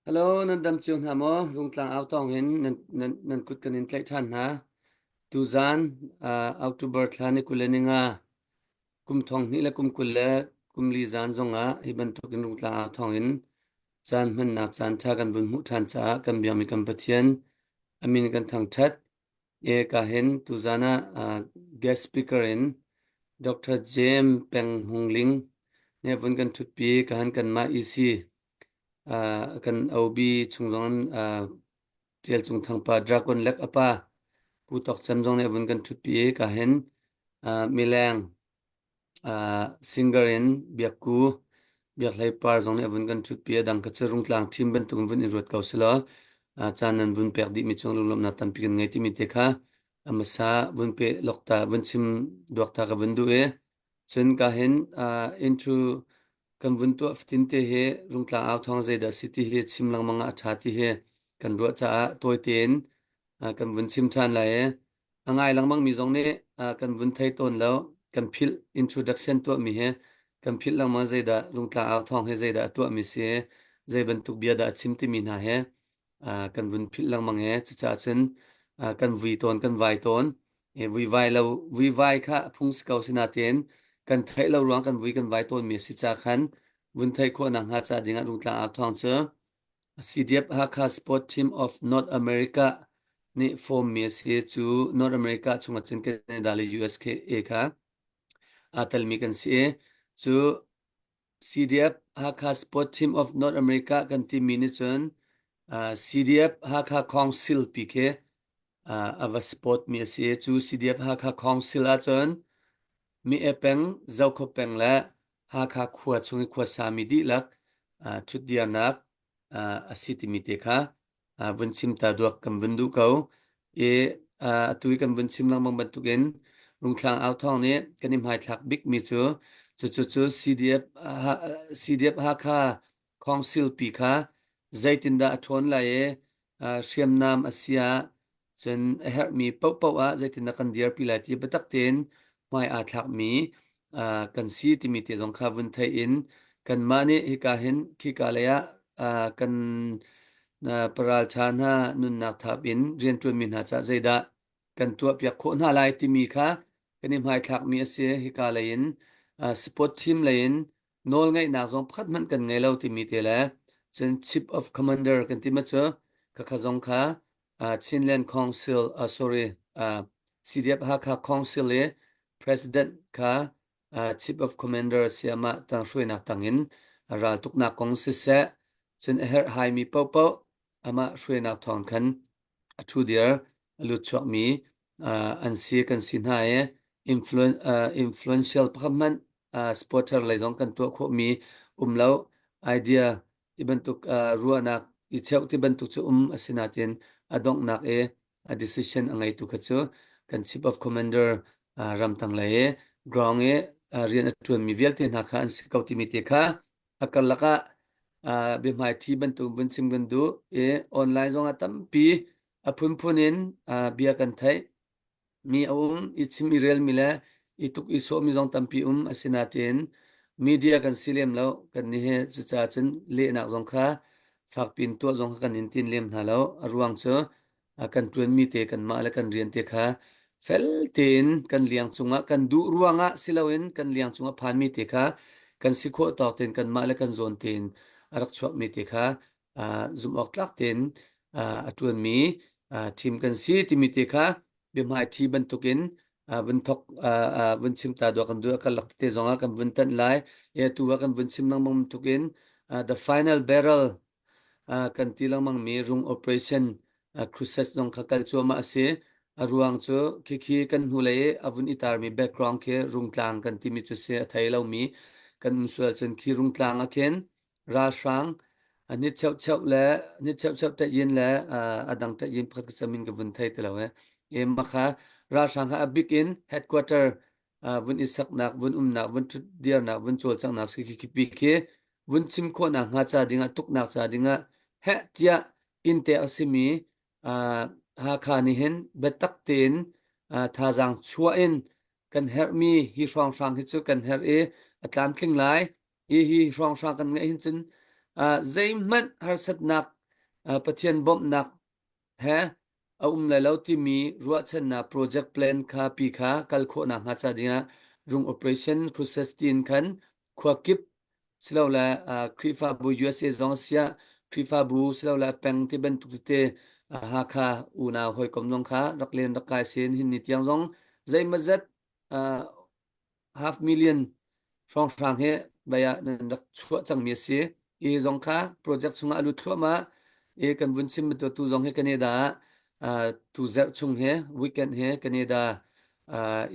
Hello, nan dam cio hna maw? Rungtlang au tawng in nan, nan, nan kut kan in tlaih ṭhan hna. Tuzaan uh, October thla ni 25 kum thong hnih le kum 20 le kum li zaan zongah hi bantuk in Rungtlang au thawng in caan hmannak caan ṭha kan vun hmuh ṭhan caah kan biakmi kan Pathian a min kan thangṭhat. E ka hin tuzaan ah uh, guest speaker in Dr. James Peng Hung Ling nih vun kan ṭhutpi ka han kanmah EC Uh, kan OB chung zong in uh, Tial Cung Thang pa Dragon Lek a pa Pu Tawk Cem zong nih a vun kan ṭhutpi i ka hin uh, mileng uh, singer in Biak Ku Biak Hlei Par zong nih a vun kan ṭhutpi a dang ka cu Rungtlang team bantuk in vun i ruat ko selaw uh, caan nan vun pek dihmi cung lunglawmhnak tampi kan ngei timi te kha a hmasa vun pe lokta vun chim duak ta ka vun duh i cun ka hin uh, intro Kan vun tuah fatin te hi Rungtlang au thawng zeidah si ti hi chim lengmang ah a ṭha ti hi kan ruah caah tawi tein kan vun chim ṭhan lai i a ngai lengmang mi zong nih kan vun thei tawn lo kan philh introduction tuahmi hi kan philh lengmang zeidah Rungtlang au thawng hi zeidah a tuahmi si zei bantuk bia dah a chim timi hna hi kan vun philh lengmang i cucaah cun kan vui tawn kan vai tawn i vuivai lo vuivai kha a phung si ko sinain kan theih lo ruang kan vui kan vai tawnmi a si ca khan vun theih khawh nakhnga ca dingah Rungtlang Au Thawng cu CDF Hakha Sport Team of North America nih form mi a si cu North America chungah cun Canada le USA kha aa telmi kan si i cu CDF Hakha Sport Team of North America kan timi nih cun uh, CDF Hakha Council pi khi uh, a va support mi a si. Cu CDF Hakha Council ahcun Mi e peng, Zokhua peng le Hakha khua chung i khuasa mi dihlak uh, ṭhutdirnak uh, a si timi te kha vun chim ta duak kan vun duh ko i atu i kan vun chim lengmang bantukin Rungthlang au thawng nih kan i hmaithlak bikmi cu cucu cu CDF CDF Hakha Council pi kha zeitindah a ṭhawn lai i hriamnam a si ah cun a herhmi paohpaoh ah zeitindah kan dirpi lai ti biatak tein hmai aa thlakmi kan si timi te zong kha vun theih in kanmah nih hika hin khika lei ah kan paralṭha hna nunnak thap in rianṭuanmi hna caah zeidah kan tuahpiak khawh hna lai timi kha kan i hmaithlakmi a si. Hika lei in sport team lei in nawlngeihnak zong pakhat hmanh kan ngei lo timi te le cun chief of commander kan ti ma cu khakha zong kha Chinland Council uh, sorry uh, CDF Hakha Council i President kha uh, Chief of Commander siamah tang hruainak tangin raltuknak kong siseh cun a herh haimi paohpaoh amah hruainak thawng khan a ṭhu dir a lut chuakmi uh, an si kan si hna i influen, uh, influential pakhat hmanh uh, supporter lei zong kan tuah khawhmi um lo idea ti bantuk uh, ruahnak i cheuh ti bantuk cu um a si nain a donghnak i a decision a ngeitu kha cu kan chief of commander uh, ramtang lei i ground i uh, rian a ṭuanmi vialte hna kha an si ko timi te kha a karlak ah uh, biahmaiṭhi bantuk vun chim kan duh i online zongah tampi a phunphun in uh, bia kan theih mi a um i chim i relmi le i tuk i sawhmi zong tampi um asinain media kan si lem lo kan nih he cucaah cun lehnak zong kha fakpi in tuah zong kha kan in tin lem hna lo a ruang cu kan ṭuanmi te kanmah le kan rian te kha fel tein kan liang cungah kan duh ruangah si loin kan liang cungah phanmi te kha kan si khawh tawk tein kanmah le kan zawn tein a rak chuakmi te kha zumh awk tlak tein a ṭuanmi team kan si timi te kha biahmaiṭhi bantukin vun thok vun chim ta dua kan duh kan lak te zongah kan vun tanh lai atu ah kan vun chim lengmang bantukin the final barrel kan ti lengmang mi rung operation crusade zong kha kal cuahmah a si a ruang cu khikhi kan hnulei i a vun i tarmi background khi rungtlang kan timi cu si a thei lomi kan um sual cun khi rungtlang ah khin ralhrang ni cheucheu le ni cheucheu ṭayin le a dang ṭayin pakhat ka min ka vun thei ti lo e e makha ralhrang kha a bik in headquarter vun i saknak vun umnak vun ṭhut dirnak vun cawlcanghnak si khi pi khi vun chim khawhnak hnga ca dingah tuknak ca dingah heh tiah inn te a simi Hakha nih hin biatak tein thazaang chuah in kan herhmi hi hrawnghrang hi cu kan herh i a tlamtling lai. Hi hi hrawnghrang kan ngeih hin cun zeihmanh harsatnak. Pathian bawmhnak he a um lai lo timi ruahchannak project plan kha pi kha kal khawhnak hnga ca dingah rung operation process tiin khan khua kip silole Khrihfabu USA zong siah Khrihfabu silole peng ti bantuk tete Hakha unau hawikom zong kha rak len rak kai sin hin ni tiang zong zeimawzat half million hrawnghrang hi baya nan rak chuah cangmi a si. I zong kha project chungah a lut thluahmah i kan vun chim bantuk tu zong hi Canada ah tu zarh chung he weekend he Canada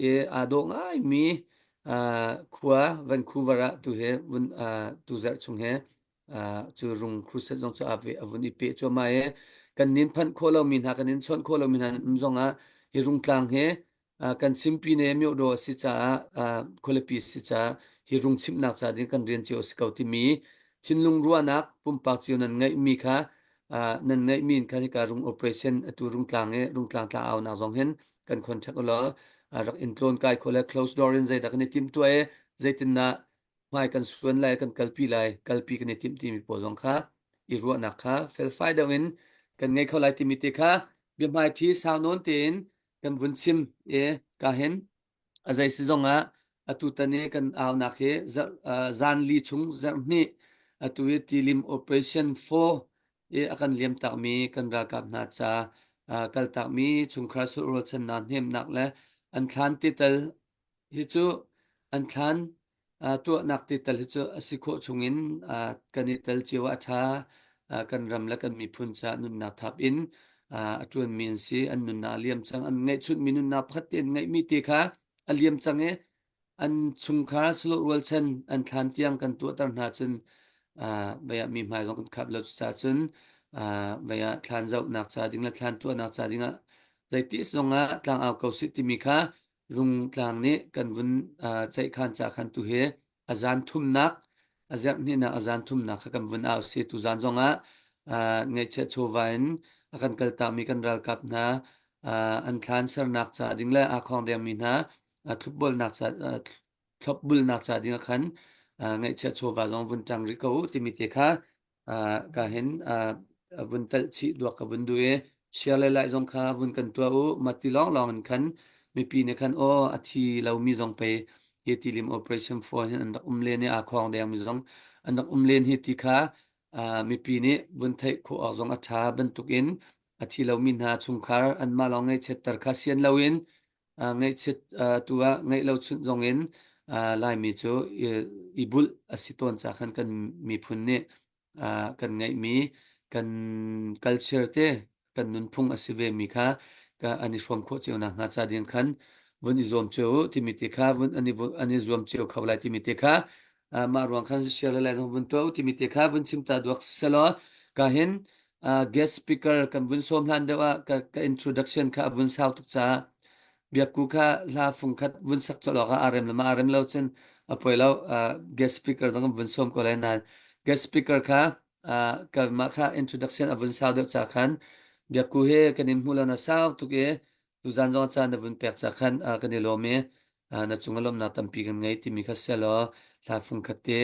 i aa dawh ngaimi khua Vancouver ah tu he vun tu zarh chung he cu rung crusade zong cu a vun i peh cuahmah i kan nin phanh khawh lomi hna kan in chawnh khawh lomi hna um zong ah hi rungtlang he kan chimpi ne myodaw a si caah khualipi a si caah hi rung chimhnak ca ding kan rian cio a si ko timi thinlung ruahnak pumpak cio nan ngeihmi kha nan ngeihmi in khan hika rung operation atu rungtlang i rungtlang tla aunak zong hin kan contact ulaw rak in tlawn kai kho le close door in zeidah kan i timh tuah i zeitindah hmai kan suan lai kan kalpi lai kalpi kan i timh timi pawl zong kha i ruahnak kha felfai deuh in kan ngei kho lai timi te kha biahmai ṭhi sau nawn tein kan vun chim i ka hin a zei si zong ah atu tan i kan aunak hi zan li chung zarh hnih atu i tilim operation 4 i a kan liam takmi kan ralkap hna ca kaltakmi chungkhar sulh-rualchannak hnemnak le an thlan tital Hi cu an thlan tuahnak ti tal hi cu a si khawh chungin kan i tel cio ah a ṭha. Kan ram le kan miphun caah nunnak thap in a ṭuanmi an si. An nunnak a liam cang. An ngeihchunhmi nunnak pakhat te an ngeihmi te kha a liam cang i an chungkhar salawh rualchan an thlan tiang kan tuahter hna cun vei ah mi hmai zong kan khap lo. Cucaah cun vei ah thlan zohnak ca ding le thlan tuahnak ca dingah zeiti zongah tlangau ko sih timi kha Rungtlang nih kan vun ceihkhan ca khan tu hi a zan thumnak a zerhhnihnak a zan thumnak kha kan vun au si tu zan zongah ngaihchiat chawva in a kan kaltakmi kan ralkap hna an thlan sernak ca ding le aa khong dengmi hna thlupbolnak ca thlopbulnak ca ding ah khan ngaihchiat chawva zong vun ṭang rih ko u timi te kha ka hin vun telh chih duak ka vun duh i share le like zong kha vun kan tuah u mati lawng lawng in khan mipi nih khan aw a thi lomi zong pe hi tilim operation 4 hin an rak um len i aa khawng deng mi zong an rak um len hi ti kha mipi nih vun theih khawh awk zong a ṭha bantukin a thi lomi hna chungkhar anmah lawng ngaihchiatter kha sian loin ngaihchiat tu ah ngeih lo chunh zong in Laimi cu i bulh a si tawn ca khan kan miphun nih kan ngeihmi kan culture te kan nunphung a si ve mi kha an i hrawm khawh cio nakhnga ca ding khan vun i zuam cio u timi te kha vun an i zuam cio kho lai timi te kha mah ruang khan share le lai zong vun tuah u timi te kha vun chim ta duak selaw ka hin guest speaker kan vun sawm hlan deuh ah ka, ka introduction kha a vun sau tuk caah biakku kha hla fung khat vun sak colh awk ah aa rem le ma aa rem lo cun a poi lo guest speaker zong kan vun sawm ko lai nain guest speaker kha ka mah kha introduction a vun sau deuh ca khan biakku he kan in hmuh lo na sau tuk i tuzan zong caan na vun pek ca khan kan i lawm i na cung a lawmnak tampi kan ngei timi kha selaw hla fung khat te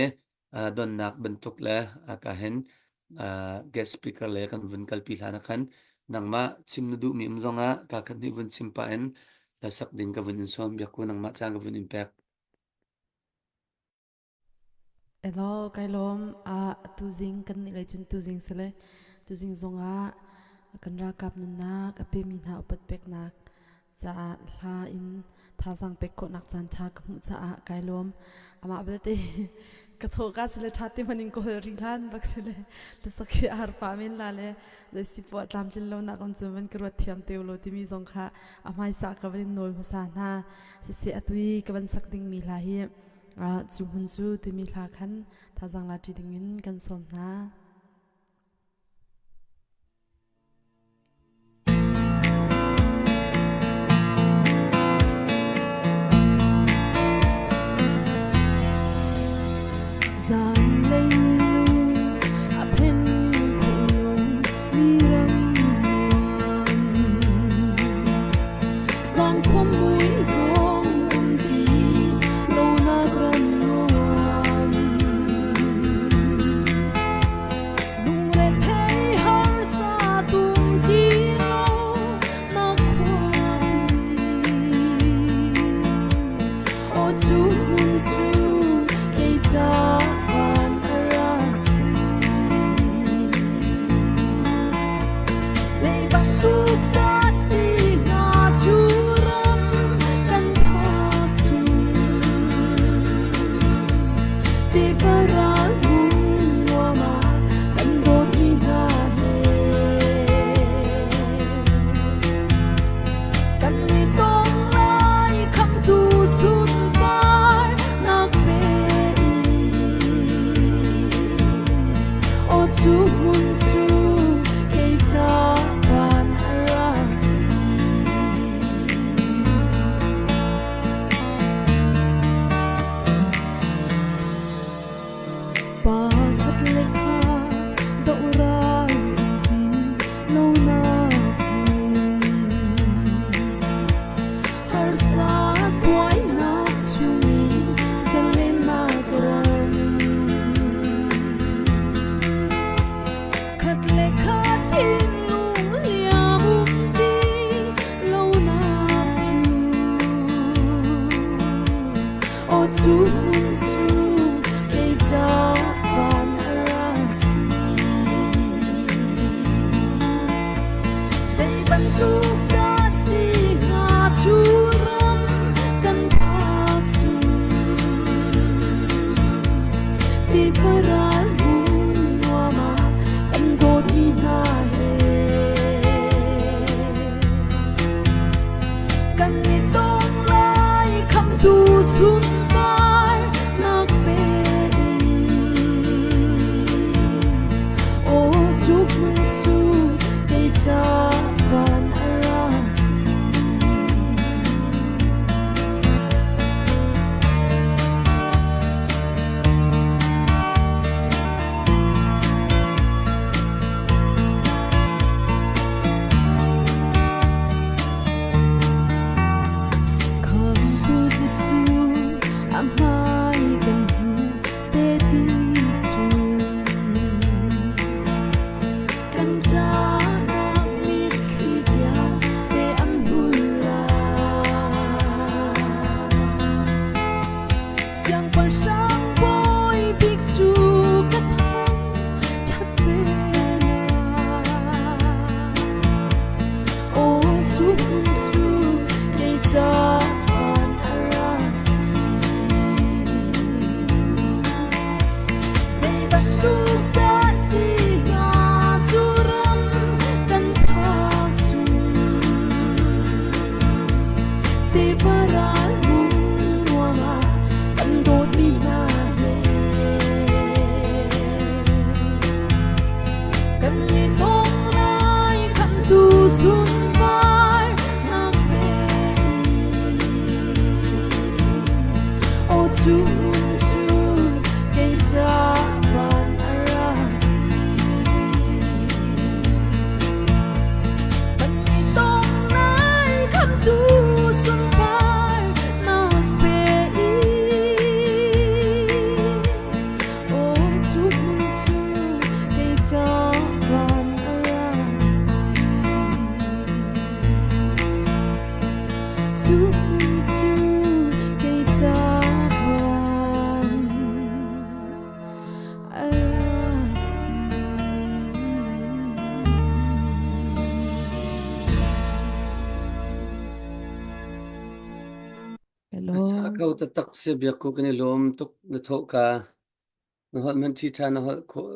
donnak bantuk le ka hin guest speaker le kan vun kalpi hlan ah khan nangmah chim na duhmi um zongah ka khat nih vun chim pah in hlasak ding ka vun in sawm biakku nangmah caan ka vun in pek. Elo kai lawm a tuzing kan nih lei cun tuzing sile tuzing zongah kan ralkap nunnak a pemi hna upat peknak caah hla in thazaang pek khawhnak caan ṭha ka hmuh caah kai lawm. Amah belte ka thawh ka sile ṭha te hmanh in ka holh rih hlan bak sile hlasak hi a har pah men la le zei si poah tlamtlin lonak um cu van ka ruat thiam te ulaw timi zong kha a hmaisa ka van in nawl hmasa hna. Siseh atui ka van sak dingmi hla hi cu hmun cu timi hla khan thazaang la ṭi dingin kan sawm hna. Zanlei ni a phen khulung mi ram nuam. Zan khua mui zong um ti lonak ram nuam. Cu hmun cu kei ca van a rak si. Pa khat le kha dohral ti lonak hmun. Harsa buainak chungin zalennak ram. Khat le khat thinlung liam um ti lonak cu. Aw cu hmun cu kei ca van a rak si. Zei bantuk dah si hnga cu ram kan phak cu. Ti paral hmun nuam ah kan dawtmi hna he. Kan i tong lai khamtu sunpar nak pe in. Aw cu hmun cu kei ca van a rak si. Khamtu Jesuh a hmai kan hmu te ti cun kan ṭahnak mitthli vialte an hul lai. Siangpahrang bawi bik cu ka thang ṭhat ve lai. Aw cu hmun cu kei ca van a rak si. Zei bantuk dah si hnga cu ram kan phak cu. Tiva ral hmun nuam ah kan dawtmi hna he. Kan i tong lai khamtu sunpar nak pe in. Aw cu cu kei ca van a rak si. Kan i tong lai khamtu sunpar nak pe in. Aw cu hmun cu kei ca van a rak si. Cu hmun cu kei ca van a rak si. A Hello. ca ko taktak si biakku kan i lawm tuk na thawh ka. Na holh hmanh ṭhiṭha na holh khawh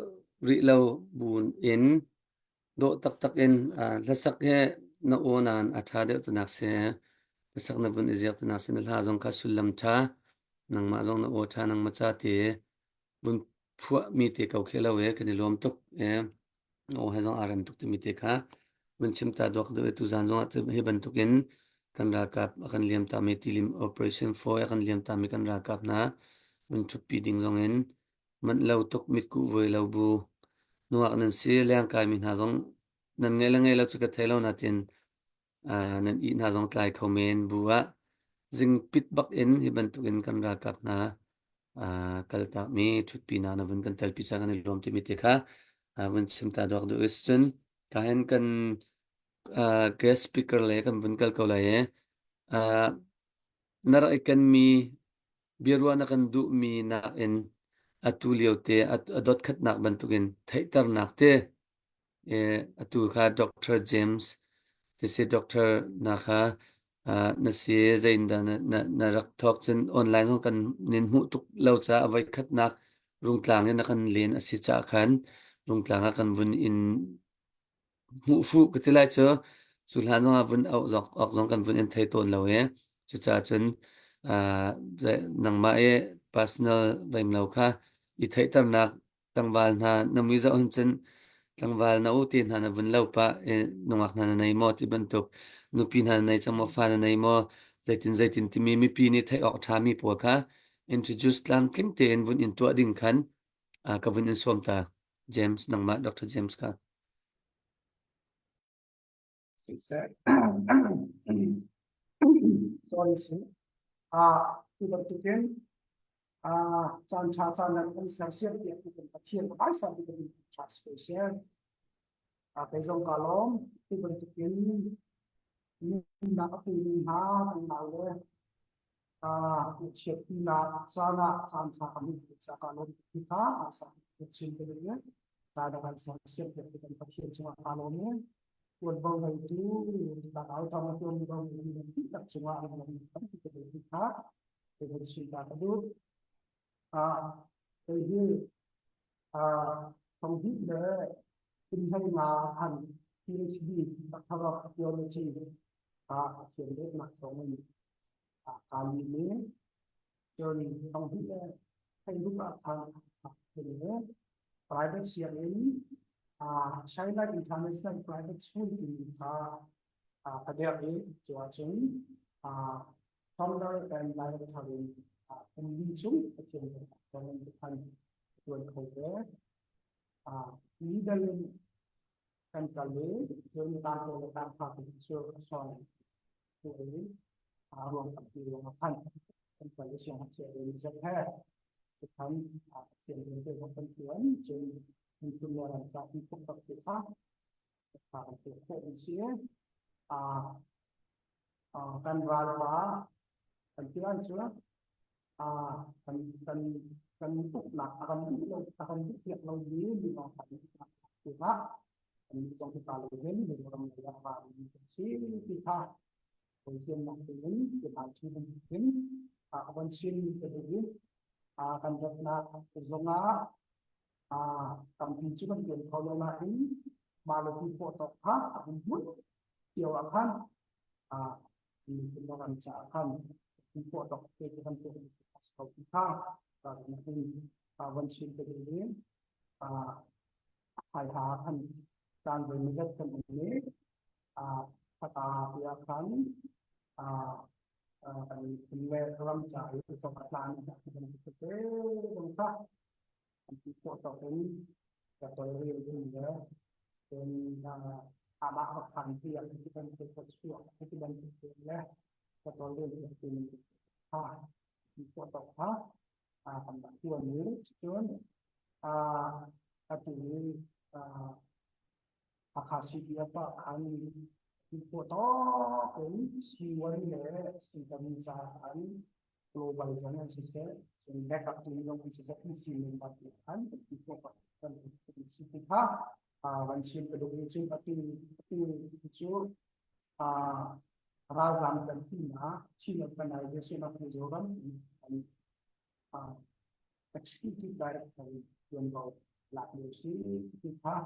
rih lo buin in dawh taktak in hlasak hi na aw nain a ṭha deuh tinak si. Hlasak na vun i ziak tinak si na hla zong kha sullam ṭha nangmah zong na aw ṭha nangmah ca ti vun phuahmi te ko khi lo e kan i lawm tuk e. Na aw he zong aa rem tuk timi te kha vun chim ta duak deuh i tuzaan zongah cu hi bantukin kan ralkap a kan liam tami tilim operation 4 a kan liam tami kan ralkap hna vun ṭhutpi ding zongin manh lo tuk mitkuh voi lo bu nuak nan si lengkai mi hna zong nan ngei le ngei lo cu ka thei lo natin nan ih hna zong tlai kho men bu ah zingpit bak in hi bantukin kan ralkap hna kaltakmi ṭhutpinak na vun kan telpi ca kan i lawm timi te kha vun chim ta duak duh is cun ka hin kan guest speaker le kan vun kal ko lai i na rak i kenmi biaruah na kan duhmi nakin atu lio te a dot khatnak bantukin theihternak te Atu kha Doctor James tisi doctor na kha na si zeiindah na rak thawk cun online zong kan nin hmuh tuk lo caah a voikhatnak Rungtlang in a kan len a si caah khan Rungtlang ah kan vun in hmuh fuh ka ti lai cu cu hlan zong ah vun auh zong awk zong kan vun in thei tawn lo i cucaah cun nangmah i personal veim lo kha i theihternak. Tlangval hna na mui zoh hin cun tlangval na u te hna na vun lo pah i nungak hna na nei maw ti bantuk nupi hna na nei cang maw fa na nei maw zeitin zeitin timi mipi nih theih awk a ṭhami pawl kha introduce tlamtling tein vun in tuah ding khan ka vun in sawm ta James nangmah Dr. James kha. Siseh. Sorry si. Ah, tu bantukin caan ṭha caan nan kan sersiam piak tu kan Pathian hmaisa bik in ṭha si ko seh. Kei zong kaa lawm. Tu bantukin nunnak a pemi hna kan nau le chiatpinak caan ah caan ṭha kan hmuh ca kaa lawm tuk ti kha hmaisa bik chin ka duh i caan a kan sersiam piak tu kan Pathian cungah kaa lawm i tuanvo ngeitu tlangau thawng a tuanvo ngeitu nan dihlak cungah an lawm tampi ka duh ti kha kei van chim ta ka duh. Kei hi thonghnih le kum 15 khan PhD Doctor of Theology ah Pathian dawtnak thawngin kaa lim i cun thonghnih le hleiruk ah khan le private sianginn China International Private School timi kha ka dirh i cu ahcun founder and director in kum li chung Pathian thawngin khan tuan kho ve. Middle in kan kal i cun tangkaw le tangfa cu a sawn i ruang tampi ruang ah khan kan kal i siangngakchia zeimawzat he khan Pathian rian te zong kan tuan cun miphun le ram ca kan thuk tak ti kha kan tuah khawh mi si. Kan ralpa kan ti lai cu kan kan kan uknak a kan duh lo a kan duh piak lo mi minung kan uknak tikah kan zong hi ta lo hin Mizoram lei ah ra mi kan si ti kha Pathiannak in ti chin bantukin a van chim ka duh i kan ratnak zongah tampi cu kan tuan kho lo nain mah le ti khawh tawk kha a hun hmun cio ah khan miphun ram caah khan ti khawh tawk te cu kan tuah a si ko ti kha in van chim ka duh i Haiha khan caan zeimawzat kan um i Fata tiah khan kan miphun le ram ca i thawk a tlan ti bantuk tete zong kha an ti khawh tawk in ka tawlrel ding le cun amah va khan piak ti bantuk ka chuak ti bantuk te le ka tawlrel piak ti kha ti khawh tawk kha kan rak tuan i cun atu i Hakha CDF ah khan ti khawh tawk in C1 le C3 ca khan global zong an siseh cun backup team zong an siseh an si member te khan ti khawh kan si ti kha van chim ka duh i cun atu atu cu ralzam kan tinak Chin Organization of Mizoram an executive director in tuanvo lak lio si ti kha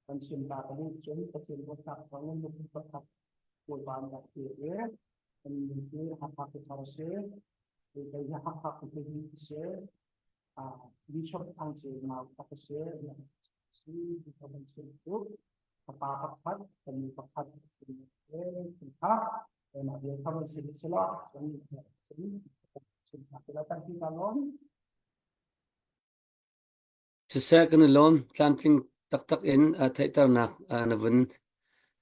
kan chim ta ka duh cun Pathian dawtnak thawngin nupi pakhat Bawipa an rak ti i kan min hi Hakha Khuthar a si. Kei hi Hakha Khuthar a si. Bishop Thang Ce nau tak a si. Si ti kan chim tuk. Fapa pakhat, fanu pakhat kha mah bia kha van sim sila cun chim ta la kan ti ta lawm. Siseh kan i lawm. Tlamtling taktak in theihternak na vun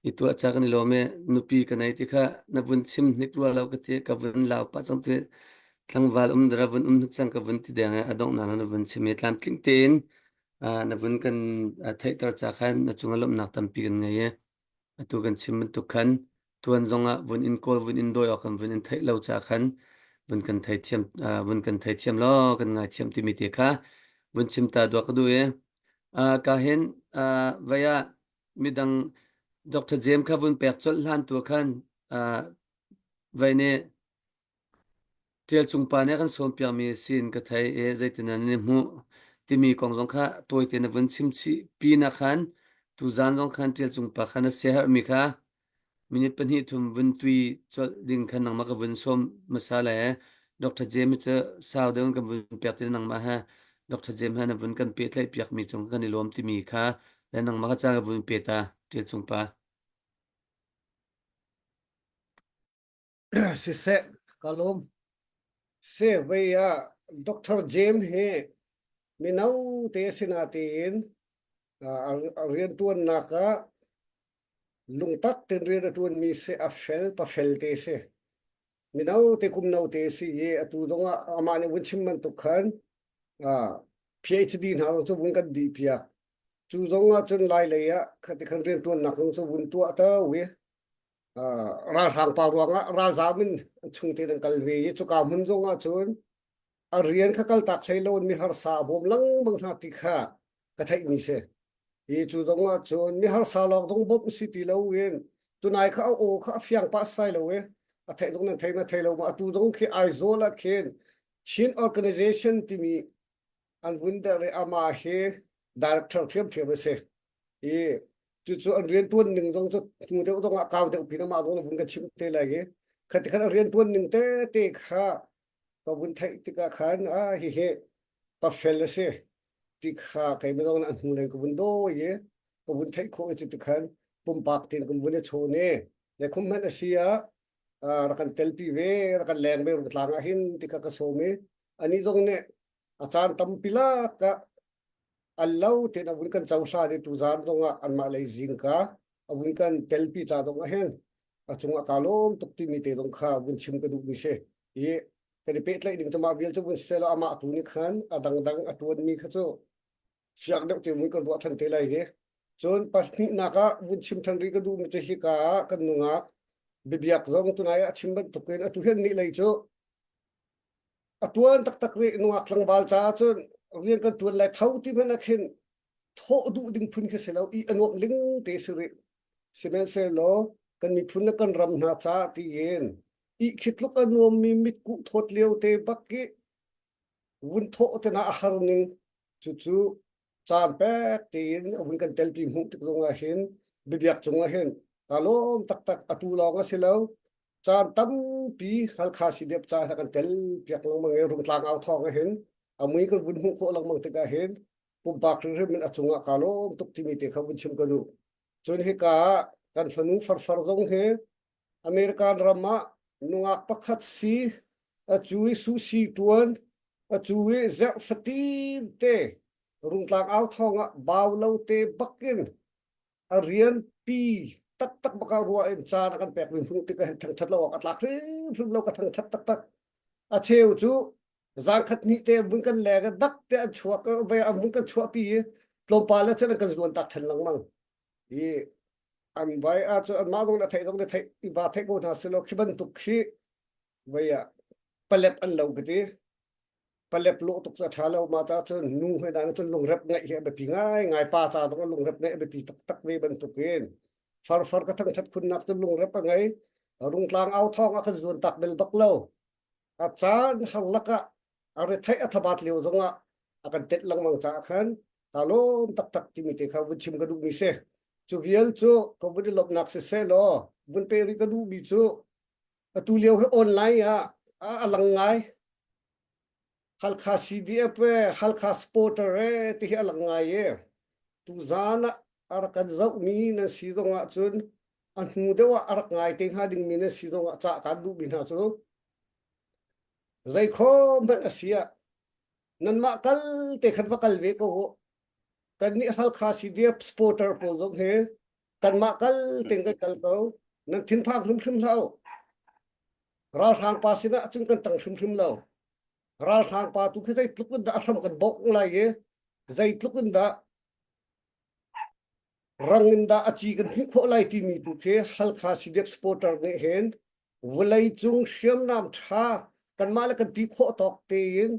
i tuah ca kan i lawm i nupi ka nei ti kha na vun chim hnik rua lo ka ti ka vun lau pah cang ti tlangval um dara vun um hnik cang ka vun ti deng i a donghnak na vun chim i tlamtling tein na vun kan theihter ca khan na cungah lawmhnak tampi kan ngei i atu kan chim bantuk khan tuan zongah vun in kawl vun in dawi awk kan vun in theih lo ca khan vun kan theithiam vun kan theithiam law kan ngaithiam timi te kha vun chim ta duak ka duh i ka hin vei ah midang Dr. James kha vun pek colh hlan tu khan vei nih Ṭial Cung pa nih a kan sawmpiakmi sin ka thei i zeitin nan i hmuh timi kong zong kha tawite na vun chim chih pinah khan tuzaan zong khan Ṭial Cung pa kha na siaherhmi kha minute pahnih thum vun tui colh ding khan nangmah ka vun sawm hmasa le Dr. James cu sau deuh in kan vun pek ti nangmah he. Dr. James he na vun kan pehtlaih piakmi cung kan i lawm timi kha le nangmah ka caan ka vun pe ta Ṭial Cung pa. Siseh, ka lawm. Se vei ah Dr. James hi mino te sinatein a rianṭuannak ah lungtak tein rian a ṭuanmi si a fel pafel te si. Mino te kum no te si i atu zong ah amah nih vun chim bantuk khan PhD hna zong cu vun kan dih piak. Cu zong ah cun Lai lei ah khati khan rianṭuannak zong cu vun tuah to i ralhrang pa ruangah ralzam in chung tein an kal ve i cuka hmun zong ah cun a rian kha kaltak hlei lo in mi harsa a bawm lengmang hna ti kha ka theihmi si. Hi cu zong ah cun mi harsa lawng zong bawmh si ti lo in tunai kha a aw kha a fiang pah sai lo i a theih zong nan thei ma thei lo ma atu zong khi Aizawl ah khin Chin Organization timi an vun der i amah hi director ṭhiamṭhiam a si. I cucu an rianṭuan ning zong cu hnu deuh zong ah kau deuh pin amah zong na vun ka chimh te lai i khati khan a rianṭuan ning tete kha ka vun theih tikah khan ah hihi pafel a si ti kha keimah zong a hnu lei ka vun dawi i ka vun theih khawh i cuti khan pumpak tein kan vun i chawn i le khum hmanh a si ah rak kan telpi ve rak kan leng ve rungtlang ah hin ti kha ka sawm i anih zong nih a caan tampi lak ah an lo tein a vun kan cohlan i tuzaan zong ah anmah lei zingka a vun kan telpi ca zong ah hin a cungah kaa lawm tuk timi te zong kha vun chim ka duhmi si i kan i pehtlaih ding cu mah vial cu vun si law amah tu nih khan a dangdang a tuanmi kha cu fiang deuh te vun kan ruah than te lai hi cun pahnihnak ah vun chim than rih ka duhmi cu hika ah kan nungak biabiak zong tunai ah chim bantukin atu hian nih lei cu a tuan taktak rih nungak tlangval caah cun rian kan tuan lai tho ti hmanh ah khin thawh duh ding phun khi si lo i a nuamh ling te si rih sihmanhsehlaw kan miphun le kan ram hna caah tiin i khi tluk a nuammi mitkuh thawt lio te bak i vun thawh te na a har ning cucu caan pek tein a vun kan telpi hmuh tik zong ah hin biabiak cung ah hin ka lawm taktak atu lawng a si lo caan tampi Halkha CDF ca kan tel piak lengmang i Rungtlang au thawng ah hin a mui kan vun hmuh khawh lengmang tikah hin pumpak hrimhrim in a cungah kaa lawm tuk timi te kha vun chim ka duh. Cun hika ah kan fanu farfar zong hi American ram ah nungak pakhat si a cu i sushi tuan a cu i zerh fatin te Rungtlang au thawng ah bau lo te bakin a rian pi taktak baka rua in caan a kan pek mi hmuh tik ah thangthat lo awk a tlak hrimhrim lo ka thangthat taktak a cheu cu zangkhat hnih te vun kan leng dak te an chuak ve an vun kan chuah pi i tlawmpal le cun an kan zuan tak than lengmang i an vai a cu anmah zong na theih zong na theih i va theih ko hna silo khi bantuk khi vai ah palep an lo ka ti palep lawh tuk cu a ṭha lo ma ta cun nu he dan cun lungrep ngeih hi a biapi ngai ngai pa ca zong lungrep ngeih a biapi taktak ve bantukin farfar ka thangṭhat khunnak cu lungrep a ngei rungtlang au thawng a kan zuan tak bel bak lo a caan har lakah a retheih a thabat lio zongah a kan tet lengmang caah khan ta lawm taktak timi te kha vun chim ka duhmi si cu vial cu ka vun i lawmhnak siseh law vun pe rih ka duhmi cu atu lio hi online ah a lang ngai Halkha CDF e Halkha supporter e ti hi a lang ngai e tuzan ah a rak kan zohmi nan si zong ah cun a hnu deuh ah a rak ngai te hnga dingmi nan si zong ah cah kaan duhmi hna cu zeikhom hmanh a si ah nanmah kal te khan va kal ve ko u kannih Halkha CDF supporter pawl zong hi kanmah kal ting kan kal ko nan thinphang hrimhrim hlah u ralhrang pa sinah cun kan tang hrimhrim lo ralhrang pa tu khi zeitluk in dah a hram kan bawk lai i zeitluk in dah rang in dah a ci kan hmuh khawh lai timi tu khi Halkha CDF supporter nih hin vawleicung hriamnam ṭha kanmah le kan ti khawh tawk tein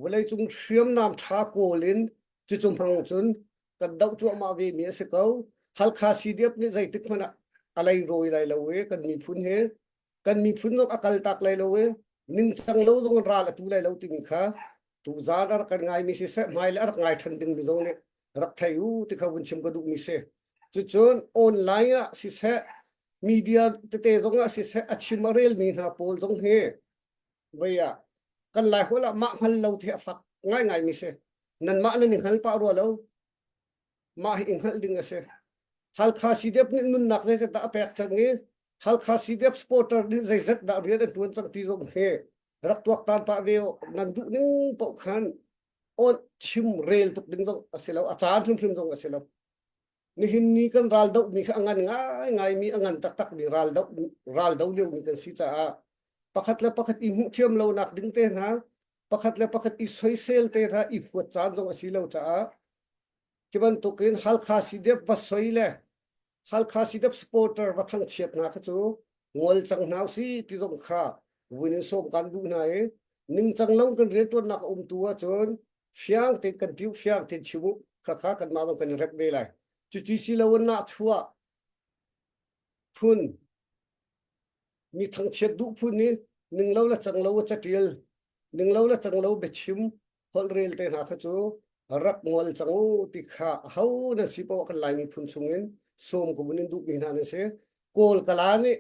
vawleicung hriamnam ṭha kawl in cucu hmang cun kan doh cuahmah ve mi a si ko. Halkha CDF nih zeitik hmanh ah a leirawi lai lo i kan miphun hi kan miphun zong a kal tak lai lo i ningcang lo zong ral a tu lai lo timi kha tuzaan a rak kan ngaimi siseh hmai le a rak ngai ṭhan dingmi zong nih rak thei u ti kha vun chim ka duhmi si. Cucun online ah siseh media tete zong ah siseh a chim a relmi hna pawl zong hi vei ah kan Laiholh ah mah hngal lo ti a fak ngaingai mi si. Nanmah nan i hngal pah rua lo. Mah hi i hngalh ding a si. Halkha CDF nih nunnak zeizat dah a pek cang i Halkha CDF supporter nih zeizat dah rian an ṭuan cang ti zong hi rak tuaktan pah ve u. Nan duh ning paoh khan on chim rel tuk ding zong a si lo. A caan hrimhrim zong a si lo. Nihin ni kan ral dohmi kha a ngan ngaingaimi, a ngan taktakmi ral doh ral do liomi kan si caah pakhat le pakhat i hmuh thiam lonak ding te hna, pakhat le pakhat i soisel te hna, i huat caan zong a si lo caah Khi bantukin Halkha CDF va soi le Halkha CDF supporter va thangchiat hna kha cu ngol cang hna usih ti zong kha vui in sawm kan duh hna i ningcang lo kan rianṭuannak a um tu ahcun fiang tein kan tiu fiang tein chim u khakha kanmah zong kan i rep ve lai. Cuti si lo in nahchuah phun mi thangchiat duh phun i ning lo le cang lo a catial ning lo le cang lo biachim holhrel te hna kha cu rak ngol cang u ti kha ho nan si poah kan Lai miphun chungin sawm ko in duhmi hna nan si. Kawl kala nih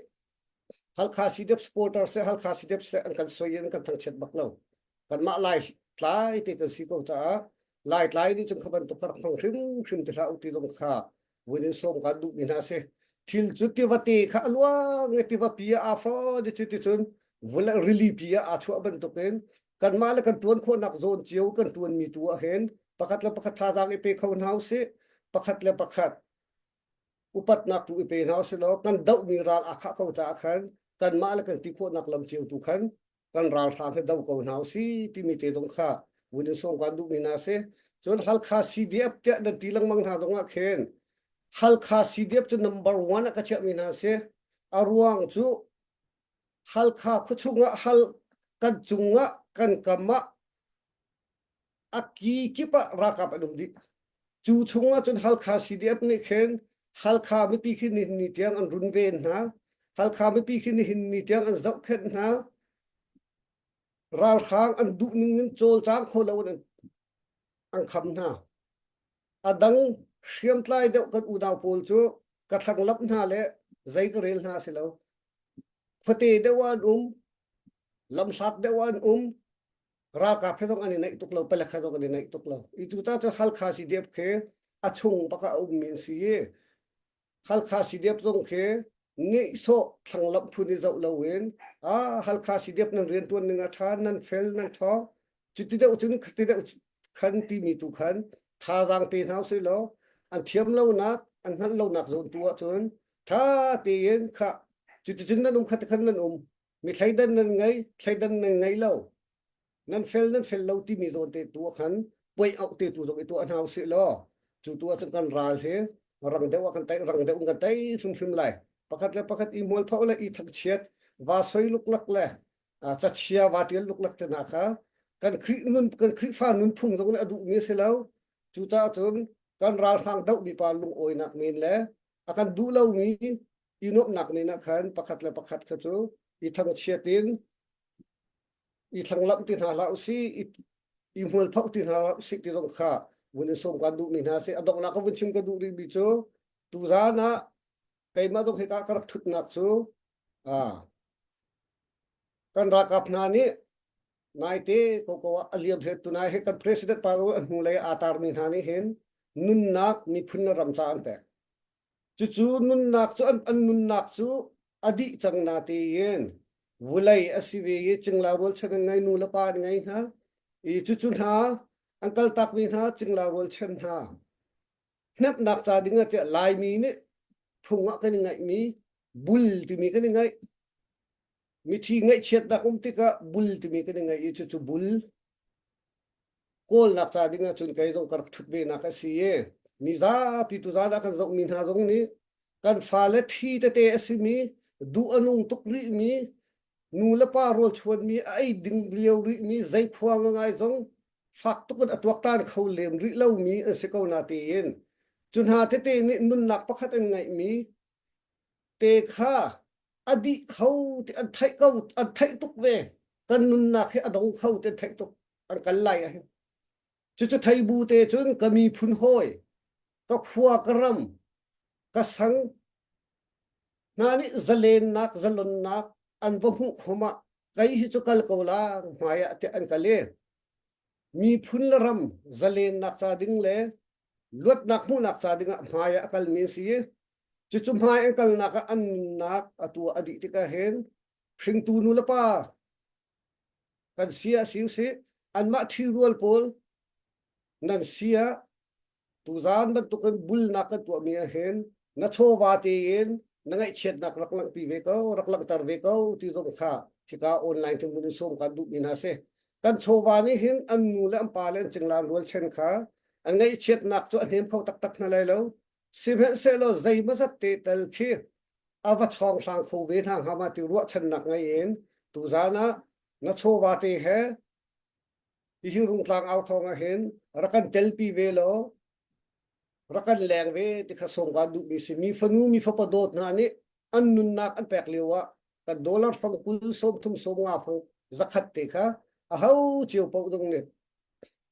Halkha CDF supporter se Halkha CDF se an kan soi in kan thangchiat bak lo. Kanmah Lai tlai te kan si ko caah Lai tlai nih cun kha bantuk kha rak hmang hrimhrim ti hlah u ti zong kha vun in sawm kan duhmi hna si. Thil cu tivate kha a luang i tivapi ah aa fawn i cuticun vawlei rili pi ah aa chuah bantukin kanmah le kan ṭuan khawhnak zawn cio kan ṭuanmi tu ah hin pakhat le pakhat thazaang i pe kho hna usih pakhat le pakhat upatnak tu i pe hna usih law kan dohmi ral aa khah ko caah khan kanmah le kan ti khawhnak lam cio tu khan kan ralhrang hi do ko hna usih timi te zong kha vun in sawm kan duhmi hna si. Cun Halkha CDF tiah nan ti lengmang hna zong ah khin Halkha CDF cu number one ah ka chiahmi hna si. A ruang cu Halkha khuachung ah hal kan cungah kan kam ah a ki kip ah ralkap an um dih. Cu chung ah cun Halkha CDF nih khin Halkha mipi khi nihin ni tiang an runven hna. Halkha mipi khi nihin ni tiang an zohkhenh hna. Ralhrang an duh ning in cawlcang kho lo in an, an kham hna. A dang hriamtlai deuh kan unau pawl cu ka thlanglap hna le zei ka rel hna si lo. Khuate deuh ah an um, lamhlat deuh ah an um, ralkap he zong an i naih tuk lo palek he zong an i naih tuk lo i tu ta cu Halkha CDF khi a chung bak ah a ummi an si i Halkha CDF zong khi nihsawh thlanglamh phun i zoh loin ah Halkha CDF nan riantuan ning a ṭha nan fel nan ṭhawng cuti deuh cun khati deuh khan timi tu khan thazaang pe hna usih law an thiam lonak an hngalh lonak zawn tu ahcun ṭha tein khah cuticun nan um khat khan nan um mi thleidan nan ngei thleidan nan ngei lo nan fel nan fel lo timi zawn te tu ah khan puai auh te tu zong i tuah hna usih law cu tu ah cun kan ral hi rang deuh ah kan tei rang deuh in kan tei hrimhrim lai pakhat le pakhat i mualpho le i thangchiat va soi luklak le cachia va tial luklak te hna kha kan Khrih nun kan Khrihfa nunphung zong nih a duhmi a si lo cucaah cun kan ralhrang dohmi pa lungawinak men le a kan duh lomi i nuamhnak men ah khan pakhat le pakhat kha cu i thangchiat in i thlanglamh ti hna hlah usih i i hmualphoh ti hna hlah usih ti zong kha vun in sawm kan duhmi hna si a donghnak ka vun chim ka duh rihmi cu tuzaan ah keimah zong hika ka rak thutnak cu ah kan ralkap hna nih naite koko ah a liam he tunai he kan president pa a hnulei aa tarmi hna nih hin nunnak miphun le ram ca an pek Cucu nunnak cu an, an nunnak cu a dih cang na tein vulei a si ve i cingla rualchan an ngei nu le pa an ngei hna i cucu hna an kaltakmi hna cingla rualchan hna hnemhnak ca ding ah tiah Laimi nih phung ah kan i ngaihmi bul timi kan i ngaih mithi ngaihchiatnak um tikah bul timi kan i ngaih i cucu bul kawlnak ca ding ahcun kei zong ka rak ṭhut ve nak a si i mi zapi tuzaan ah kan zohmi hna zong nih kan fale ṭhi tete a simi duh a nung tuk rihmi nu le pa rawl chuanmi a ei ding lio rihmi zei khua ngai zong fak tuk in a tuaktan kho lem rih lomi an si ko na tiin cu hna tete nih nunnak pakhat an ngeihmi te kha a dih kho ti an theih ko an theih tuk ve kan nunnak hi a dong kho ti an theih tuk an kal lai ah hin cucu thei bu te cun ka miphun hawi ka khua ka ram ka sang hna nih zalennak zalonnak an va hmuh khom ah kei hi cu kal ko la hmai ah tiah an kal i. Miphun le ram zalennak ca ding le luatnak hmuhnak ca ding ah hmai ah a kalmi an si i cucu hmai an kalnak ah an nunnak atu a dih tikah hin hringtu nu le pa kan si ah si usih anmah ṭhirual pawl nan si ah tuzaan bantukin bulnak kan tuahmi ah hin na chawva tein na ngaihchiatnak rak langhpi ve ko rak langhter ve ko ti zong kha hika online thing in sawm kan duhmi hna si kan chawva nih hin an nu le an pa le an cinglan rualchan kha an ngaihchiatnak cu a hnem kho taktak hna lai lo sihmanhsehlaw zeimawzat te tal khi a va chawng hlang kho ve hna hnga ma ti ruahchannak ngei in tuzaan ah na chawva te he hihi Rungtlang au thawng ah hin rak kan telpi ve law rak kan leng ve ti kha sawm kan duhmi si mi fanu mi fapa dawt hna nih an nunnak an pek lio ah kan dollar fang kul 30 sawm nga fang zakhat te kha a ho cio paoh dong nih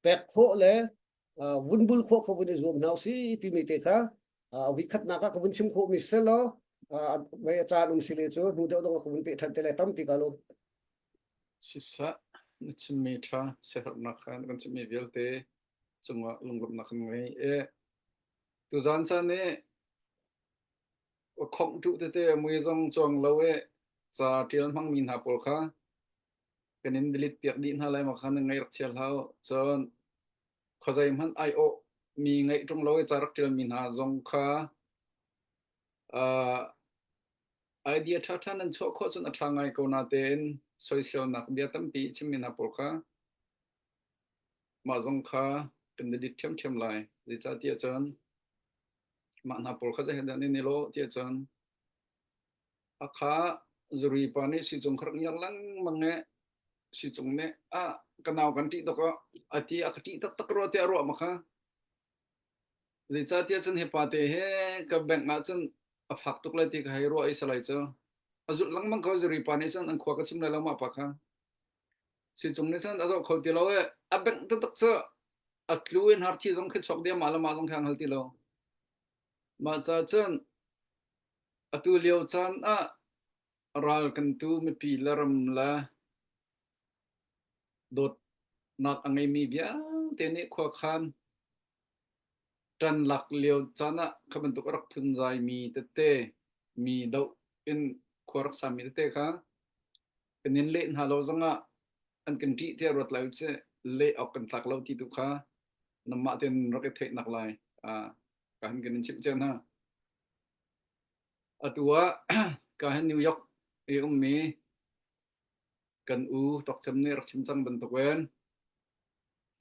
pek khawh le vun bul khawh kha vun i zuam hna si timi te kha vi khatnak ah ka vun chim khawh mi selaw mei a caan um si le cu hnu deuh dong ka vun pe than te le tampi ka lawm. Siseh, na chimmi ṭha siaherhnak kha na kan chimhmi vialte cungah lunglawmhnak kan ngei i tuzaan caan i khawmh ṭuh tete mui zong cuang lo i ca ṭial hmangmi hna pawl kha kan in delete piak dih hna lai ma kha na ngaih rak chia hlah u. Cun khuazei hmanh aiawh mi ngaih ṭung lo i ca rak ṭialmi hna zong kha uh, Idea ṭhaṭha nan chuah khawh cun a ṭha ngai ko natein soiselnak bia tampi chimmi hna pawl kha mah zong kha kan delete ṭhiamṭhiam lai. Zeicahtiah cun mah hna pawl kha zeidah nan i lawh tiah cun Hakha zuri pa nih sicung kha rak ngiar lengmang i sicung nih ah ka nau kan ṭih tuk ah a ti a ka ṭih taktak rua tiah a ruah ma kha. Zeicahtiah cun hi pate hi ka bank ah cun a fak tuk lai ti ka hei ruah i salai cu. A zulh lengmang ko zuri pa nih cun an khua ka chim lai lo mah pa kha. Sicung nih cun a zoh kho ti lo i a bengh taktak cu a tlu in har thi zong khi chuak diam mah le mah zong khi a hngal ti lo. Mah ca cun atu lio caan ah ral kan tu mipi le ram le dawtnak a ngeimi vialte nih khuakhan Ṭan lak lio caan ah kha bantuk a rak phunzaimi tete, mi doh in khua rak sami tete kha kan in leh hna lo zongah an kan ṭih tiah ruat lai usih. Leh awk kan tlak lo ti tu kha nangmah tein rak i theihnak lai ka han kan in chimh cia hna. Atu ah ka hin New York i ummi kan u Tawkcem nih rak chim cang bantukin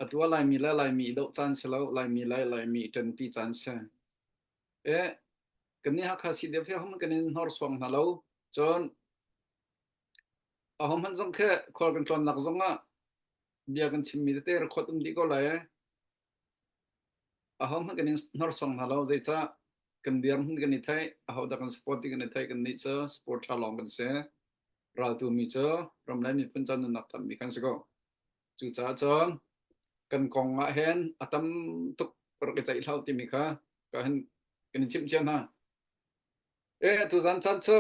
atu ah Laimi le Laimi i doh caan si lo, Laimi le Laimi i ṭanpi caan si. E, kannih Hakha CDF hi ahohmanh kan in hnorsuang hna lo. Cun ahohmanh zong khi khual kan tlawnnak zong ah bia kan chimmi tete record um dih ko lai. Ahohmanh kan in hnorsuang hna lo. Zeicah kan dirhmun kan i theih, ahodah kan support ti kan i theih, kannih cu support ṭha lawng kan si. Raltu mi cu ram le miphun ca nunnak thammi kan si ko. Cucaah cun kan kong ah hin a tam tuk rak i ceih hlah timi kha ka hin kan in chimh cia hna. E tuzan caan cu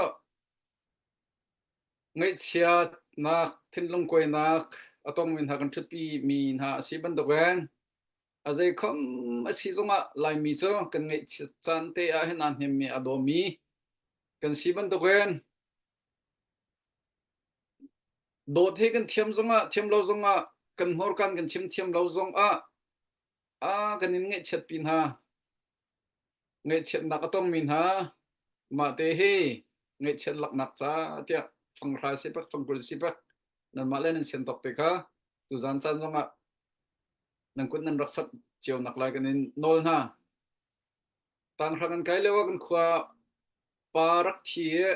ngaihchiatnak, thinlung kuainak a tongmi hna kan ṭhutpi mi hna a si bantukin a zeikhom a si zongah Laimi cu kan ngaihchiat caan te ah hin aa hnemmi a dawmi kan si bantukin dawt hi kan thiam zongah thiam lo zongah kan hmurkan kan chim thiam lo zongah a kan in ngaihchiatpi hna. Ngaihchiatnak a tongmi hna mahte hi ngaihchiat laknak ca tiah fanghra si pak fangkul si pak nanmah le nan sian tawk te kha tuzan caan zongah nan kut nan rak sat cio nak lai kan in nawl hna. Tanghra kan kai lio ah kan khua pa rak thi i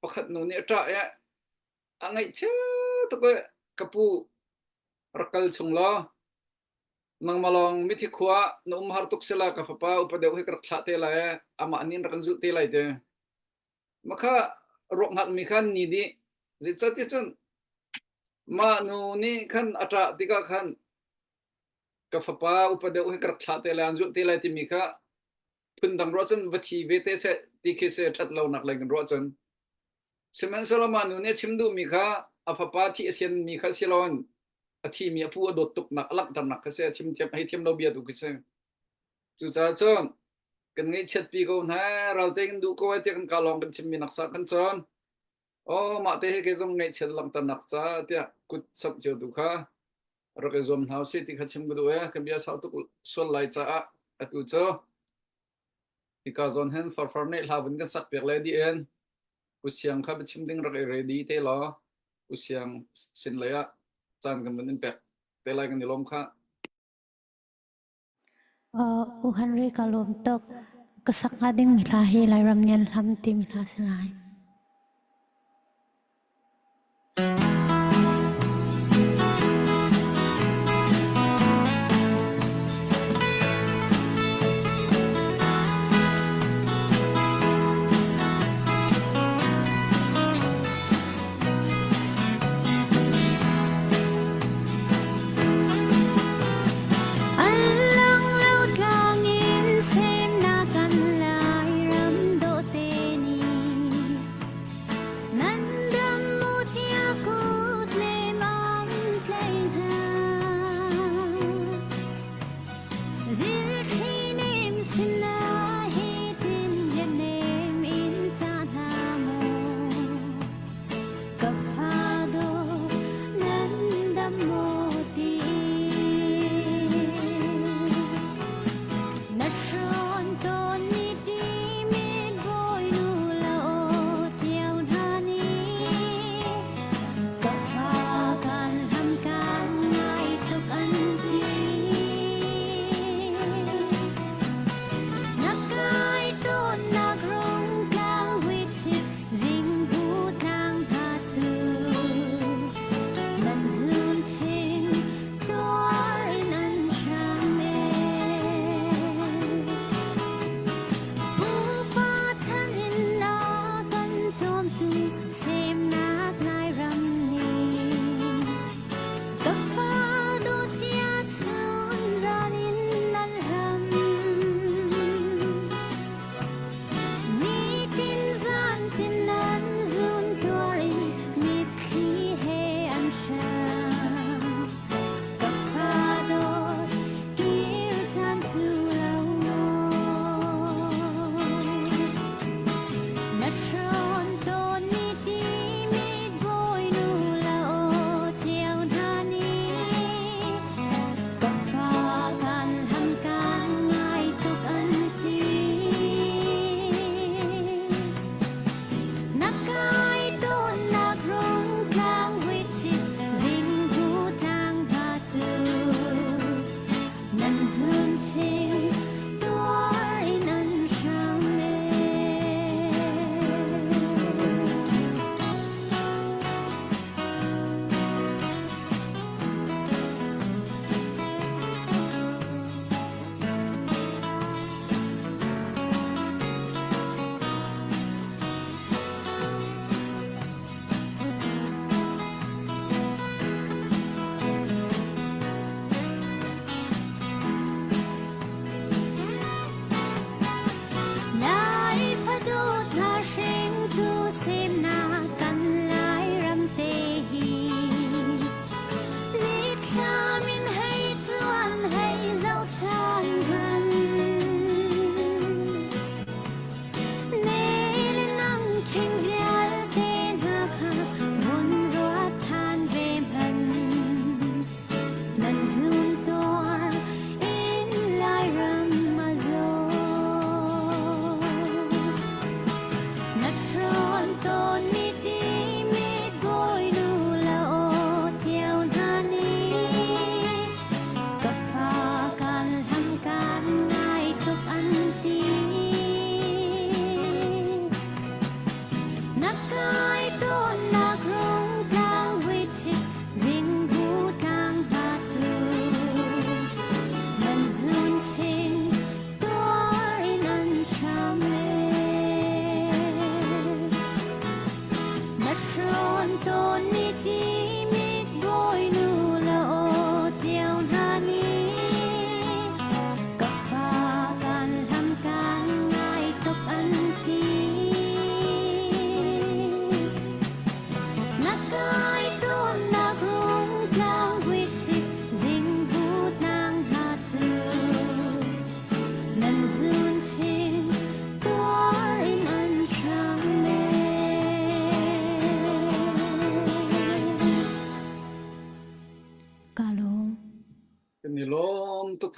pakhat nu nih a ṭah i a ngaihchia tuk i ka pu rak kal chung law nangmah lawng mithi khua ah na um har tuk sila ka fapa upa deuh hi ka rak thlah te lai amah nih rak kan zulh te lai te makha ruak hngalhmi khan ni dih zeicahtiah cun mah nu nih khan a ṭah tikah khan ka fapa upa deuh hi ka rak thlah te lai an zulh te lai timi kha phundang ruah cun va thi ve te seh ti khi se ṭhat lonak lei kan ruah cun sihmanhsehlaw mah nu nih a chim duhmi kha a fapa thih a sianmi kha si loin. A thimi a pu a dawt tuknak a langhternak kha si a chim thiam hei thiam lo bia tu khi si. Cucaah cun kan ngaihchiatpi ko hna ralte kan duh ko ai tiah kan ka lawng kan chimmi nak sa kan cawn. Oh mah te hi kei zong ngaihchiat langhternak ca tiah kut samh cio tu kha rak i zuam hna usih ti kha chim ka duh e ka bia sau tuk sual lai caah atu cu hika zawn hin farfar nih hla vun kan sak piak le di in Usiang kha biachim ding rak i ready te law Usiang sin lei ah caan kan vun in pek te lai kan i lawm kha. U Henry ka lawm tuk. Ka sak hnga dingmi hla hi Lairam Ngen Hlam timi hla si lai. An lang lo tlang in semnak kan Lairam dawhte ni. Nan dam mu tiah ku.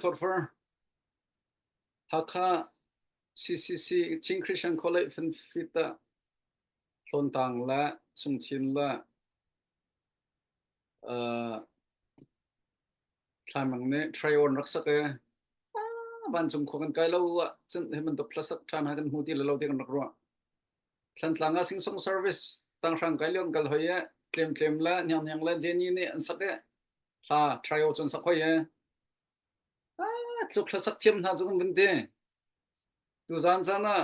Farfar. Hakha CCC Chin Christian College Fanfit ah Hlawntang le Sungchin le uh, Thlaimang nih Trayon rak sak i vancung khua kan kai lo ah cun hi bantuk hlasak ṭhan ha kan hmu ti lo ti kan rak ruah. Thlantlang ah singsong service tanghrang kai lio kal hoi e tlem tlem le hniang hniang le Jenny nih an sak e hla trio cun sak hoi e tluk hlasak thiam hna cu kan vun ti. Tuzaan caan ah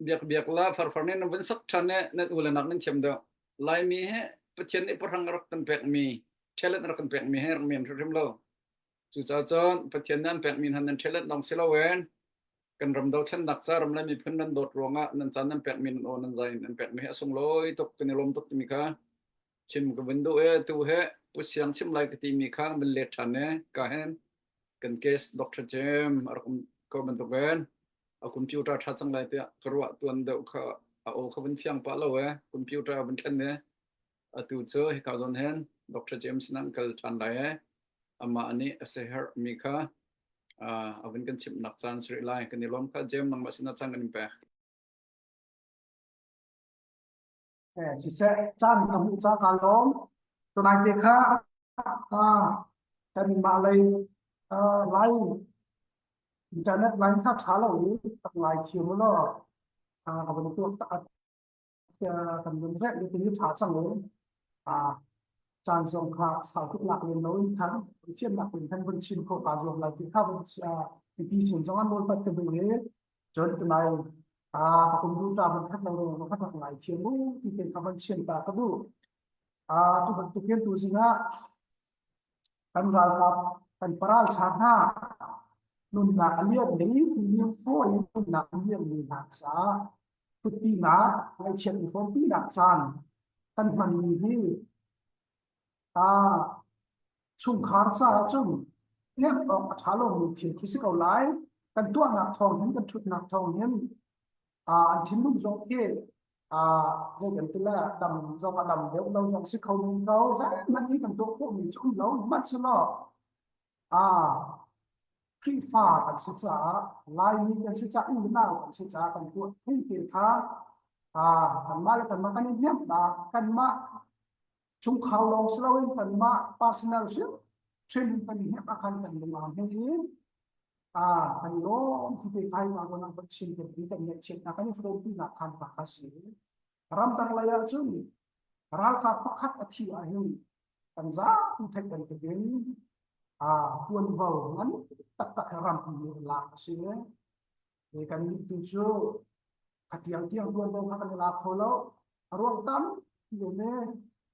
biak biak la farfar nih nan vun sak ṭhan e nan u le nak nan thiam deuh. Laimi he Pathian nih pahrang a rak kan pekmi talent a rak kan pekmi he rak men hrimhrim lo. Cucaah cun Pathian nih an pekmi hna nan talent lawng si loin kan ram dothlennak ca ram le miphun nan dawt ruangah nan caan nan pekmi nan aw nan zai nan pekmi hi a sunglawi tuk kan i lawm tuk timi kha chim ka vun duh e tu he Pu Siang chim lai ka timi kha van let ṭhan e ka hen kan case Dr. Jem a rak um ko bantukin a computer ṭha cang lai tiah ka ruah tuan deuh kha a aw kha vun fiang pah lo e computer vun thlen e atu cu hika zawn hen Dr. James nan kal ṭhan lai e amah nih a seherh mi kha a vun kan chimhnak caan si rih lai kan i lawm kha James nangmah sinah caan kan in pek. Eh, siseh caan ka hmuh ca kaa lawm. Tunai te kha ah kanmah lei lai internet line kha ṭha lo i tak ngai thiam u law ka van tuak tak kan vun rek ni timi ṭha cang u. Caan zong kha sau tuk lak lem lo in khan fiannak in khan vun chim kho kaa zuam lai ti kha vun mipi sin zong an nawl pat ka duh i cun tunai ka computer vun khat lo lo kha rak ngai thiam u ti te kha van chim ta ka duh. Tu bantuk hin tu zingah kan ralkap kan paral cha hna nunnak a liam mi ti fawi nunnak a liam mi hna caah thutpinak ngaihchiat i hrawmpinak caan kan hmanmi hi chungkhar caah cun hnemh awk a ṭha lomi thil khi si ko lai. Kan tuahnak thawng hin kan ṭhutnak thawng hin an thinlung zong khi zei kan ti le dam zong a dam deuh lo zong si kho men ko. Zeihmanh hi kan tuah khawhmi cu um lo. Hmanhsehlaw Khrihfa kan si caah Laimi kan si caah unau kan si caah kan tuah phung te kha kanmah le kanmah kan i hnemhnak kanmah chungkhar lawng si loin kanmah personal hrim hrim in kan i hnemh ah khan kan lung aa hmui i kan i lawm ti te kai ma ko nang kan chim kan ti kan ngaihchiatnak kan i hrawmpinak khan pa kha si ramdang lei ah cun ralkap pakhat a thi ah hin kan zapi theih bantukin tuanvo ngan taktak he rampi nih lak a si i kan nih tu cu khatiang tiang tuanvo kha kan i lak kho lo a ruang tam ti um i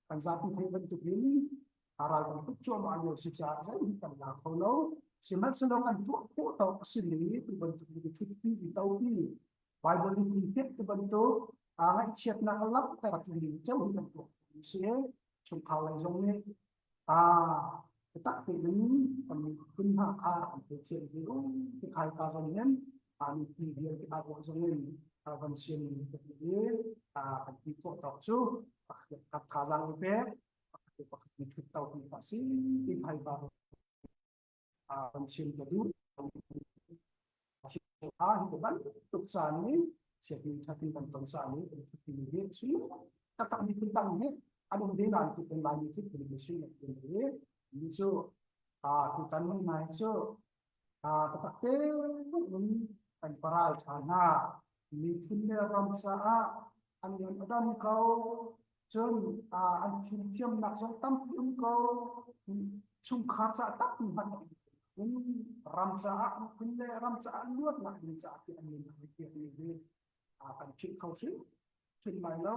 kan zapi theih bantukin ral kan tuk cuahmah lio si caah zeihmanh kan la kho lo sihmanhsehlaw kan tuah khawh tawk a simi tu bantuk i ṭhutpi i topi Bible i ti ti bantuk ngaihchiatnak a langhter timi ceu hi kan tuah si chungkhar lei zong nih biatak tein kan miphun hna kha an theithiam ve u ti khai ka zong hin mipi vialte ka ruah zong in van siam kan i kan ti khawh tawk cu pakhat thazaang i pek pakhat le pakhat ni thut to ti pa si ti khai ka van chim ka duh Hi bantuk caan nih sianginn ṭhatin kan ton caan nih kan ṭhutti hi a si. Taktak miphun dang hi an um ve nain ti kan Laimi thil phun hi si na ti hi mi cu tutan ni nai cu taktak te in kan paral ṭha hna miphun le ram caah an ngan a dam ko cun an fimthiamnak zong tampi um ko chungkhar caah tampi hmanh in ram caah miphun le ram caah luatnak ding caah ti an min an pekmi hi kan philh kho hrim hrim lai lo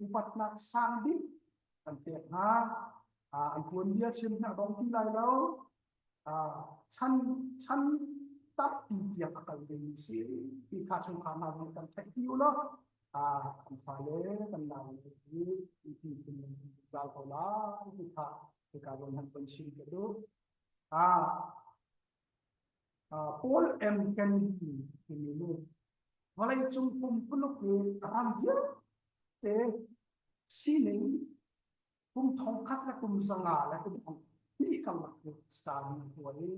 upatnak sang bik kan pek hna an tuanbia chim hi a dong ti lai lo chan chan tampi tiang a kal ding si ti kha chungkhar hna nih kan theih pi u law kan fale kan nau le hi ti phun zal ko lai ti kha hika zawn han kan chim ka duh Paul M Kennedy timi nih vawleicung pumpuluk i ram vialte sining kum thongkhat le kum zanga le kum thong hnih karlak hi study a tuah i.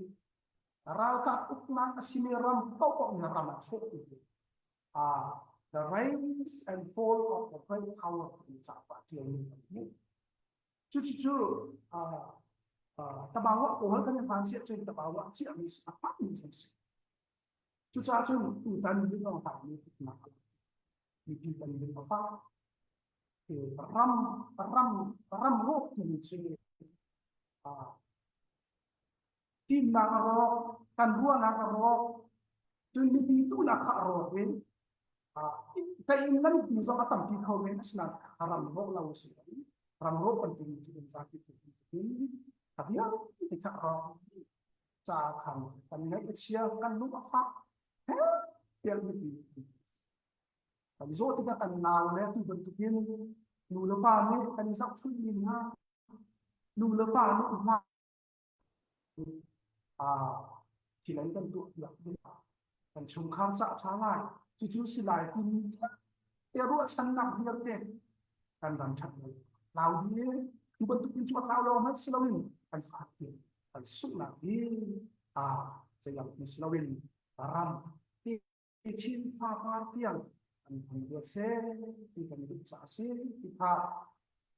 Ralkap uknak a simi ram paohpaoh nih ram an hrawh ti uh, The Rise and Fall of the Great Power timi cauk ah ṭialmi kan hmuh. Cucu uh, uh, tabawa kawl kan i hlan siah cun tabawa chiahmi a hmanmi a si. Cucaah cun tutan min Aung Hlaing nih uknak a lak. Mipi kan lung a fak. Ram ram ram rawk timi cu uh, fimnak a rawk, kan ruahnak a rawk, cun mipi duhnak kha a rawk in ka inn nganpi zong a tampi kho men asinain ram rawh lo a si lo. Ram rawh kan timi cu kan zapi thil a vialte kha a rawk ca khan kan ngaih a chia, kan lung a fak he tiang mipi kan zawh tikah kan nau le tu bantukin nu le pa nih kan i zohchunhmi hna nu le pa nih hna thil an kan tuah piak ding kan chungkhar ca ṭha lai cucu si lai timi te ruahchannak vialte kan ram ṭhat lo tlau dih tu bantuk in cu a tlau lawng hmanh si loin kan fak ti kan sunghnak hi a zeilam ti si loin ram Chin fapar tiang an hmang ruat seh ti kan duh caah a si ti kha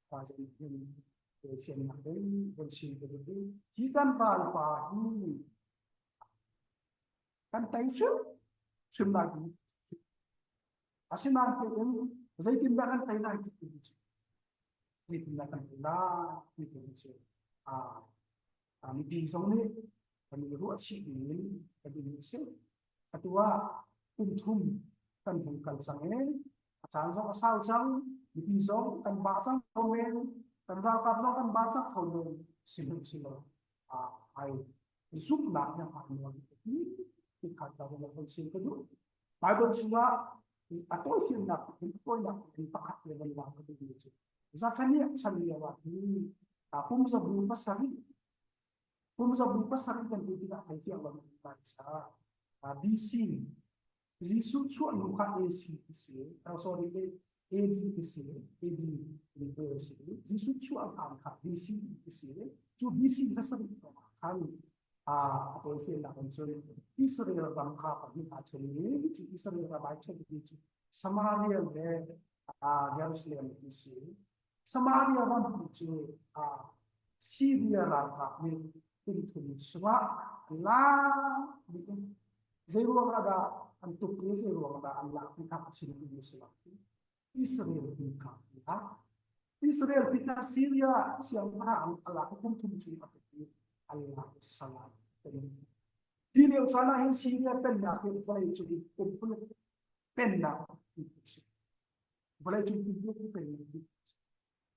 pa hin fiannak in von chim ka duh i hi kan ralpa hi kan tei hrim hrim lai ti asinain tein zeitindah kan tei lai ti cu zeitindah kan tei lai ti cu a mipi zong nih kan i ruahchih ding in kan i si. Atu ah kum thum kan hung kal cang i a caan zong a sau cang, mipi zong kan ba cang kho men, kan ralkap zong kan ba cang kho men, sihmanhsehlaw ai zumhnak he hmaan nuam ti ti kha ta kan chim ka duh. Bible chungah a tawifiannak in a tawinak in pakhat le van lak ka duhmi cu Zephaniah chan lio ah hin kum zabu pasarih kum zabu pasarih kan ti tikah thei fiang lo in sa BC Jesuh chuah hnu kha AC ti si oh, sorry AD ti si AD ti si Jesuh chuah hlan kha BC ti si cu BC zasarih khan a tawifiannak in cun Israel ram kha pahnih aa ṭhen i cu Israel ram ai ṭhenmi cu Samaria le Jerusalem ti si. Samaria rampi cu Syria ralkap nih kum thum chungah an lak dih i zei ruang ah dah an tuk i zei ruang ah dah an lak ti kha a chim duhmi si lo. Israel pi kha an lak. Israel pi kha Syria siangpahrang a lak i kum thum chung a tuk i an lak i salam Hi lio caan ah hin Syria pennak hi vawlei cung pumpuluk pennak ti a si. Vawlei cung pumpuluk pennak ti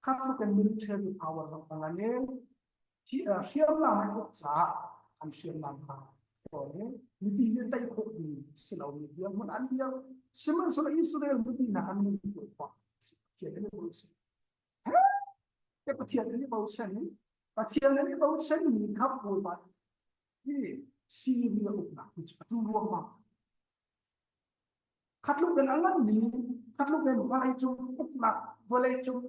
kha tluk in military power zong a ngan i hriamnam an uk caah an hriamnam kha ṭhawn i mipi nih tei khawh ding si lomi dirhmun an dir. Sihmanhsehlaw Israel mipi hna an min khawh Pathian an i bochan. He Pathian an i bochan i Pathian an i bochan mi kha Bawipa hi Syria uknak cu a tlu ruangmang. Khatluk in a nganmi, khatluk in vawleicung uknak, vawleicung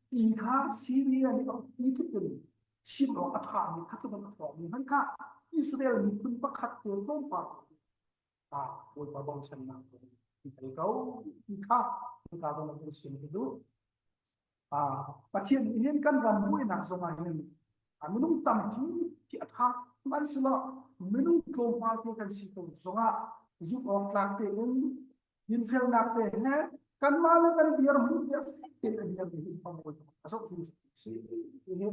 pi kha Syria nih a uk ti tluk in chim awk a ṭhami, khatluk in a ṭhawngmi hmanh kha Israel miphun pakhat te tlawmpal ah Bawipa bochannak in thei ko ti kha hika zong ah chim ka duh. Pathian nih hin kan ram buainak zong ah hin minung tampi khi a ṭha hmanhsehlaw minung tlawmpal te kan si ko zongah zumh awk tlak tein dinfelnak te he kanmah le kan dirhmun te fek tein a dirmi hi pamoi a zoh cu si ti hi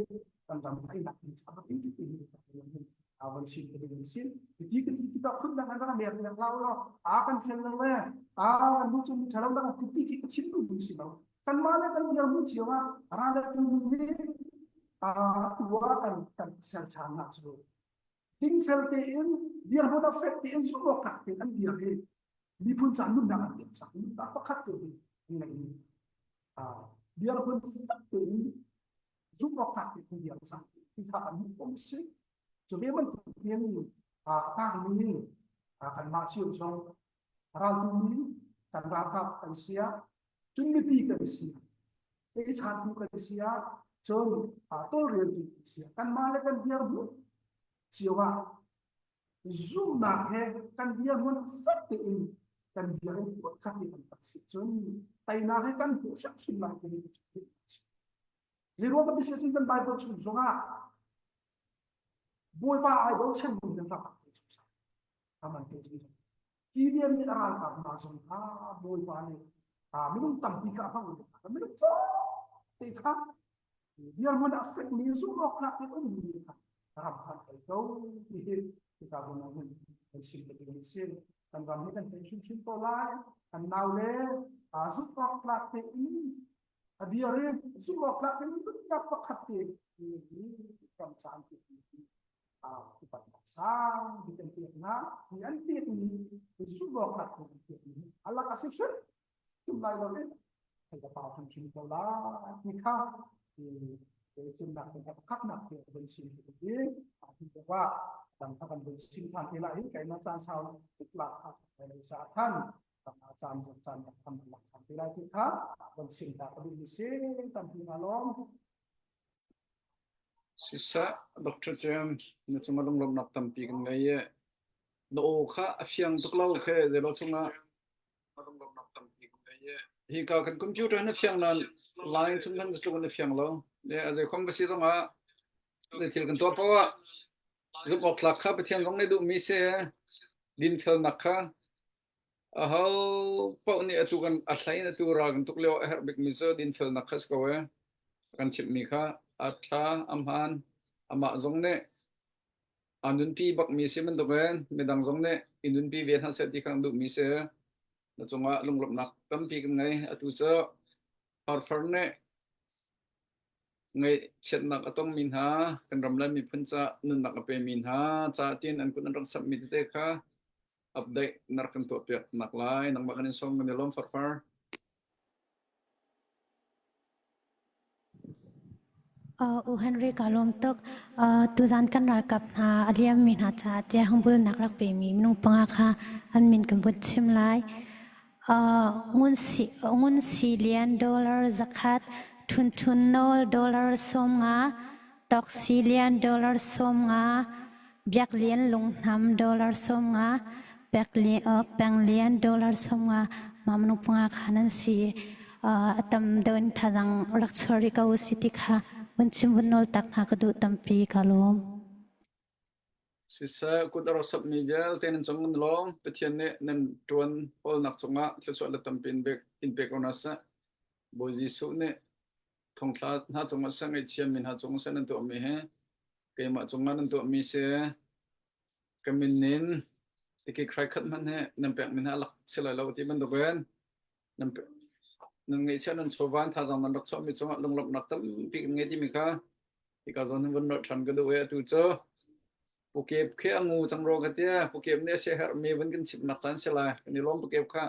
kan ram teinak ding caah ti ti hi a van chim ka ding si ti ka ti tikah phun dang an rak mer nek lau lo a kan fel lo e a kan nu cu mi ṭhalo dang ti ti khi ka chim duh mi si lo kanmah le kan dirhmun cio ah ralatu nih atu ah kan kan ser ṭhan nak cu dingfel tein dirhmun a fek tein zumh awk tlak tein an dir i miphun ca nunnak an pek cang nunnak pakhat te hi an ngeih dirhmun fek tein zumh awk tlak tein dir cang ti kha an hmuh khawh si cu ve bantukin a tangmi kanmah cio zong raltu mi kan ralkap kan si ah cun mipi kan si ah chantu kan si ah cun tawlreltu kan si ah kanmah le kan dirhmun cio ah. Zumhnak he kan dirhmun fek tein kan dir in kuat khat i kan tak si cun teinak he kan hmuh hrimhrim lai timi cu Zeiruang kan ti si cun kan Bible chung zongah Bawipa ai bochan mi kan rak te chung sa aman te chung Gideon nih a ralkap hna zong kha Bawipa nih minung tampi kha a hmang mi minung te kha dirhmun a fekmi zumh awk tlak in ummi kha ram khan ei ko ti hi hika zawn ah hin kan chim ka ding si kan ram hi kan tei hrimhrim ko lai kan nau le zumh awk tlak tein a dir i zumh awk tlak in nunnak pakhat te hi ram caan te upatnak sang bik an pek hna mi an pek mi zumh awk tlak tein an pek mi alak a si hrim hrim lai lo in thei ka pau hrimhrim ko lai ti kha chimnak kan pakhatnak te van chim ti a ti ah dang kha kan van chim than te lai keimah caan sau tuk lak kha sa khan caan caan kan lak than te lai ti kha van chim ta ka duh mi si tampi nga lawm Siseh, Dr. James, na cungah lunglawmhnak tampi kan ngei i na aw kha a fiang tuk lo khi zeilaw chungah hika kan computer na fiang nain line chung khan zeitluk in a fiang lo. Le a zeikhom va si zongah zei thil kan tuah paoh ah zumh awk tlak kha Pathian zong nih duhmi si dinfelnak kha Aho paoh nih atu kan a hlei in atu ral kan tuk lio a herh bikmi cu dinfelnak kha si ko ee. A kan chimhmi kha a ṭha, a hmaan. Amah zong nih aa nunpi bakmi si bantukin midang zong nih i nunpi ve hna seh ti kha an duhmi si. Na cungah lunglawmhnak tampi kan ngei. Atu cu farfar nih ngaihchiatnak a tongmi hna, kan ram le miphun ca nunnak a pemi hna ca tiin an kut an rak samhmi tete kha update na rak kan tuahpiak nak lai nangmah kan in sawm kan i lawm farfar. Uh, U Henry ka lawm tuk. Uh, tuzan kan ralkap hna a liammi hna caah tiah hungbulnak rak pemi minung panga kha an min kan vun chim lai. Uh, ngun si ngun si lian dollar zakhat, thun thun nawl dollar 50, tok si lian dollar 50, Biak Lian Lunghnam dollar 50, Pek Peng Lian dollar 50, ma minung panga kha nan si. A tam deuh in thazang rak chuah rih ko si ti kha vun chim vun nawl tak hna ka duh tampi ka lawm. Siseh kut a rak sapmi vialte nan cung nan lawm. Pathian nih nan ṭuan hawlnak cungah thluachuah le tampi in pek in pe ko hna seh. Bawi Jesuh nih thongthla hna cungah seh ngaihchiami hna cungah seh nan tuahmi hi keimah cungah nan tuahmi si ka min in tikik hrai khat hmanh hi nan pekmi hna lak si lai lo ti bantukin nan nan ngeihchiah nan chawva thazaang nan rak chuahmi cungah lunglawmhnak tampi kan ngei timi kha hika zawn hin vun nolh ṭhan ka duh i atu cu pukep khi a ngu cang ro ka tia pukep nih a siaherhmi vun kan chimnak caan si lai kan i lawm pukep kha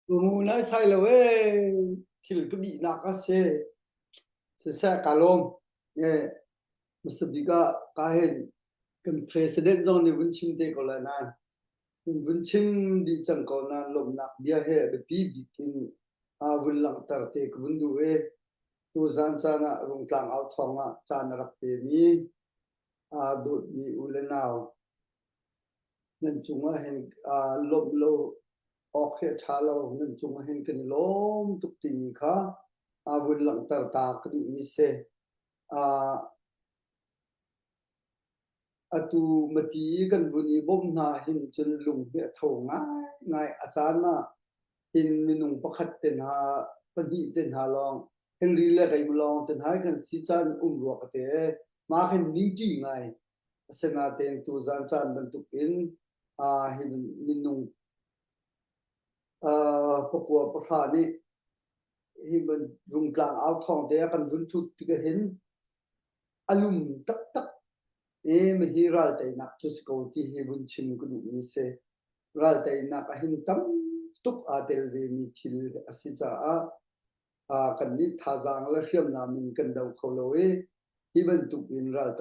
Ngu nai sai lo ee thil ka bihnak a si. Siseh ka lawm. Eh, hmasa bik ah ka hin kan president zong nih vun chim te ko lai nain vun chim dih cang ko nain lawmhnak bia he a biapi bik in aa vun langhter te ka vun duh i tuzan caan ah Rungtlang au thawng ah caan a rak pemi aa dawtmi u le nau Nan cungah hin aa lawmh lo awk hi a ṭha lo. Nan cungah hin kan i lawm tuk timi kha aa vun langhter ta ka duhmi si. Aa atu mati i kan vun i bawmh hna hin cun lung hi a tho ngaingai. A caan ah hin minung pakhat te hna, pahnih te hna lawng, Henry le keimah lawng te hna hi kan si caan um rua ka ti. Mah khin ningṭi ngai. Asinain tuzaan caan bantukin hi minung pakua pahra nih hi rungtlang au thawng te a kan vun ṭhut tikah hin a lum taktak i hihi ralteinak cu si ko ti hi vun chim ka duhmi si. Ralteinak ah hin tam tuk aa tel vemi thil a si caah kannih thazaang le hriamnam in kan do kho lo i hi bantuk in ral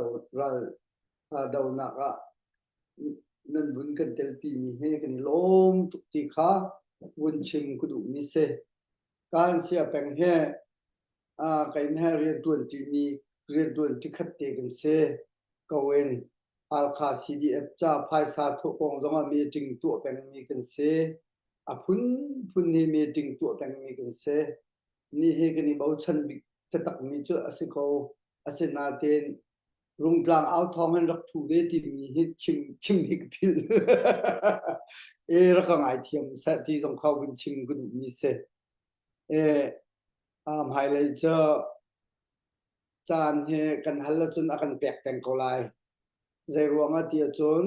donak ah nan vun kan telpi mi he kan i lawm tuk ti kha vun chim ka duhmi si. Kaan sia peng he keimah he rian ṭuan ṭimi Rianṭuan ṭikhat te kan si. Ko in Halkha CDF ca phaisa thawh kong zongah meeting tuah pengmi kan si. A phunphun hi meeting tuah pengmi kan si. Ni hi kan i bochan bik taktakmi cu a si ko. Asinain Rungtlang au thawng in rak ṭhu ve timi hi chim chim hi ka philh. E rak ka ngaithiam seh ti zong kha vun chim ka duhmi si. E hmailei cu caan hi kan hal ahcun a kan pek peng ko lai. Zei ruangah ti ahcun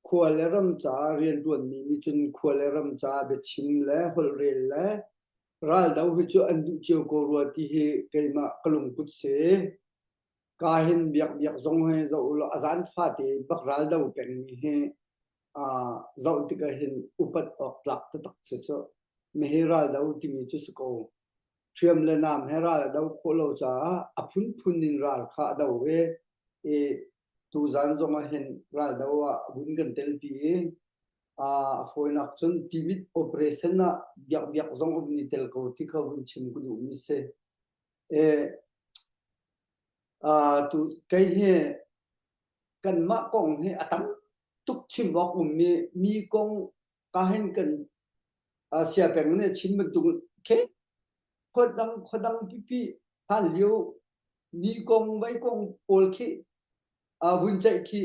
khua le ram caah rianṭuanmi nih cun khua le ram caah biachim le holhrel le raldo hi cu an duh cio ko rua ti hi keimah ka lungput si. Ka hin biak biak zong hi zoh ulaw a zan fate bak raldo pengmi hi zoh tikah hin upat awk tlak taktak si cu. Mihi raldo timi cu si ko. Hriam le nam he ral a do khawh lo caah a phunphun in ral kha a do i i tuzan zong ah hin raldo ah vun kan telpi i a fawinak cun timit operation ah biak biak zong um ni tel ko ti kha vun chim ka duhmi si. E, tu kei hi kanmah kong hi a tam tuk chim awk ummi mi kong ka hin kan siapeng nih chim bantuk khe khuadang khuadang pipi hlan lio mi kong vai kong pawl khi vun ceih khi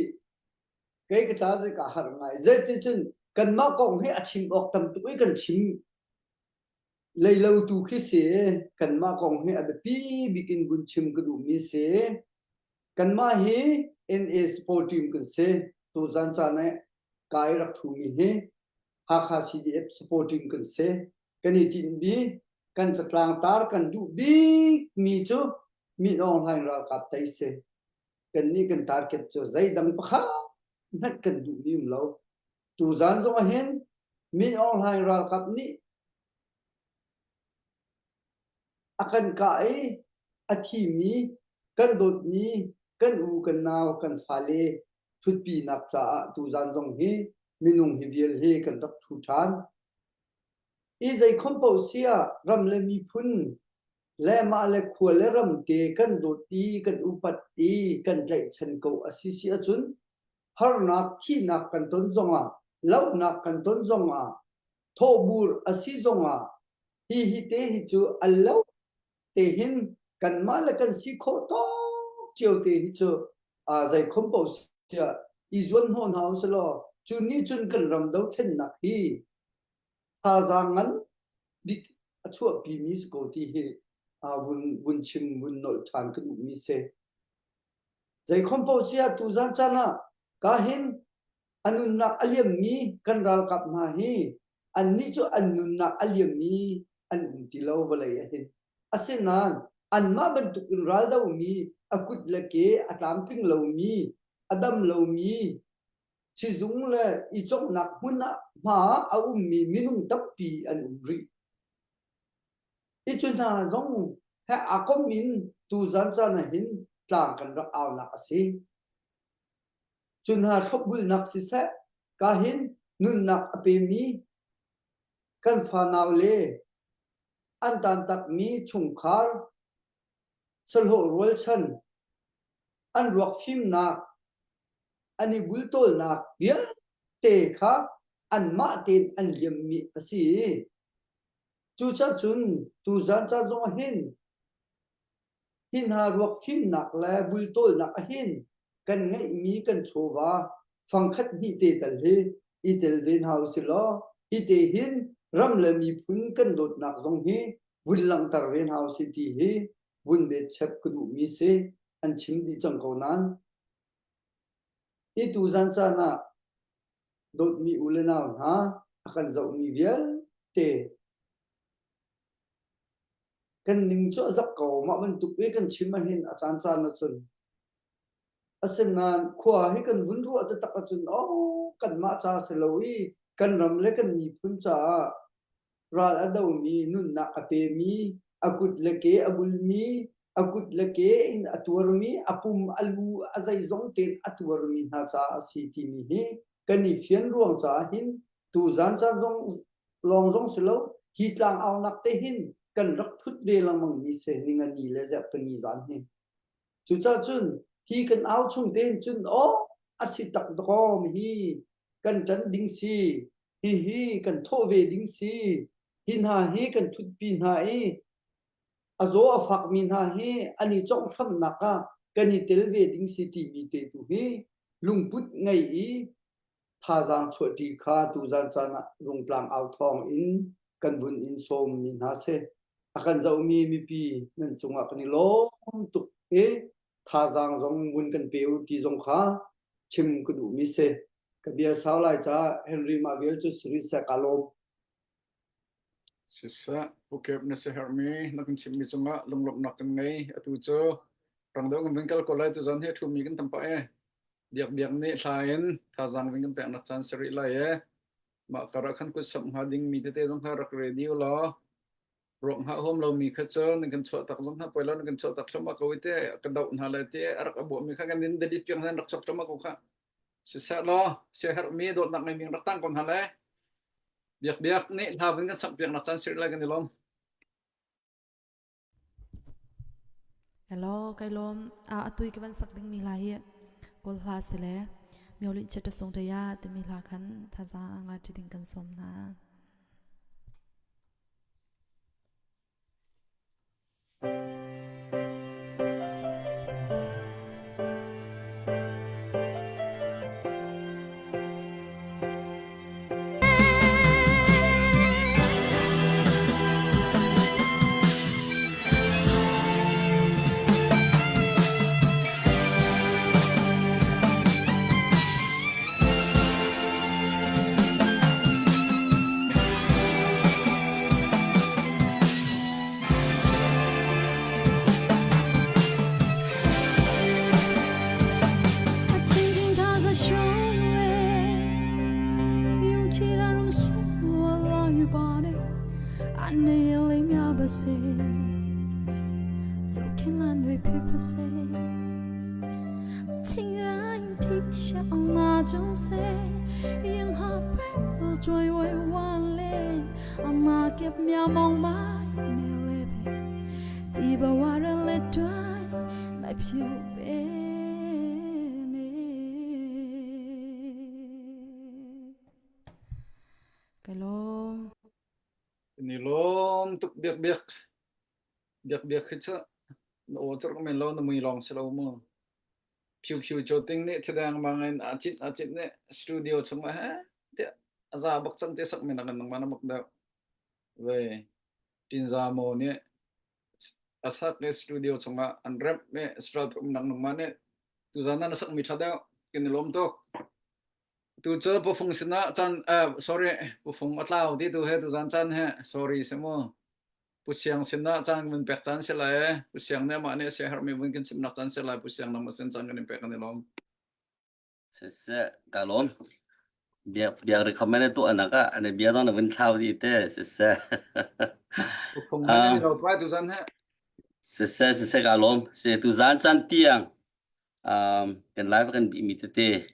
kei ka ca ka har ngai zeiticun kanmah kong hi a chim awk tam tuk i kan chim lei lo tu khi si kanmah kong hi a biapi bik in vun chim ka duhmi si kanmah hi NA sport team kan si tuzan caan ah kai rak ṭhumi hi Hakha CDF supporting kan si. Kan i tinhmi, kan catlang tar kan duh bikmi cu Min Aung Hlaing ralkap tei si. Kannih kan target cu zeidang pakhat hmanh kan duhmi um lo. Tuzan zong ah hin Min Aung Hlaing ralkap nih a kan kah i a thimi kan dawtmi kan u kan nau kan fale ṭhutpinak caah tuzan zong hi minung hi vial hi kan rak ṭhu ṭhan. I zeikhom paoh si ah ram le miphun le mah le khua le ram te kan dawt i kan upat i kan tlaihchan ko a si si ahcun harnak thihnak kan ton zongah lohnak kan ton zongah thawhbur a si zongah hi hi te hi cu a lo te hin kanmah le kan si khawh tawk cio te hi cu zeikhom paoh siah i zuan hnawh hna usih law cu nih cun kan ram dothlennak hi thazaang ngan bik a chuahpi mi si ko ti hi vun vun chim vun nolh ṭhan ka duhmi si. Zeikhom paoh siah tuzan caan ah ka hin a nunnak a liammi kan ralkap hna hi annih cu an nunnak a liammi an um ti lo vawlei ah hin. Asinain anmah bantukin raldomi a kut le ke a tlamtling lomi a dam lomi sizung le i cawknak hmun ah hma a ummi minung tampi an um rih. Hi cu hna zong he aa kom in tuzan caan ah hin tlang kan rak aunak a si. Cu hna thlopbulnak siseh, ka hin nunnak a pemi kan fanau le an tantakmi chungkhar sahlawh rualchan an ruak fimnak an i bultawlnak vialte kha anmah tein an liammi a si i cucaah cun tuzan ca zong ah hin Hi hna ruak fimnak le bultawlnak ahhin kan ngeihmi kan chawva fangkhat hnih te tal hi i tel ve hna usih law hi te hin ram le miphun kan dawtnak zong hi vun langhter ve hna usih ti hi vun betchep ka duhmi si an chim dih cang ko nain hi tuzan caan ah dawtmi u le nau hna a kan zohmi vialte Kan ning cu a zak ko. Mah bantuk i kan chim ahhin a caancaan ahcun. Asinain khua hi kan vun ruah taktak ahcun oh kanmah ca si lo i kan ram le kan miphun caah ral a domi, nunnak a pemi, a kut le ke a bulmi, a kut le ke in a tuarmi, a pum a lu a zeizong tein a tuarmi hna caah a si timi hi kan i fian ruang caah hin tuzan caan zong lawng zong si lo hi tlang aunak te hin kan rak thut ve lengmang mi se ningani le zerhtuni zan hi. Cucaah cun hi kan au chung tein cun aw a si tak dawm hi kan ṭan ding si, hihi kan thawh ve ding si, hi hna hi kan ṭhutpi hna i a zaw a fakmi hna hi an i conghhramhnak ah kan i tel ve ding si timi te tu hi lungput ngei i thazaang chuahṭi kha tuzan caan ah Rungtlang au thawng in kan vun in sawmmi hna si. A kan zohmi mipi nan cungah kan i lawm tuk i thazaang zong vun kan pe u ti zong kha chim ka duhmi si. Ka bia sau lai caah Henry mah vial cu si rih seh ka lawm. Siseh, Pu Kep na siaherhmi na kan chimhmi cungah lunglawmhnak kan ngei. Atu cu rang deuh kan vun kal ko lai. Tuzan hi a ṭhumi kan tam pah ee. Biakbiak nih hla in thazaang vun kan peknak caan si rih lai ee. Mah kar ah khan kut samh hnga dingmi tete zong kha rak ready u law ruak hnga huam lomi kha cu nan kan chuah tak zong hna poi lo nan kan chuah tak thluahmah ko i te ka doh hna lai te a rak a buahmi kha kan in delete piak hna rak chuak thluahmah ko kha. Siseh law siaherhmi dawtnak ngeimi rak tang ko hna le Biakbiak nih hla vun kan sak piaknak caan sir lai kan i lawm. Hello, kai lawm. Ah, atui ka van sak dingmi hla hi Kawl hla si le Myolin Chitta Sung Te Ya timi hla khan thazaang la ṭi ding kan sawm hna. Ka lawm. Ni lawm tuk biak biak. Biak biak hi cu na aw cu rak men lo na mui lawng si lo mu. Phiu phiu cho ting nih thidang bang in a cit a cit nih studio chung ah he tiah a za bak cang te sak men ah kan nangmah na bak deuh. Ve Tinza maw nih a sak i studio chungah an remh i Israel umnak nangmah nih tuzan ah na sakmi ṭha deuh kan i lawm tuk. Tu cu pufung sinah caan uh, sorry pufung a tlau ti tu he tuzan caan he sorry si mu. Pu Siang sinah caan kan pek caan si lai. Pu Siang nih amah nih a siaherhmi vun kan chimnak caan si lai. Pu Siang nangmah sin caan kan in pek kan i lawm. Siseh, ka lawm. Biak biak recommend tu anak ah ane bia dong na vun thlau di te siseh. Pufung he kan i lo pai tuzan he. Siseh siseh ka lawm. Se tu zan chan tiang um kan live kan bi mi tete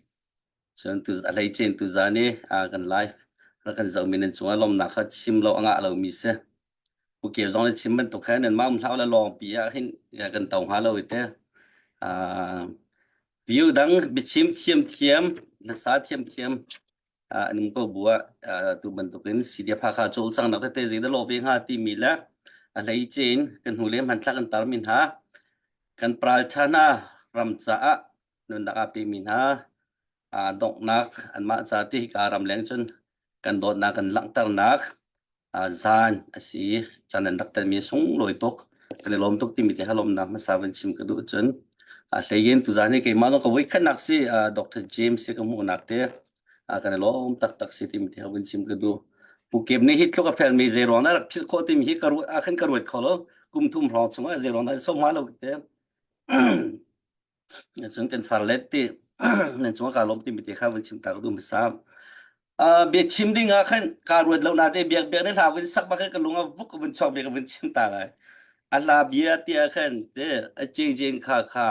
cun tu a hlei chen tu zan i kan live rak kan zoh mi nan cungah lawmnak kha chim lo a ngah lo mi si. Pu Kel zong nih chim bantuk khan nan mah um hlah la lawng pi ah hin kan to hnga lo i te. View dang biachim thiam thiam hlasa thiam thiam an um ko bu ah tu bantukin CDF Hakha cawlcanghnak tete zei dah lawh ve hnga timi le a hleice in kan hnu le hmanthlak kan tarmi hna kan praltha hna ram caah nunnak aa pemi hna donghnak anmah ca ti hika ramleng cun kan dawtnak kan langhternak zan a si i caan an rak telmi a sunglawi tuk. Kan i lawm tuk timi te kha lawmnak hmasa van chim ka duh cun a hleiin tuzaan hi keimah zong ka voikhatnak si Dr. James hi ka hmuhnak te kan i lawm taktak si timi te kha vun chim ka duh. Pu Kep nih hi tluk a felmi zei ruang dah rak philh khawh timi hi ka ruat ah khan ka ruat kho lo. Kum thum hrawng chungah zei ruang dah som hnga lo te. Cun kan far let ti nan cungah kaa lawm timi te kha vun chim ta ka duh hmasa. Uh, biachim ding ah khan kaa ruat lo na te biak biak ne hla vun sak bak ka lung a vuk vun chuak bia ka vun chim ta lai. A hla bia ti ah khan te a ching ching kha kha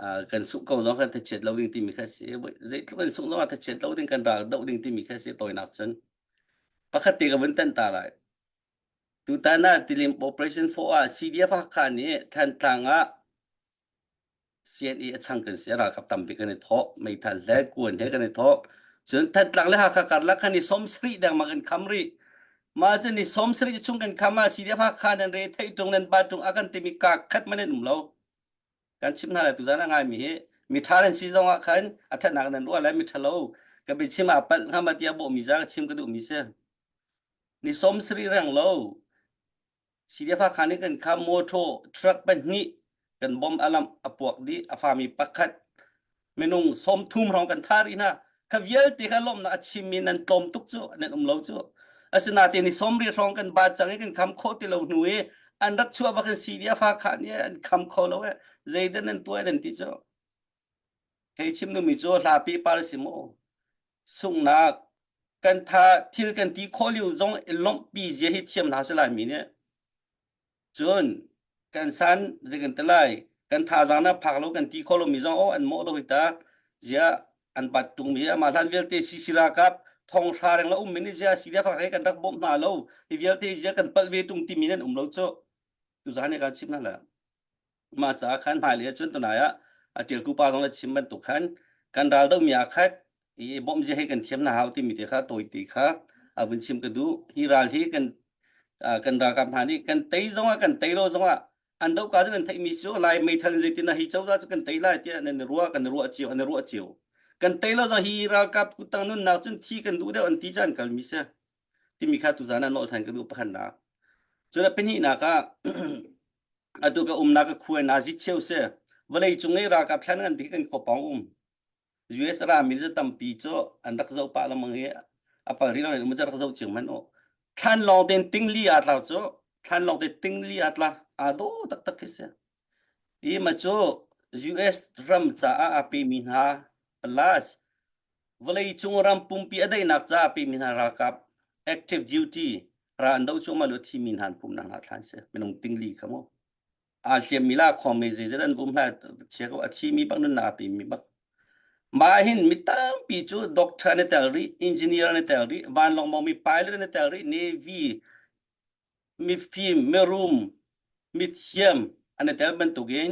uh, kan sungh ko zong khan thachiat lo ding timi kha si. Zeitluk kan sungh zong ah thachiat lo ding kan ral doh ding timi kha si tawinak cun. Pakhat te ka vun tan ta lai. Tutan ah Tilim Operation 4 ah CDF Hakha nih Thantlang ah. CNA a chang kan si ralkap tampi kan i thawh meithal he kuan he kan i thawh cun Thantlang le Hakha karlak khan ni 70 dengmang kan kham rih mah cu ni 70 chung kan kham ah CDF Hakha nan re thei tung nan ba tung a kan timi ka khat man an um lo kan chim hna lai tuzan a ngaimi hi mi ṭha nan si zong ah khan a ṭhatnak nan ruah lai mi ṭhalo ka biachim ah palh hnga ma tiah bawhmi za ka chim ka duhmi si ni 70 reng lo CDF Hakha nih kan kha motor truck pahnih kan bom alam a puak dih a fami pakhat minung 30 hrawng kan thah rih hna kha vialte kha lawmhnak a chimmi nan tlawm tuk cu nan um lo cu asinain ni 70 hrawng kan bat cang i kan kham khawh ti lo hnu i an rak chuah bak in CDF Hakha nih an kham kho lo e zeidah nan tuah nan ti cu Kei chim duhmi cu hlapi par si mu. Sunghnak kan tha thil kan ti khawh lio zong i lawmhpi zia hi thiam hna si lai mi nih. Cun kan san zei kan ti lai kan thazaang na phak lo kan ti khawh lomi zong oh an mawh lo hi ta zia an bat tung mi amah hlan vialte CC ralkap thong hra reng la um mi nih zia CDF he kan rak bawmh hna lo hi vialte zia kan palh ve tung timi nan um lo cu tuzan he kan chim hna la Mah caah khan hmailei ahcun tunai ah a ṭialtu pa zong le chim bantuk khan kan ral dohmi ah khat i bawmh zia hi kan thiam hna hau timi te kha tawite kha a vun chim ka duh. Hi ral hi kan kan ralkap hna nih kan tei zongah kan tei lo zongah an doh ka cu kan theihmi cu Lai meithal in zeitin hi cozah cu kan tei lai tiah nan i ruah kan i ruah cio an i ruah cio. Kan tei lo zong hi ralkap kuttang nunnak cun thi kan duh deuh an ti caan kalmi si timi kha tuzan ah nawl than ka duh pakhatnak. Cun a pahnihnak ah atu ka umnak ka khua nazi cheu si vawlei cung i ralkap thlan ngan bik kan khua pawng um US rami cu tampi cu an rak zoh pah lengmang i a pal rih lo um rak zoh cio man u thlan lawng ten tingli aa tlar cu thlan lawng te tingli aa tlar aa dawh taktak khi si i ma cu US ram caah aa pemi hna plus vawlei cung ram pumpi a daihnak caah pemi hna ralkap active duty ra an do cuahmah lu thimi hna an pumnak hna thlan si minung tingli kha mu aa hliammi la khawngmi zeizat an vum hna chia ko a thimi bak nunnak a mi bak mah hin mi tampi cu doctor an i tel rih engineer an i tel rih vanlawng mawngmi pilot an i tel rih navy mifim mirum mithiam an i tel bantukin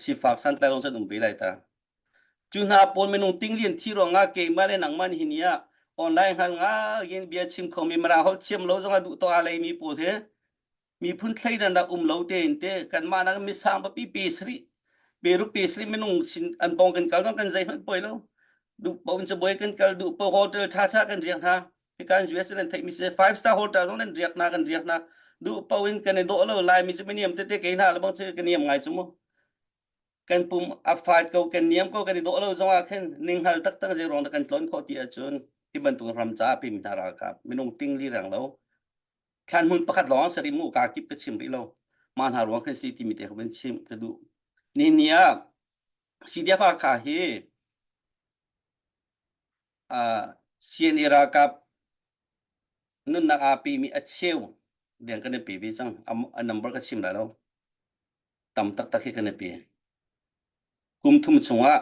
sifak santlai lawng an um ve lai ta Cu hna pawl minung tinglian thi ruangah keimah le nangmah nihin ni ah online hngal ngaiin bia chim khomi Mirang holh thiam lo zongah duh tawk aa leimi pawl hi miphun thleidannak um lo tein te kanmah nak misang papi pe sarih pe ruk pe sarih minung sin an pawng kan kal zong kan zeihmanh poi lo duh paoh in cabuai kan kal duh paoh hotel ṭha ṭha kan riak hna hika in US nan theihmi si five star hotel zong nan riak hna kan riak hna duh paoh in kan i dawh lo Laimi cu miniam tete kei hna lebang cu ka niam ngai cu mu kan pum a fat ko kan niam ko kan i dawh lo zongah khin ninghngal taktak zei ruang dah kan tlawn khawh ti ahcun hi bantuk ram caah pimi hna ralkap minung tingli reng lo thlan hmun pakhat lawng sari mu ka kip ka chim rih lo mah hna ruang khin si timi te kha van chim ka duh ni ni ah CDF kha hi uh, CNA ralkap nunnak aa pimi a cheu deng kan i pe ve cang a number ka chim lai lo tam taktak hi kan i pe. Kum thum chungah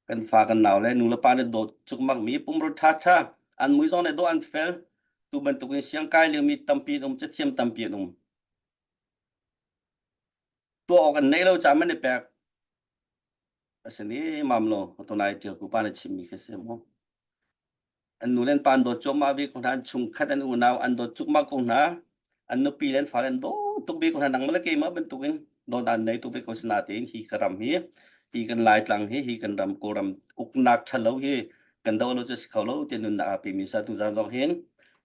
kan fa kan nau le nu le pa nih dawt cukmak mi pumrut ṭha ṭha an mui zong nih dawh an fel tu bantukin siang kai liomi tampi an um cathiam tampi an um tuah awk an neih lo ca man i pek asini mam lo tunai ṭial ku pa na chimmi khi si mu An nu le an pa an dawt cuahmah ve ko hna, an chungkhat an unau an dawt cukmah ko hna, an nupi le an fale an dawt tuk ve ko hna. Nangmah le keimah bantukin dawt an nei tuk ve ko sinain hi ka ram hi, hi kan Laitlang hi, hi kan ram Kawlram uknak ṭhalo hi kan doh lo cu si kho lo ti nunnak aa pemi sa tuzaan zong hin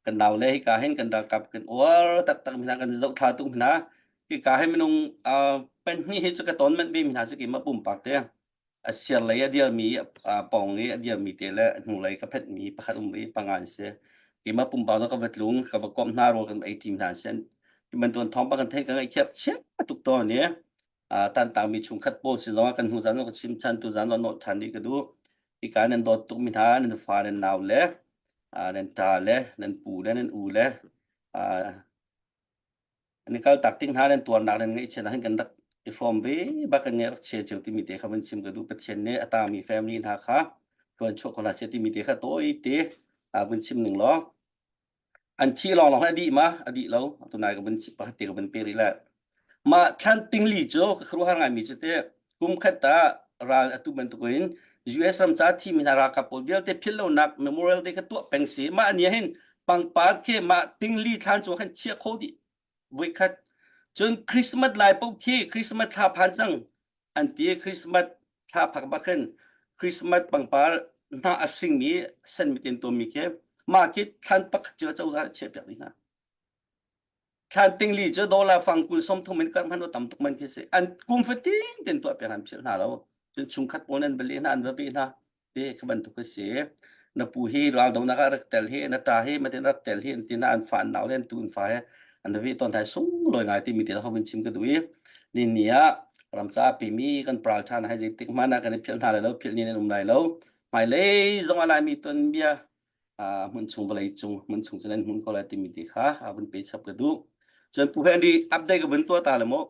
kan nau le hika hin kan ralkap kan uar taktak mi hna kan zohthla tuk hna. Hika hin minung uh, pahnih hi cu ka ton manh ve mi hna cu keimah pumpak te. A sirlei a dirmi pawng i a dirmi te le hnulei ka phenhmi pakhat um i panga an si. Keimah pumpak zong ka va tlung, ka va komh hna, rawl kan ei ṭi hna an si. Hi bantuan thawngpang kan theih ka ngaihchiat chia tuk tawn i tantangmi chungkhat pawl sin zongah kan hnu zan ka chim chan tu zan nawl ṭhan dih ka duh. Hika nan dawt tukmi hna nan fa nan nau le nan ṭa le nan pu le nan u le An i kaltak tik hna nan tuarnak nan ngaihchiat ah hin kan rak i hrawm ve bak kan ngaih rak chia cio timi te kha van chim ka duh. Pathian nih a tangmi family hna kha tuan chuah ko hna seh timi te kha tawi te vun chim ning law an thi lawng lawng a dih ma a dih lo tunai ka vun pakhat te ka vun pe rih le mah thlan tingli cu ka khuaruahhar ngaimi cu te. Kum khat ah ral atu bantukin US ram ca thimi hna ralkap pawl vialte philh lonak memorial day kha tuah peng si. Mah ni hin pangpar khi mah tingli thlan cu khan chiah kho dih voikhat. Cun Christmas lai paoh khi Christmas thla phan cang an ti Christmas thla phak bak khin Christmas pangpar hna a hringmi sen mit in tuammi khi mah khi thlan pakhat cu cozah nih chiah piak dih hna. Thlan tingli cu dollar fang 20 30 in karh hmanh tam tuk man khi si. An kum fatin ten tuah piak an philh hna lo. Cun chungkhat pawl an va le hna an va ve hna. Te kha bantuk a si. Na pu hi ral donak ah rak tel hi na ṭa hi matin rak tel hi an ti na an fa an nau le an tu an fa he an va ve tawn thai sunglawi ngai timi te ho vun chim ka duh i ni ni ah ramca pimi kan pral ṭhan hai zeitik hmanh ah kan i philh hna lai lo philh ni nan um lai lo hmailei zong a laimi tuanbia hmun chung vawlei cung hmun chung cun an hmun ko lai timi ti kha a vun pe chap ka duh cun pu Henry update ka vun tuah ta le mu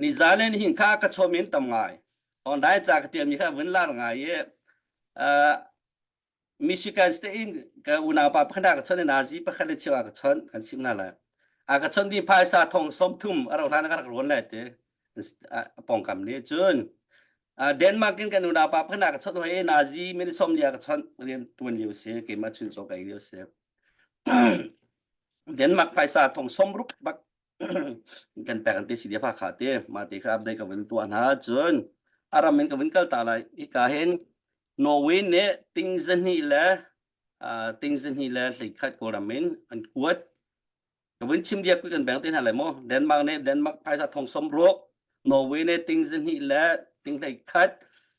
ni za le hin kha ka chom in tam ngai online ca ka tial mi kha vun lar ngai i Michigan State in ka unau pa pakhat ka chon nazi pakhat le cheu ka chon kan chim na lai a ka chon di phaisa thong som thum a ro hlan ka rak ruan lai te pongkam nih cun Denmark in kan unau pa pakhat ka chawnh hoi Nazi min som lia ka chawnh rian tuan lio si keimah chun chaw kai lio si Denmark phaisa thong som ruk bak kan pek an te si dia fa kha te ma te kha update ka vun tuah hna cun aram in ka vun kal ta lai hika hin Norway nih ting zahnih le ting zahnih le hleikhat kawlram in an kuat Ka vun chim diak kan beng te hna lai maw? Denmark nih Denmark phaisa thong som ruk, Norway nih ting zahnih le ting hlei khat,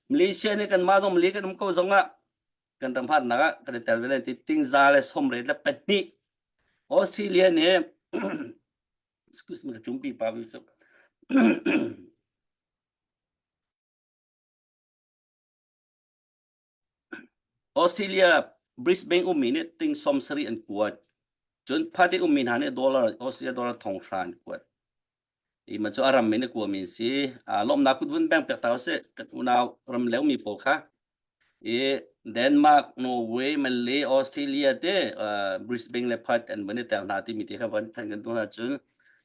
Malaysia nih kanmah zong Malay kan um ko zong ah kan ram harnak ah kan i tel ve lai ti ting za le som re le pahnih. Australia nih excuse me ka cumpi pa Yusuf. Australia Brisbane ummi nih ting 70 an kuat. Cun Perth ummi hna nih dollar Australia dollar thong hra an kuat. I ma cu a ram min a kuami an si. Uh, lawmnak kut vun beng pek ta usih. Kan unau ram leng mi pawl kha. I Denmark, Norway, Malay, Australia te uh, Brisbane le Perth an van i tel hna timi te kha van than kan tu hna cun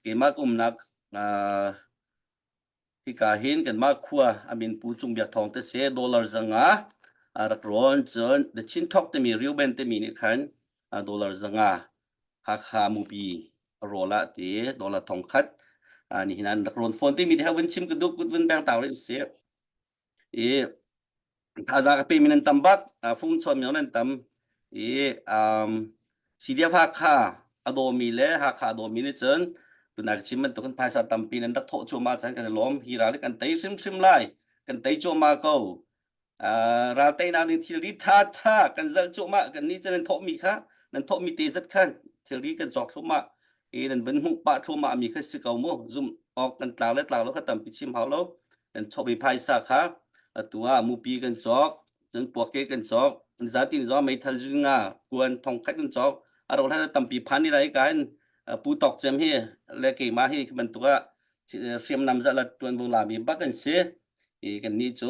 keimah ka umnak uh, Hika hin kanmah khua a min Pu Cung Biak Thawng te si dollar zanga a rak rawn cun The Chin Talk timi Reuben timi nih khan dollar zanga Hakha mupi a rawl ah ti dollar thong khat nihin an rak rawn fawn timi te ha vun chim ka duh kut vun beng tau rih usih. I Thazaang a pemi nan tam bak, fung chawnmi nan tam i um, CDF Hakha a dawmi le Hakha a dawmi nih cun tunai ka chim bantukin phaisa tampi nan rak thawh cuahmah caan kan i lawm. Hi ral hi kan tei hrimhrim lai. Kan tei cuahmah ko. Uh, ral teinak ding thilri ṭha ṭha kan zalh cuahmah. Kan nih cun nan thawhmi kha nan thawhmi te zat khan thilri kan cawk thluahmah i nan van hmuh pah thluahmah mi kha si ko mu. Zum awk kan tlak le tlak lo kha tampi chim hau lo. Kan chawhmi phaisa kha atu ah mupi kan cawk cun puake kan cawk zatin zong meithal nga kuan thong khat kan cawk a ro hlan tampi phan ni lai ka hin pu tok cem hi le keimah hi bantuk ah hriamnam za la tuan bo lami bak kan si i kan ni cu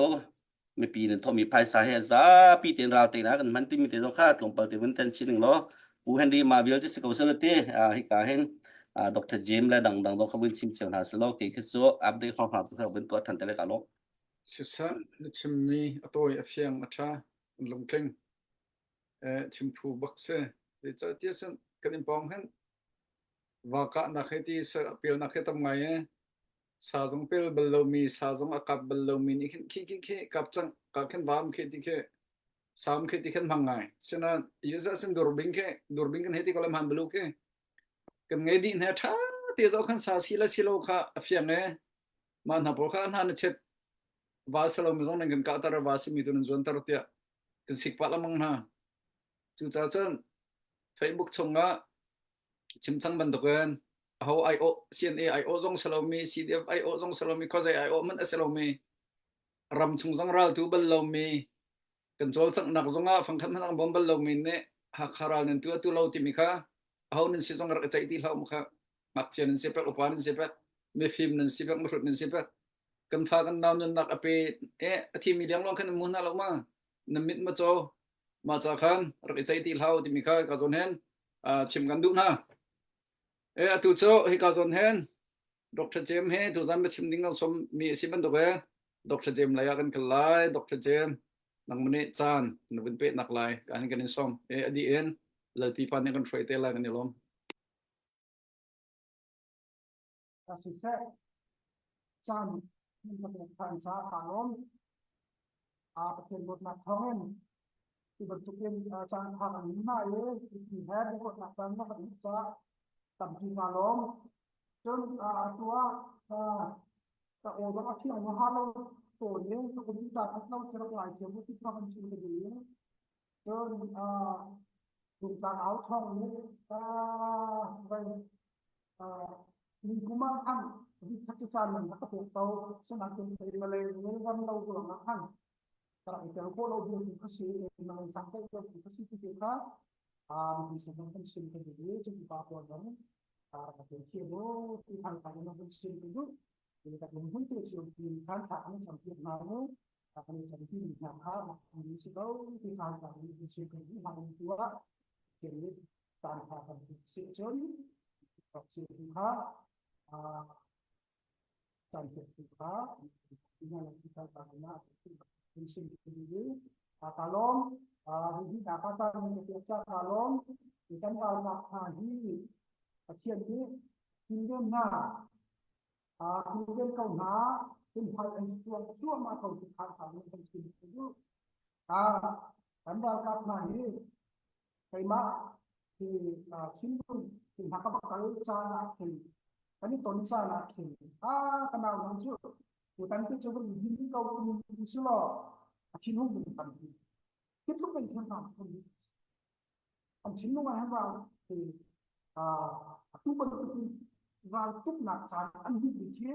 mipi nan thomi phaisa he zapi ten ral te na kan man timi te zong kha tlawmpal te vun ten chin ning law pu Henry ma vial ci si ko sel te hi ka hin Dr. Jim le dang dang dong kha vun chim cio hna selo ke khi cu update hrawng hram tu vun tuah than te le ka lo Siseh na chimmi a tawi a fiang a ṭha an lungtling eh chimphu bak si zeicahtiah cun kan in pawng hin va kahnak he ti pialnak he tam ngai e sa zong pel bal lomi sa zong a kap bal lomi nih khin khi khi khi kap cang ka khin vam khi ti khi sam khi ti khin hmang ngai sinain user sin durbing khi durbing kan he ti ko le hman balu khi kan ngei dih hna ṭha te zoh khan sa si le si lo kha a fiang e mah hna pawl kha hna na chet va si lo mi zong nan kan kahter va si mi tu nan zuanter tiah kan sik pah lengmang hna cucaah cun Facebook chungah chimchang bantukin aho ai-awh CNA ai-awh zong si lomi CDF ai-awh zong si lomi khuazei ai-awh hmanh a si lomi ram chung zong raltu bal lomi kan cawlcanghnak zongah fangkhat hmanh an bawm bal lomi nih Hakha ral nan tu atu lo timi kha aho nan si zong rak i ceih ti hlah um kha ngakchia nan si pek upa nan si pek mifim nan si pek mihrut nan si pek kan fa kan nau nunnak a pe e a thimi lengluang khan nan mu hna lo ma nan mit ma caw ma ca khan rak i ceih ti hlah timi kha ka zawn hen chim kan duh hna e atu cu hika zawn hen. Dr. James he tuzan ma chim ding kan som mi a si bantuk e Dr. James lei ah kan kal lai. Dr. James nangmah nih caan na vun peh nak lai kan kan in som. E adi in lalpi pa nih kan hruai te lai kan i lawm. Siseh caan nan ka pek than caah kaa lawm. Pathian dawtnak thawngin ti bantukin caan tha kan hmu hna i ti he biaruahnak caan na kan hmuh caah tampi kaa lawm. Cun atu ah ka aw zong a thiang ha lo tawn i ka computer that lo si rak ngai thiam u ti kha kan chim ka duh i cun Rungtlang au thawng nih vai ni kum ah khan vi khat cu caan nan rak ka pek ko sinain Malay ram lo ruang ah khan ka rak i tel khawh lo ding kha si Malay sang te lo kha si ti kha mipi sin kan chim ka duh i cu pa pawl zong rak ka thiam u ti khan khan kan chim ka duh ka lung te cio ti khan thla kan cam piak hna mu kan cam pi hna kha rak si ko ti khan kan chim ka duh hna tu ah caan tha kan si cun si kha caan pek kha ka lawm hi na ka caan ka pek ca ka lawm kan ralnak hna hi Pathian nih kilven hna kilven ko hna hal an sual cuahmah ko ti kha kan chim kan ralkap hna hi keimah hi thinlung hna ka kal caan ah khin kan i ton caan ah khin a ka nau nang cu tutan te cu van hin ko tu si law a thinhung ding tampi hi tluk in thin hna an thinlung ah hin ral hi atu bantuk in ral tuknak caan an hmuh mi khi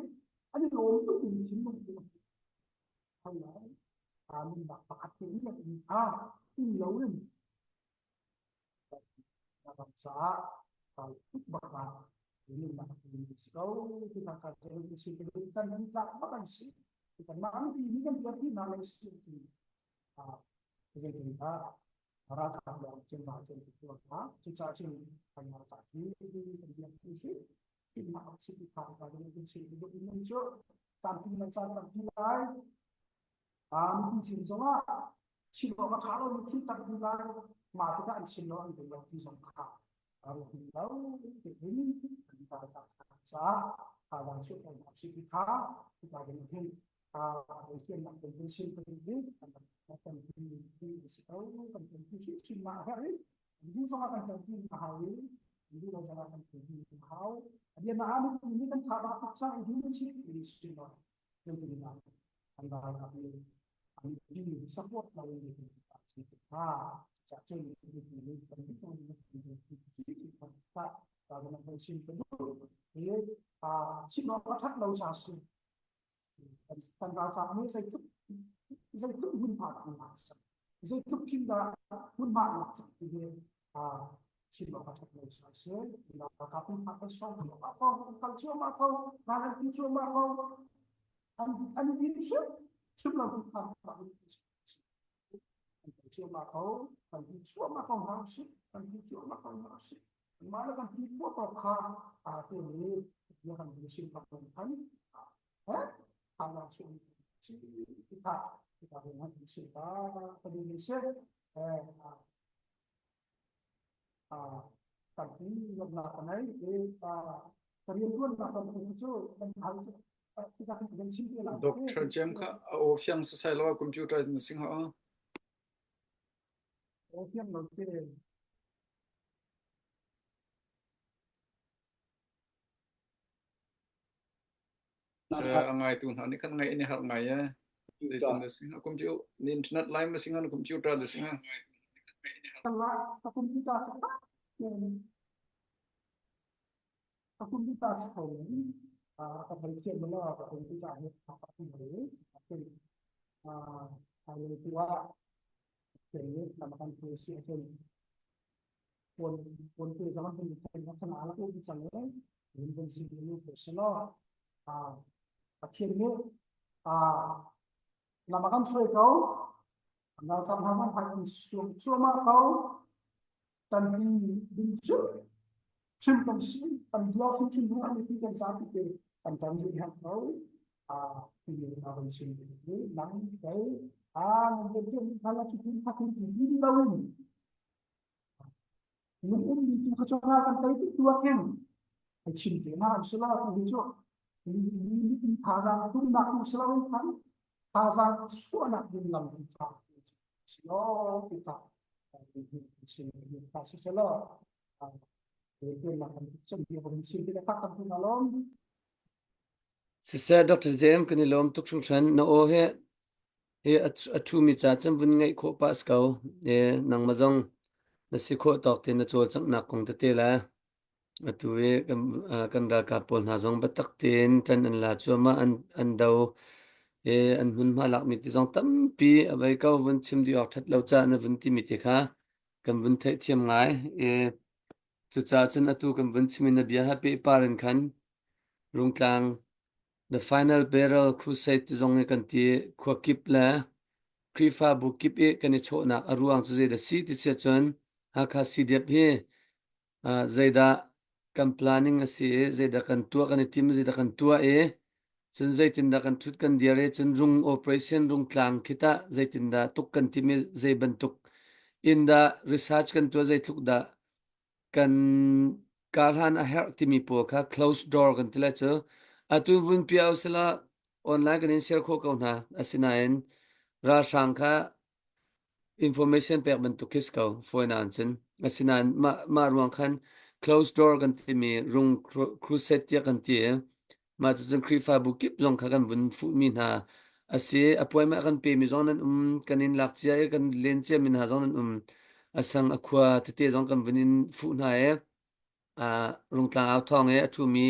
an i lawm tuk mi thinlung cu hoi lai nunnak pakhat te in in kha um lo in ram caah tuk bak ah nunnak si ko ti kha ka si kan kan tlak bak an si kan mah mi nih kan tuarpi hna lo si ti zeitin dah ralkap lawng cun ral cun tuar hna cucaah cun kan ralkap hi kan biak ti si thimnak si ti kha ka kan si ti cu tampi nan caan tampi lai mipi sin zongah chim awk a ṭha lomi thil tampi lai mah tikah an chim lo an duh lo ti zong kha ruah lo tiin an ral tak caah thazaang chuah ko hna si ti kha hika ding hin fiannak kan kan sim kan hi kan kan ti si ko kan kan ti hrim ma a herh i duh zongah kan kan ti a hau i duh lo zongah kan kan ti a hau bia na anu ni kan tha ba tuk sang i duh si ti si lo zeitin dah an ralkap nih an mipi support lo in zeitin dah si ha ca cun mipi nih kan bi kan bi ta ta kan kan sim ka duh hi a chim awk a that lo cha si kan ralkap nih zeitluk zeitluk hmunhma dah an lak cang zeitluk khin dah hmunhma an lak cang ti hi chim awk a ṭhat lo a si ralkap nih an sawng cuahmah ko an kal cuahmah ko ral an ti cuahmah ko an an i din hrim hrim lo ti kha an kal cuahmah ko kan ti cuahmah ko hna usih kan ti cuahmah ko hna usih mah le kan ti khawh tawk kha aa te nih bia kan hun chim bak khan he thana chung chi ti kha ti kha hun han chim ta ka du ni se eh a tampi lawmnak ka ngei i ka riantuannak kan cu kan hal Dr. Jam kha a aw fiang sasai lo computer na sing ha. Aw fiang lo te. A ngaitu hna nih khan ngaih in i harh ngai e. Zeitin na sing computer internet line na sing computer na sing. Ka computer ka computer si kho in ka thei thiam lo ka computer hi a ka thei a lo tu ah nih lam kan thu si ahcun pon pon te zong an thei na khana la u cang e in bun si nu ko selo a pathian nih a lam kan hruai ko ralkap hna zong hai an suam cuahmah ko tanpi ding cu hrim kan si kan diau hrimhrim hna mipi kan zapi te. Kan tan rih hang ko. A ti na kan chim ni nang kei a nan te te khala chu tin thakin ti ti lo in lung um mi tu kha chu ra kan tai ti tu khen ai chim te ma an sila tu hi chu ni ni ni thazaang tumnak tu sila in khan thazaang chuahnak ding lam tu tha silo ti ta chim ta si selo Siseh Dr. James kan i lawm tuk hringhran. Na aw he hi a ṭhumi ca cun vun ngaih khawh pah si ko. E, nangmah zong na si khawh tawk tein na cawlcanghnak kong tete le atu i kan, kan ralkap pawl hna zong biatak tein ṭan an la cuahmah an, an do i an hmunhma lakmi ti zong tampi a vei ko vun chim dih awk ṭhat lo caah na vun timi te kha kan vun theihthiam ngai. E, Cucaah cun atu kan vun chim in na bia ha pehpar in khan Rungtlang The Final Battle Crusade ti zong i kan ti khua kip le Khrihfabu kip i kan i chawhnak a ruang cu zeidah si ti si cun Hakha CDF hi uh, zeidah kan planning a si i zeidah kan tuah kan i tim zeidah kan tuah i cun zeitindah kan thut kan dir i cun rung operation rungtlang khi tah zeitindah tuk kan tim i zei bantuk in dah research kan tuah zeitluk dah kan karhlan a herh timi pawl kha close door kan ti lai cu atu vun pia usila online kan in share khawh ko hna asinain ralhrang kha information pek bantuk khi si ko fawi nain cun asinain mah mah ruang khan close door kan timi rung crusade tiah kan ti i mah cucun Khrihfabu kip zong kha kan vun fuhmi hna a si. A puaimah kan pemi zong nan um, kan in lak cia i kan len ciami hna zong nan um. A sang a khua tete zong kan vun in fuh hna i uh, Rungtlang au thawng i a ṭhumi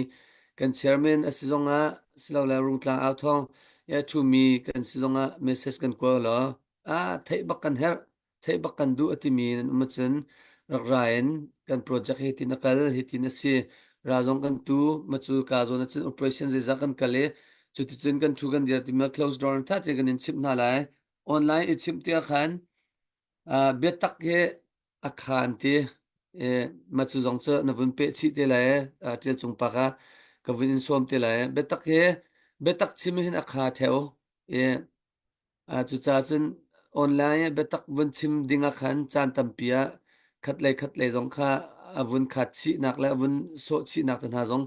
kan chairman a si zongah silole Rungtlang au thawng i a ṭhumi kan si zongah message kan kua law ah theih bak kan herh theih bak kan duh a timi nan um ahcun rak ra in kan project hi tin a kal hi tin a si ra zong kan tu macu ka zawn ahcun operation zeizah kan kal i cuticun kan thu kan dir timi close door in tha tein kan in chimh hna lai online i chimh tiah khan uh, biatak hi a khan ti e macu zong cu na vun peh chih te lai uh, tial cung pa kha ka vun in sawm te lai biatak hi biatak chim hin a kha theo e Cucaah cun online ah biatak vun chim ding ah khan caan tampi ah khatlei khatlei zong kha a vun khat chihnak le a vun sawh chihnak te hna zong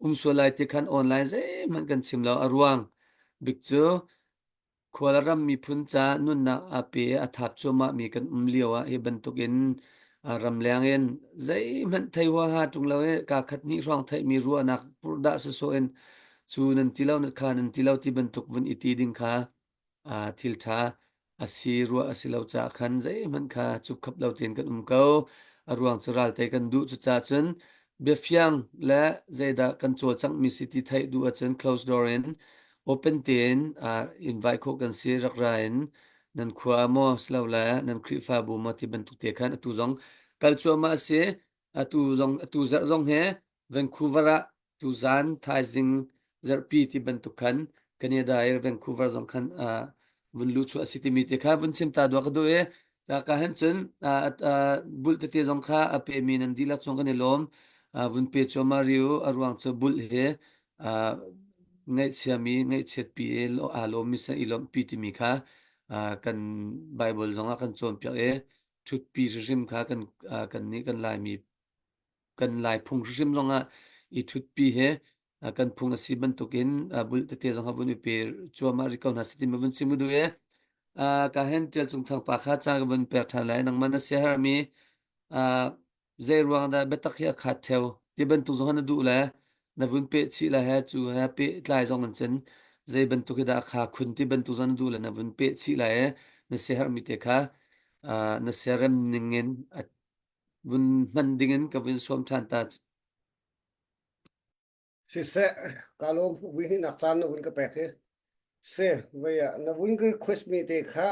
um sual lai ti khan online zeihmanh kan chim lo. A ruang bik cu khual ram miphun ca nunnak aa pe i a thap cuahmah mi kan um lio ah hi bantukin ramleng in zeihmanh thei huaha ṭung lo i kaa khat hnih hrawng theihmi ruahnak purhdah sawsawh in cu nan ti lo kha nan ti lo ti bantuk vun i ti ding kha thil ṭha a si ruah a si lo caah khan zeihmanh kha cupkhap lo tein kan um ko. A ruang cu ralte kan duh cucaah cun biafiang le zeidah kan cawlcanghmi si ti theih duh ahcun close door in open tein invite khawh kan si rak ra in nan khua maw silole nan Khrihfabu maw ti bantuk te khan atu zong kal cuahmah a si. Atu zong atu zarh zong he Vancouver ah tuzan thaizing zarhpi ti bantuk khan Canada i Vancouver zong khan uh, vun luh chuah a si timi te kha vun chim ta dua ka duh i ka hen cun bulh tete zong kha a pemi nan dihlak chung kan i lawm vun pe cuahmah riu a ruang cu bulh he ngaihchiami ngaihchiatpi i aa lawmmi sa i lawmhpi timi kha kan Bible zong ah kan cawnpiak i ṭhutpi hrimhrim kha kan kan nih kan Laimi kan Lai phung hrimhrim zong ah i ṭhutpi he kan phung a si bantukin bulh tete zong kha vun i pe cuahmah rih ko hna seh ti ma vun chim ka duh i ka hen Ṭial Cung Thang pa kha ca ka vun pek ṭhan lai nangmah na siaherhmi zei ruang dah biatak hi a khat ṭheo ti bantuk zong na duh le na vun peh chih le he cu he pehtlai zong in cun zei bantuk hi dah a kha khun ti bantuk zong na duh le na vun peh chih lai i na siaherhmi te kha na siarem ning in vun hman ding in ka vun sawm ṭhan ta. Siseh, ka lawm vui hi nak caan na vun ka pek hi. Se, vei ah na vun ka request mi te kha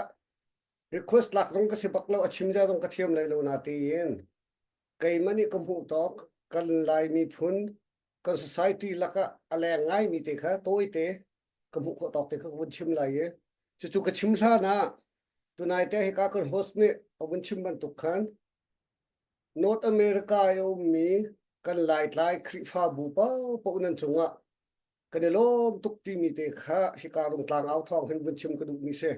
request lak zong ka si bak lo a chim zia zong ka thiam lai lo na tiin keimah nih ka hmuh tawk kan Lai miphun kan society lakah a leng ngai mi te kha tawite ka hmuh khawh tawk te kha ka vun chim lai i cucu ka chim hlan ah tunai te hika kan host nih a vun chim bantuk khan North America i a ummi kan Laitlai Khrihfabu paohpaoh nan cungah. Kan i lawm tuk timi te kha hika Rungtlang au thawng hin vun chim ka duhmi si.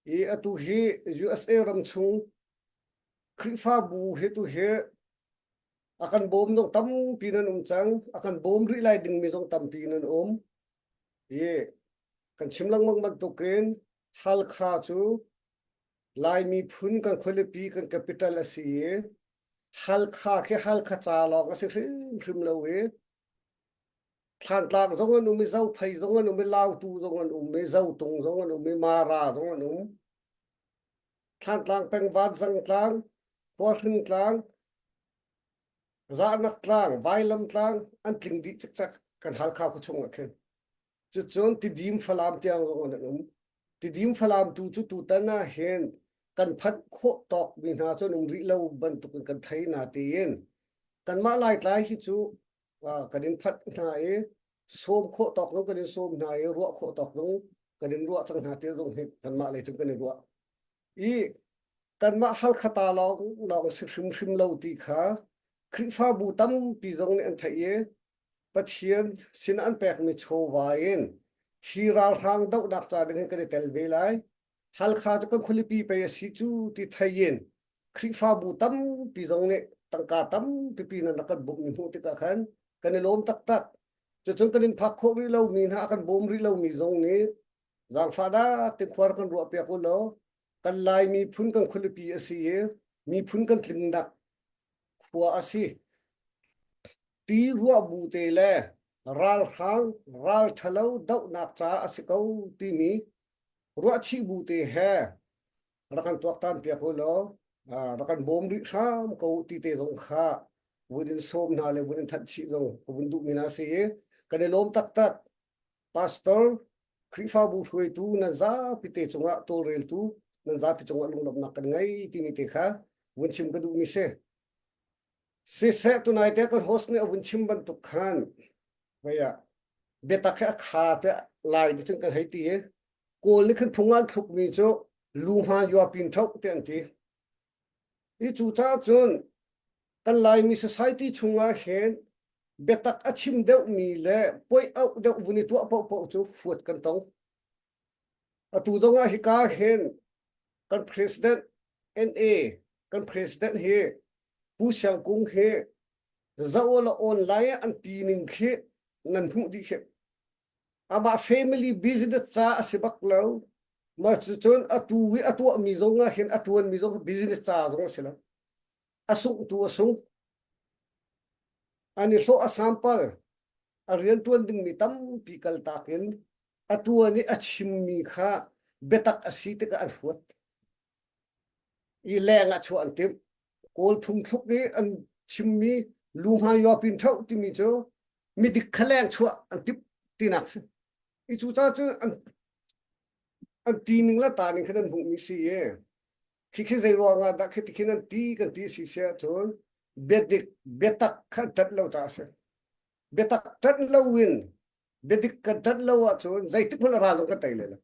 I atu hi USA ram chung Khrihfabu hi tu hi a kan bawm zong tampi nan um cang. A kan bawm rih lai dingmi zong tampi nan um. I kan chim lengmang bantukin Halkha cu Lai miphun kan khualipi kan capital a si i Halkha khi Halkha ca lawng a si hrimhrim lo i Thlantlang zong an um i Zophei zong an um i Lautu zong an um i Zotung zong an um i Mara zong an um. Thlantlang peng Vanzang tlang, Khuahring tlang, Zahnak tlang, Vailam tlang an tling dih cikcek kan Halkha khua chung ah khin. Cucun Tidim Falam tiang zong an um. Tidim Falam tu cu tutan ah hin kan phanh khawh tawk mi hna cu an um rih lo bantukin kan thei na tiin kanmah Laitlai hi cu kan in phanh hna i sawm khawh tawk zong kan in sawm hna i ruah khawh tawk zong kan in ruah cang hna ti zong hi kanmah lei cun kan i ruah. I kanmah Halkha ta lawng lawng si hrimhrim lo ti kha Khrihfabu tampi zong nih an theih i Pathian sin an pekmi chawva in hi ralhrang dohnak ca ding hin kan i tel ve lai. Halkha cu kan khualipi pei a si cu ti thei in Khrihfabu tampi zong nih tangka tampipi nan rak kan bawmhmi hmuh tikah khan kan i lawm taktak. Cucun kan in phak khawh rih lomi hna a kan bawm rih lomi zong nih zaangfahnak te khuar kan ruah piak u law kan Lai miphun kan khualipi a si i miphun kan tlingnak khua a si. Ti ruah bu te le ralhrang ral ṭhalo dohnak ca a si ko timi ruahchih bu te he rak kan tuaktan piak u law rak kan bawm rih hram ko ti te zong kha vun in sawm hna le vun in thanh chih zong ka vun duhmi hna si i kan i lawm taktak. Pastor, Khrihfabu hruaitu nan zapi te cungah tawlreltu nan zapi cungah lunglawmhnak kan ngei timi te kha vun chim ka duhmi si. Siseh tunai te kan host nih a vun chim bantuk khan vei ah biatak he a kha te lai nih cun kan hei ti i Kawl nih khan phung an thlukmi cu lu hma yua pin tho te an ti. I cu caah cun kan Laimi society chungah hin biatak a chim deuhmi le poih auh deuh vun i tuah paohpaoh cu fuat kan tong. Atu zong ah hika hin kan president NA kan president hi Pu Siang Kung hi zoh la online ah an ti ning khi nan hmuh dih khi. Amah family business ca a si bak lo. Mah cucun atu i a tuahmi zong ah hin a tuanmi zong business ca zong a si lo. A sungh tu a sung. An i hlawh a sampal. A riantuan dingmi tampi kaltak in a tuan i a chimmi kha biatak a si tikah an huat. I leng ah chuah an timh. Kawl phungthluk i an chimmi lu hma yua pin tho timi cu midik kha leng chuah an timh tinak si. I cu ca cu an an ti ning le ta ning khan an hmuhmi si i khi khi zei ruang ah dah khi ti khin an ti kan ti si si ahcun biadik biatak kha an ṭanh lo caah a si. Biatak ṭanh lo in biadik kan ṭanh lo ahcun zeitik hmanh a ral zong kan tei lai lo.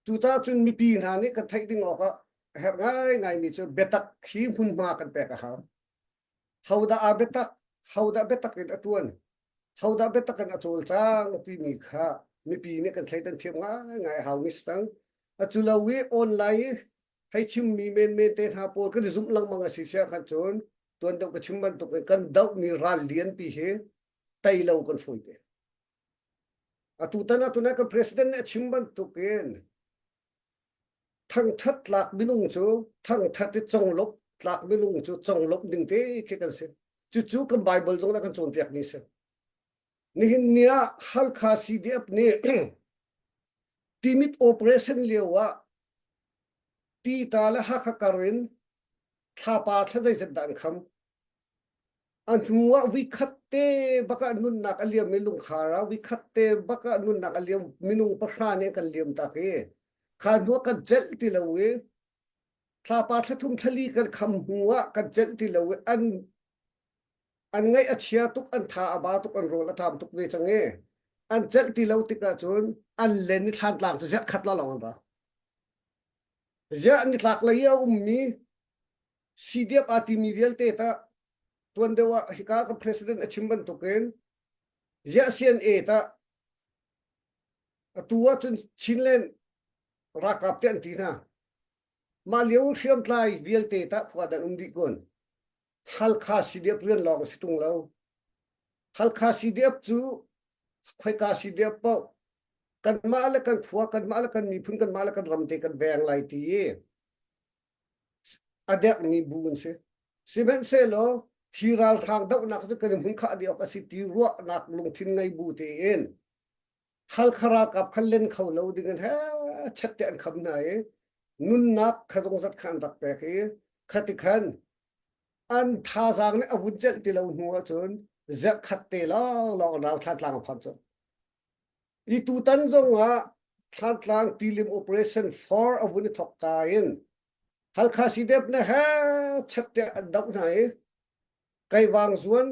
Cucaah cun mipi hna nih kan theih ding awk ah a herh ngaingaimi cu biatak hi hmunhma kan pek a hau. Hodah aa biatak, hodah biatak in a ṭuan, hodah biatak in a cawlcang timi kha mipi nih kan thleidan thiam ngaingai a haumi si cang. Atu lo i online i hei chimmi menmen te hna pawl kan i zumh lengmang a si siah khan cun tuan deuh ka chim bantuk in kan dohmi ral lianpi hi tei lo kan fawi te. Atutan ah tunai kan president nih a chim bantuk in thangthat tlak minung cu thangthat i conglawmh tlak minung cu conglawmh ding te khi kan si. Cucu kan Bible zong nih a kan cawnpiak mi si. Nihin ni ah Halkha CDF nih Timit operation lio ah Tita le Hakha kar in thlapa thla zeizat dah an kham. A hnu ah vikhat te bak ah nunnak a liam i lungkhar ah vikhat te bak ah nunnak a liam minung pahra nih kan liam tak i kha hnu ah kan celh ti lo i thlapa thlathum thlali kan kham hnu ah kan celh ti lo i an an ngaih a chia tuk an tha a ba tuk an rawl a ṭam tuk ve cang i an celh ti lo tikah cun an len i thlantlang cu ziah khat la lawng an ra ziah nitlak lei i a ummi CDF aa timi vialte tah tuan deuh ah hika kan president a chim bantukin. Ziah CNA tah atu ahcun Chinland ralkap te an ti hna. Mah lio hriamtlai vialte tah khua dan um dih kun. Halkha CDF rian lawng a si ṭung lo. Halkha CDF cu khoika CDF paoh kanmah le kan khua, kanmah le kan miphun, kanmah le kan ram te kan veng lai ti i a dekmi bu an si. Sihmanhsehlaw hi ralhrang dohnak cu kan i hmun khah dih awk a si ti ruahnak lungthin ngei bu tein Halkha ralkap kha len kho lo ding in he chet te an kham hna i nunnak kha zongzat kha an rak pek i khati khan an thazaang nih a vun celh ti lo hnu ahcun zerhkhat te lawnglawng rau Thantlang a phan cu. I tutan zong ah Thantlang tilim operation 4 a vun i thok ka in Halkha CDF ne he chet te an doh hna i Keivang zuan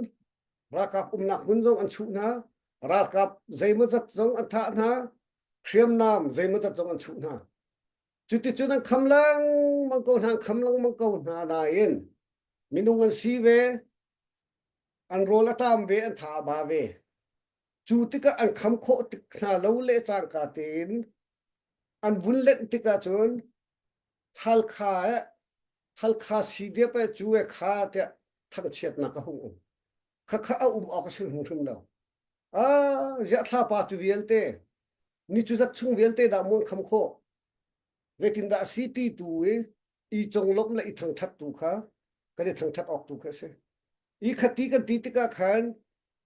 ralkap umnak hmun zong an chuh hna ralkap zeimawzat zong an thah hna hriamnam zeimawzat zong an chuh hna cuticun an kham lengmang ko hna an kham lengmang ko hna nain minung an si ve an rawl a ṭam ve an tha a ba ve cu tikah an kham khawh tik hna lo le cangka tein an vun lenh tikah cun Halkha eh Halkha CDF eh cu eh kha tiah thangchiatnak a hung um. Khakha a um awk a si hrimhrim lo. Ah, ziah thlapa cu vialte ni cu zat chung vialte dah muan kham khawh. Zeitindah si ti tu i i conglawmh le i thangthat tu kha kan i thangthat awk tu kha a si. I khati kan ti tikah khan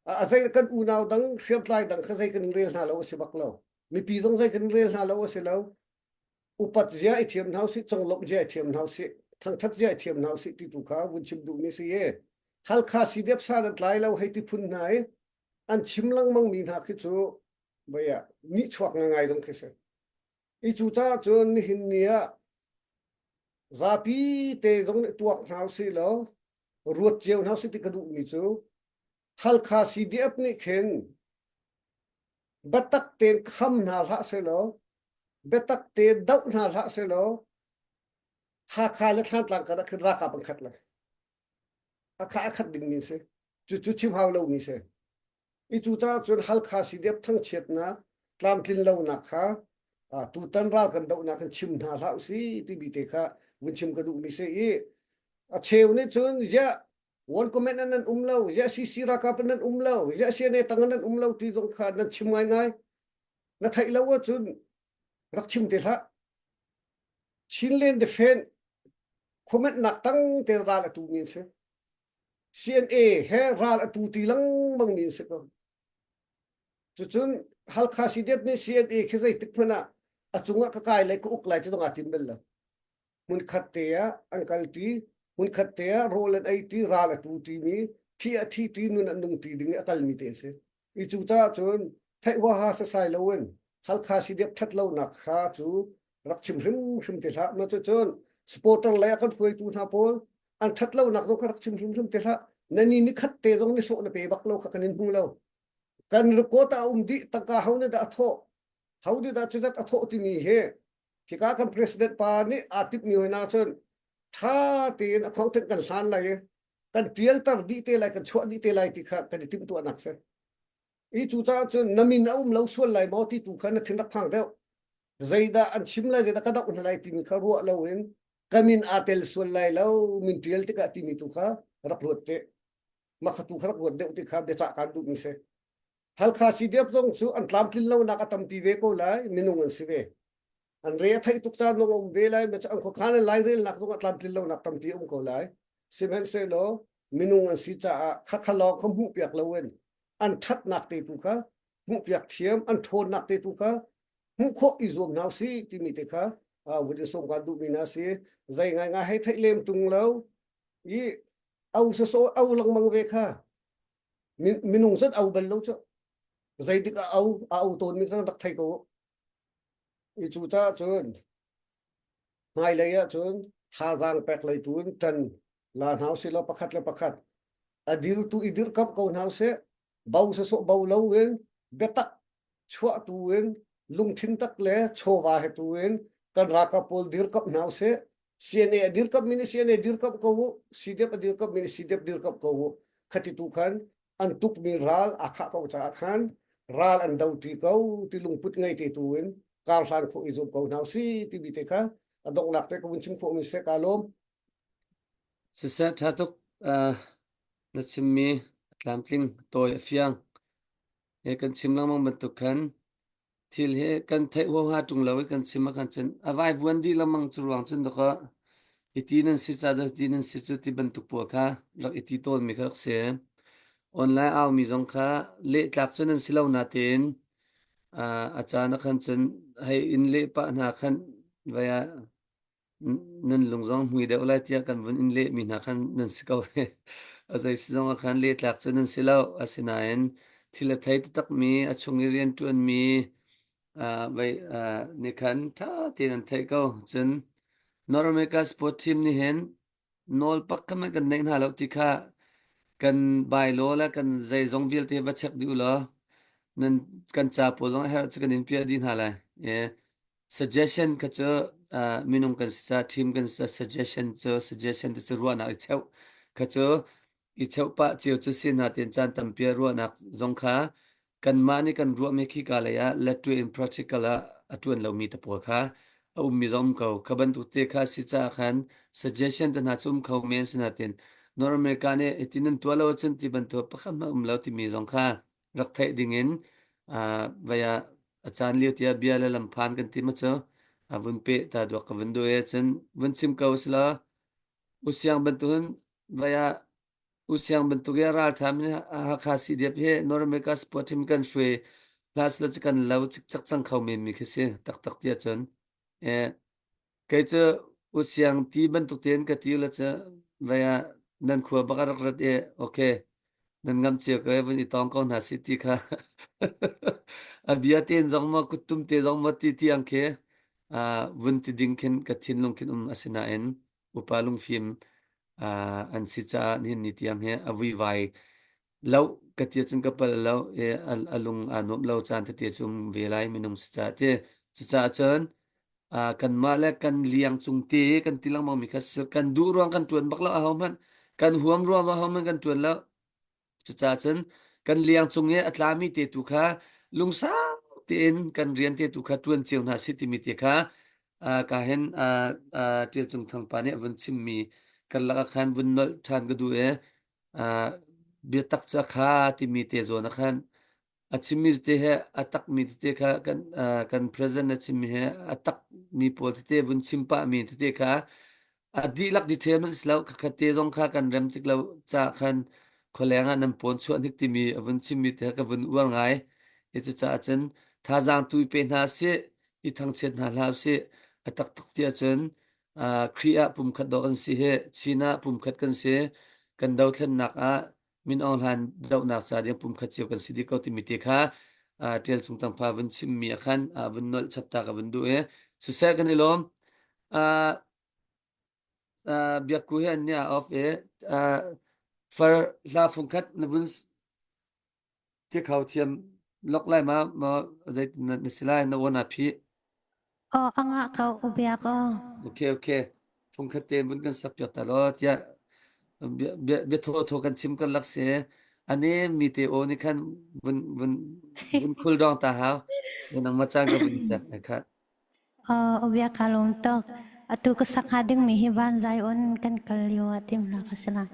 a zei kan unau dang hriamtlai dang kha zei kan rel hna lo a si bak lo. Mipi zong zei kan rel hna lo a si lo. Upat zia i thiam hna usih, conglawmh zia i thiam hna usih, thangthat zia i thiam hna usih ti tu kha vun chim duhmi si i Halkha CDF san an tlai lo hei ti phun hna i an chim lengmang mi hna khi cu vei ah nihchuak ngai dong khi si. I cu caah cun nihin ni ah zapi te zong nih tuak hna usih law ruat cio hna usih ti ka duhmi cu Halkha CDF nih khin biatak tein kham hna hlah selaw biatak tein doh hna hlah selaw Hakha le Thlantlang kar ah khin ralkap an khat lai. A kha a khat dingmi si. Cucu chim hau lomi si. I cu caah cun Halkha CDF thangchiatnak tlamtlin lonak kha tutan ral kan dohnak hin chim hna hlah usih timi te kha vun chim ka duhmi si i a cheu nih cun ziah one comment an nan um lo ziah CC ralkap an nan um lo ziah CNA tang an nan um lo ti zong kha nan chim ngaingai na theih lo ahcun rak chim te hlah Chinland Defense comment nak tang te ral atu mi si CNA he ral atu ti lengmang mi si ko cucun Halkha CDF nih CNA khi zeitik hmanh ah a cungah ka kai lai ka uk lai ti zong aa tim bal lo hmunkhat te ah an kalṭi hmunkhat te ah rawl an ei ti ral a tu ṭimi thi a thi ti nun an nung ti ding i a kalmi te an si i cu caah cun theih huaha sasai loin Halkha CDF ṭhat lonak kha cu rak chim hrimhrim ti hlah ma cucun supporter lei a kan hruaitu hna pawl an ṭhat lonak zong kha rak chim hrimhrim ti hlah na ni ni khat te zong ni hlawh na pe bak lo kha kan in hmu lo kan record a um dih tangka ho nih dah a thawh ho nih dah cuzat a thawh timi hi Hika kan president pa nih aa timhmi hoi na cun ṭha tein a khongthen kan hlan lai i kan ṭialter dih te lai kan chuah dih te lai ti kha kan i timhtuahnak si. I cucaah cun na min a um lo sual lai maw ti tu kha na thin rak phang deuh. Zeidah an chim lai, zeidah ka doh hna lai timi kha ruah loin ka min aa tel sual lai lo min ṭial tikah timi tu kha rak ruat te. Mah kha tu kha rak ruat deuh ti kha biacah kaan duhmi si. Halkha CDF zong cu an tlamtlin lonak a tampi ve ko lai, minung an si ve. An re a theih tuk caan zong a um ve lai, an khuakhan an lairelnak zong a tlamtlin lonak tampi a um ko lai. Sihmanhsehlaw minung an si caah khakha lawng kha hmuhpiak loin an ṭhatnak te tu kha hmuhpiak thiam, an ṭhawnnak te tu kha hmuh khawh i zuam hna usih timi te kha vun i sawm kaan duhmi hna si. Zei ngaingai hei theih lem ṭung lo i au sawsawh au lengmang ve kha minung cun au bal lo cu zeitik a au a au tawnmi kha rak thei ko i cu caah cun hmailei ah cun thazaang pek lei tu in ṭan la hna usih law pakhat le pakhat a dirtu i dirkamh ko hna usih bo sawsawh bo lo in biatak chuah tu in lungthin tak le chawva he tu in kan ralkap pawl dirkamh hna usih CNA a dirkamh mi nih CNA dirkamh ko u CDF a dirkamh mi nih CDF dirkamh ko u khati tu khan. An tukmi ral aa khah ko caah khan ral an do ti ko ti lungput ngei te tu in kar hlan khawh i zuam ko hna usih timi te kha a donghnak te ka vun chim khawhmi si ka lawm. Siseh ṭha tuk na chimmi a tlamtling tawi a fiang. He kan chim lengmang bantuk khan thil hi kan theih huaha ṭung lo i kan chim ah khan cun a vaivuan dih lengmang cu ruang cun dawkaw hiti nan si ca dah ti nan si cu ti bantuk pawl kha rak i ti tawnmi kha rak si. Online aumi zong kha lehtlak cu nan si lo natein a caan ah khan cun hei in leh pah hna khan vai ah nan lung zong hmui deuh lai tiah kan vun in lehmi hna khan nan si ko. A zei si zong ah khan lehtlak cu nan si lo. Asinain thil a thei taktakmi, a chung i rianṭuanmi vai nih khan ṭha tein an theih ko. Cun North America sport team nih hin nawl pak kha man kan neih hna lo ti kha kan bylaw le kan zeizong vialte va check dih u law nan kan ca pawl zong a herh cu kan in piah dih hna lai. Suggestion kha cu minung kan si ca team kan si suggestion cu suggestion te cu ruahnak i cheuh kha cu i cheuh pah cio cu si hna ten caan tampi ah ruahnak zong kha kanmah nih kan ruahmi khika lei ah let in practical ah a ṭuan lomi te pawl kha a ummi zong um ko. Kha bantuk te kha si caah khan suggestion te hna cu um kho men si natin North America nih hitin nan tuah lo ahcun ti bantuk pakhat hmanh um lo timi zong kha rak theih ding in vai ah a caan lio tiah bia le lam phan kan ti ma cu a vun pe ta duak ka vun duh e cun vun chim ko sila usiang bantukin vai ah usiang bantuk i ralṭha min Hakha CDF he North America sport team kan hruai hlas la cu kan lo cikcak cang kho men mi khi si taktak ti ahcun eh Kei cu usiang ti bantuk tein ka ti la cu vei ah nan khua bak a rak rat i okay nan ngam cio ko i vun i tawng ko hna si ti kha a bia tein zong maw kuttum te zong maw ti tiang khi vun ti ding khin ka thinlung khin um asinain upa lungfim an si caah nihin ni tiang hi a vuivai lo ka ti cun ka pal lo i a lung aa nuam lo caan tete cu um ve lai minung si caah ti cucaah cun kanmah le kan liang cung te kan ti lengmang mi kha kan duh ruang kan ṭuan bak lo ahohmanh kan huam ruang zong ahohmanh kan ṭuan lo cucaah cun kan liang cung i a tlami te tu kha lungsau tein kan rian te tu kha ṭuan cio hna si timi te kha ka hin Ṭial Cung Thang pa nih a vun chimmi karlak ah khan vun nolh ṭhan ka duh i biatak cu a kha timi te zawn ah khan a chimmi tete he a takmi tete kha kan kan president a chimmi he a takmi pawl tete vun chim pahmi tete kha a dihlak detail hmanh si lo khakhat te zong kha kan rem tik lo ca khan khualeng ah nan pawn chuah hnik timi a vun chimmi te ka vun uar ngai hi cucaah cun thazaang tu pe hna sih i thangchiat hna hlah usih a taktak ti ahcun Khrih ah pumkhat dawh kan si hi Chin ah pumkhat kan si kan dothlennak ah Min Aung Hlaing dohnak ca ding pumkhat cio kan si dih ko timi te kha Ṭial Cung Tang Pa vun chimmi ah khan vun nolh chap ta ka vun duh i siseh kan i lawm. Biakku hi an nih a off i far hla fungkhat na vun Ti kho thiam lok lai ma ma zei na, na si lai na aw na phi. Aw a ngah ko u biak aw. Okay okay. Fungkhat te vun kan sak piak ta lo tiah bia bia bia thaw thaw kan chim kan lak si. Ani mi te aw ni khan vun vun vun khul dong ta hau. Nang ma caan ka vun tak na kha. Aw u biak ka lawm tuk. Atu ka sak hnga ding mi hi van zai on kan kal lio ah tim hna ka si lai.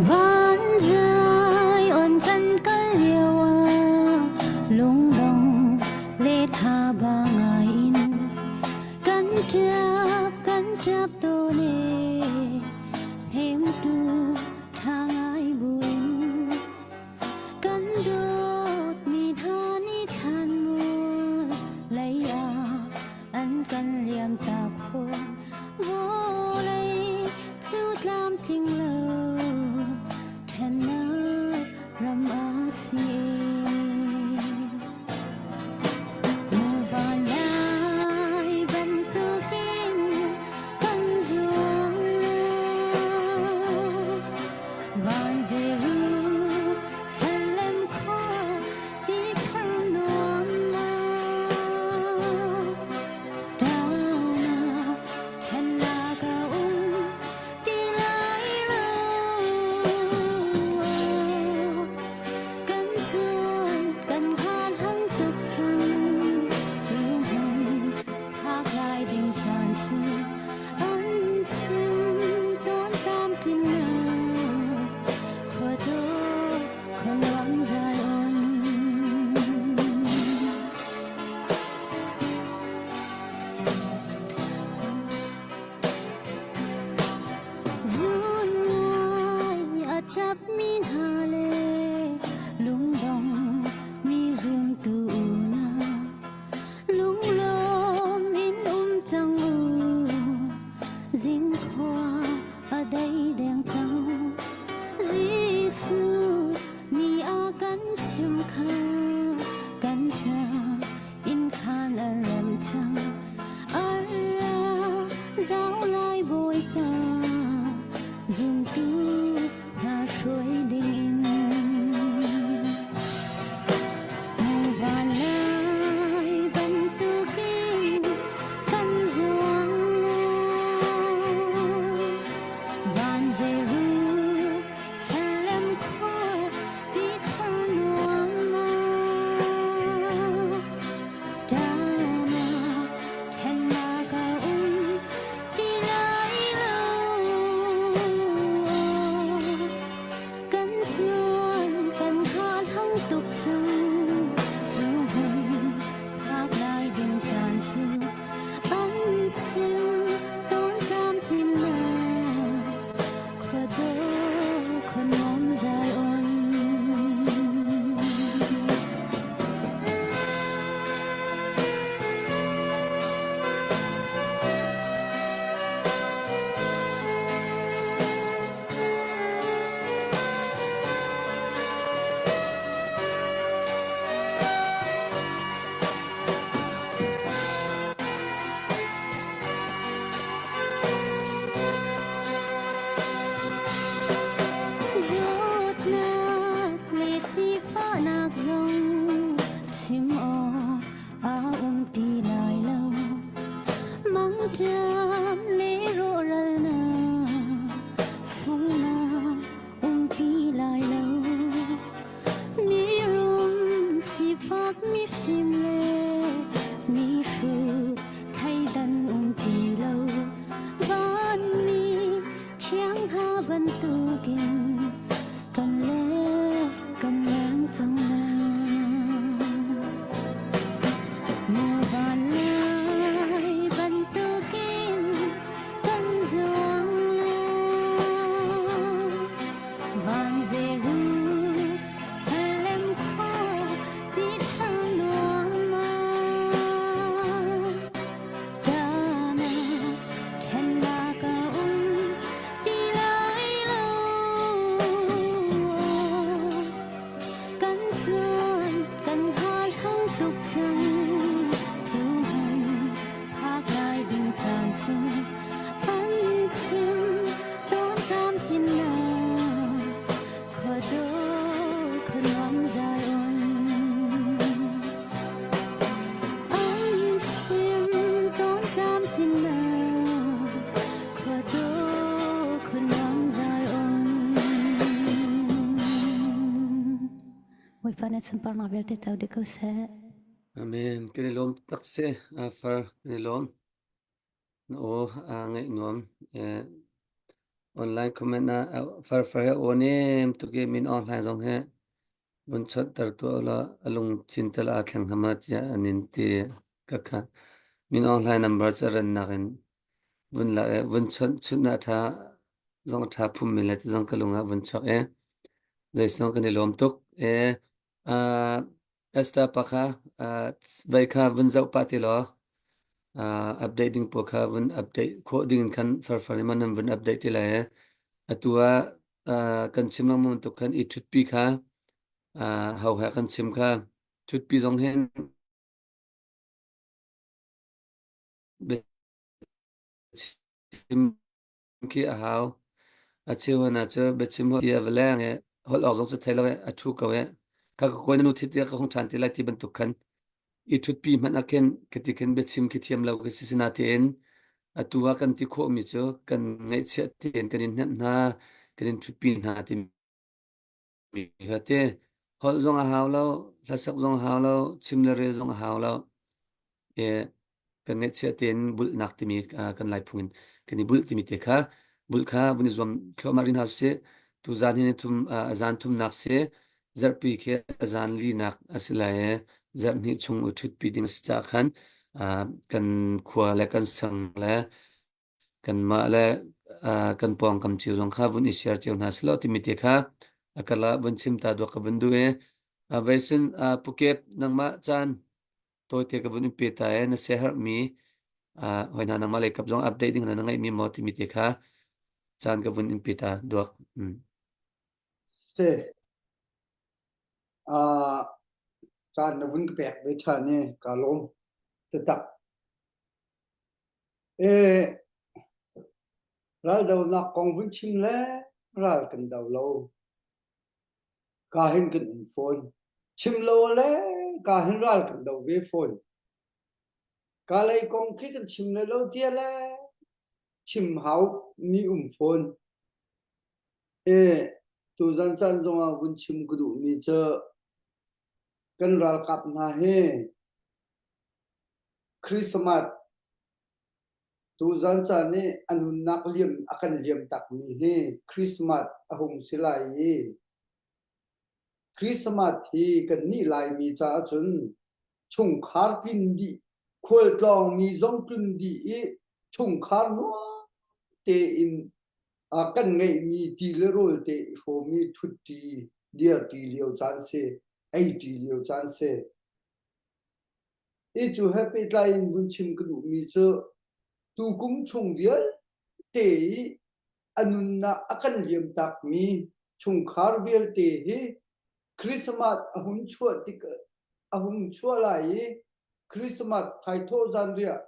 Van zai on kan kal lio ah lungdong le tha ba ngai in kan ṭap kan ṭap tawn e hnemtu ṭha ngai buin kan dawtmi hna nih thlan mual lei ah an kan liam tak fawn vawlei cu tlamtling lo ṭhennak ram a si. Mifim le mihrut thleidan um ti lo. Vanmi thiang hna bantukin kan le kan leng cang na. Muvan lai bantukin kan zuang lai. Van Jerusalem khua ti thar nuam Dana ṭhennak a um ti lai lo. Kan caan kan hal tuk cang cu hmun phak lai ding caan cu an chim tawn tam tinnak khua dawh khua nuam Zion. An chim tawn tlam tinnak khua dawh khua nuam Zion. Bawipa nih sunparnak vialte co dih ko seh. Amen. Kan i lawm tak si. Far kan i lawm. Na aw aa ngaih nuam. Eh, online comment ah far far he aw nem tuk i min Aung Hlaing zong he vun chawnhter tuah ulaw a lungthin tal aa thleng hnga ma tiah an in ti. Ka kha Min Aung Hlaing number cu a rannak in vun lak i vun chawnh chunh ah ṭha zong a ṭha phum men lai ti zong ka lung ah vun chuak i zeisong kan i lawm tuk. Eh, uh, Esther pa kha uh, vei kha vun zoh pah ti law uh, update ding pawl kha vun update khawh ding in khan farfar in man nan vun update ti lai. Atu ah uh, kan chim lengmang bantuk khan i ṭhutpi kha uh, ho he kan chim kha ṭhutpi zong hin biachim khi a hau. A cheu hna cu biachim ti a va leng i holh awk zong cu thei lo i a ṭhu ko i ka ka kawi na nu thit tiah ka hung ṭhan ti lai ti bantuk khan i ṭhutpi hmanh ah khin khiti khin biachim khi thiam lo khi si sinatein atu ah kan ti khawhmi cu kan ngaihchiah tein kan in hnemh hna kan in ṭhutpi hna timi kha ti holh zong a hau lo hlasak zong a hau lo chim le rel zong a hau lo e kan ngaihchiah tein bulhnak timi kan lai phung in kan i bulh timi te kha bulh kha vun i zuam thluahmah rih hna usih tu zan hi thum a zan thumnak si zarhpi khi a zan linak a si lai i zarh hnih chung u ṭhutpi ding a si caah khan kan khua le kan sang le kanmah le kan pawngkam cio zong kha vun i share cio hna selaw timi te kha a kala vun chim ta duak ka vun duh i veisin Pukep nangmah caan tawite ka vun in pe ta e na siaherhmi hoi hna nangmah lei kap zong update ding na ngeihmi maw timi te kha caan ka vun in pe ta duak. Mm. Se uh, caan na vun ka pek ve ṭhan i ka lawm taktak. E raldonak kong vun chim le ral kan do lo. Ka hin kan um fawn. Chim lo le ka hin ral kan do ve fawn. Ka lei kong khi kan chim le lo tia le chim hau mi um fawn. E tuzan caan zongah vun chim ka duh mi cu kan ralkap hna hi Christmas Tuzan caan i a nunnak liam a kan liam takmi hi Christmas a hung si lai i Christmas hi kannih Laimi caah cun chungkhar tlin dih, khualtlawngmi zong tlun dih i chungkhar nuam tein kan ngeihmi ti le rawl te i hrawm i ṭhutṭi, dirṭi lio caan si, eiṭi lio caan si. Hi cu he pehtlai in vun chim ka duhmi cu tukum chung vialte i a nunnak a kan liamtakmi chungkhar vialte hi Christmas a hun chuah tik a hung chuah lai i Christmas thaithawh zanriah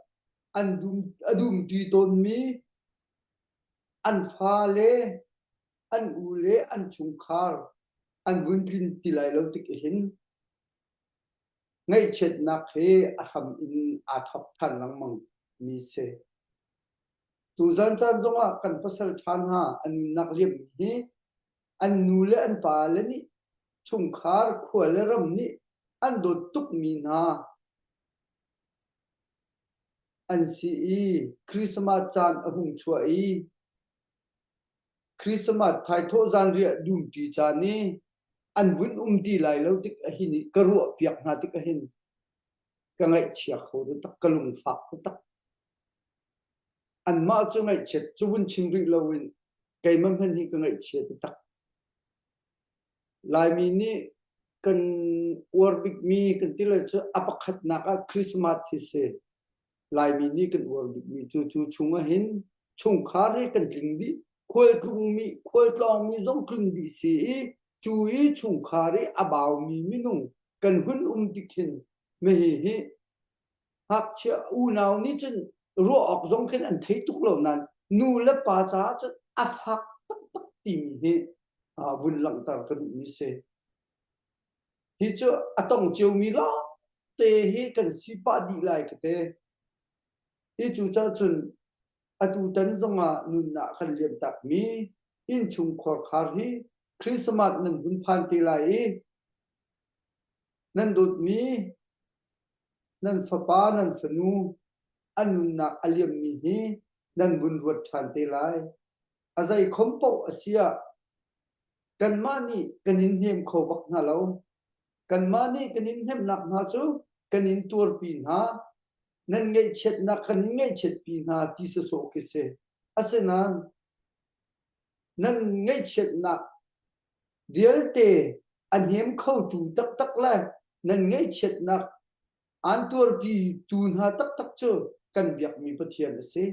an dum a dumṭi tawnmi an fale an u le an chungkhar an vun tlin ti lai lo tik hin Ngaihchiatnak hi a hram in aa thawk ṭhan lengmang mi si. Tuzan caan zongah kan pasal ṭha hna an nunnak liammi hi an nu le an pa le nih chungkhar khua le ram nih. An dawt tukmi hna an si i Christmas caan a hung chuah i Christmas thaithawh zanriah dumṭi caan i an vun um ti lai lo tik ahhin i ka ruahpiak hna tik ahhin ka ngaihchia kho taktak ka lungfak taktak. Anmah cu ngaihchiat cu vun chim rih loin keimah hmanh hi ka ngaihchia taktak. Laimi nih kan uar bikmi kan ti lai cu a pakhatnak ah Christmas hi si. Laimi nih kan uar bikmi cu cu chung ahhin chungkhar hi kan tling dih. Khualtlungmi khualtlawngmi zong tlun dih si i cu i chungkhar i a baumi minung kan hun um tik hin mihi hi ngakchia unau nih cun ruah awk zong khin an thei tuk lo nain nu le pa caah cun a fak taktak timi hi vun langhter ka duhmi si. Hi cu a tong ciomi lawngte hi kan si pah dih lai ka ti. Hi cu cah cun atutan zongah nunnak kan liamtakmi innchungkhar khar hi Christmas nan hun phan te lai i nan dawtmi nan fapa nan fanu an nunnak a liammi hi nan vun ruat ṭhan te lai. A zeikhom paoh a si ah kanmah nih kan in hnem kho bak hna lo. Kanmah nih kan in hnemhnak hna cu kan in tuarpi hna, nan ngaihchiatnak kan in ngaihchiatpi hna ti sawsawh khi si. Asinain nan ngaihchiatnak vialte a hnem khotu taktak le nan ngaihchiatnak aan tuarpi tu hna taktak cu kan biakmi Pathian a si.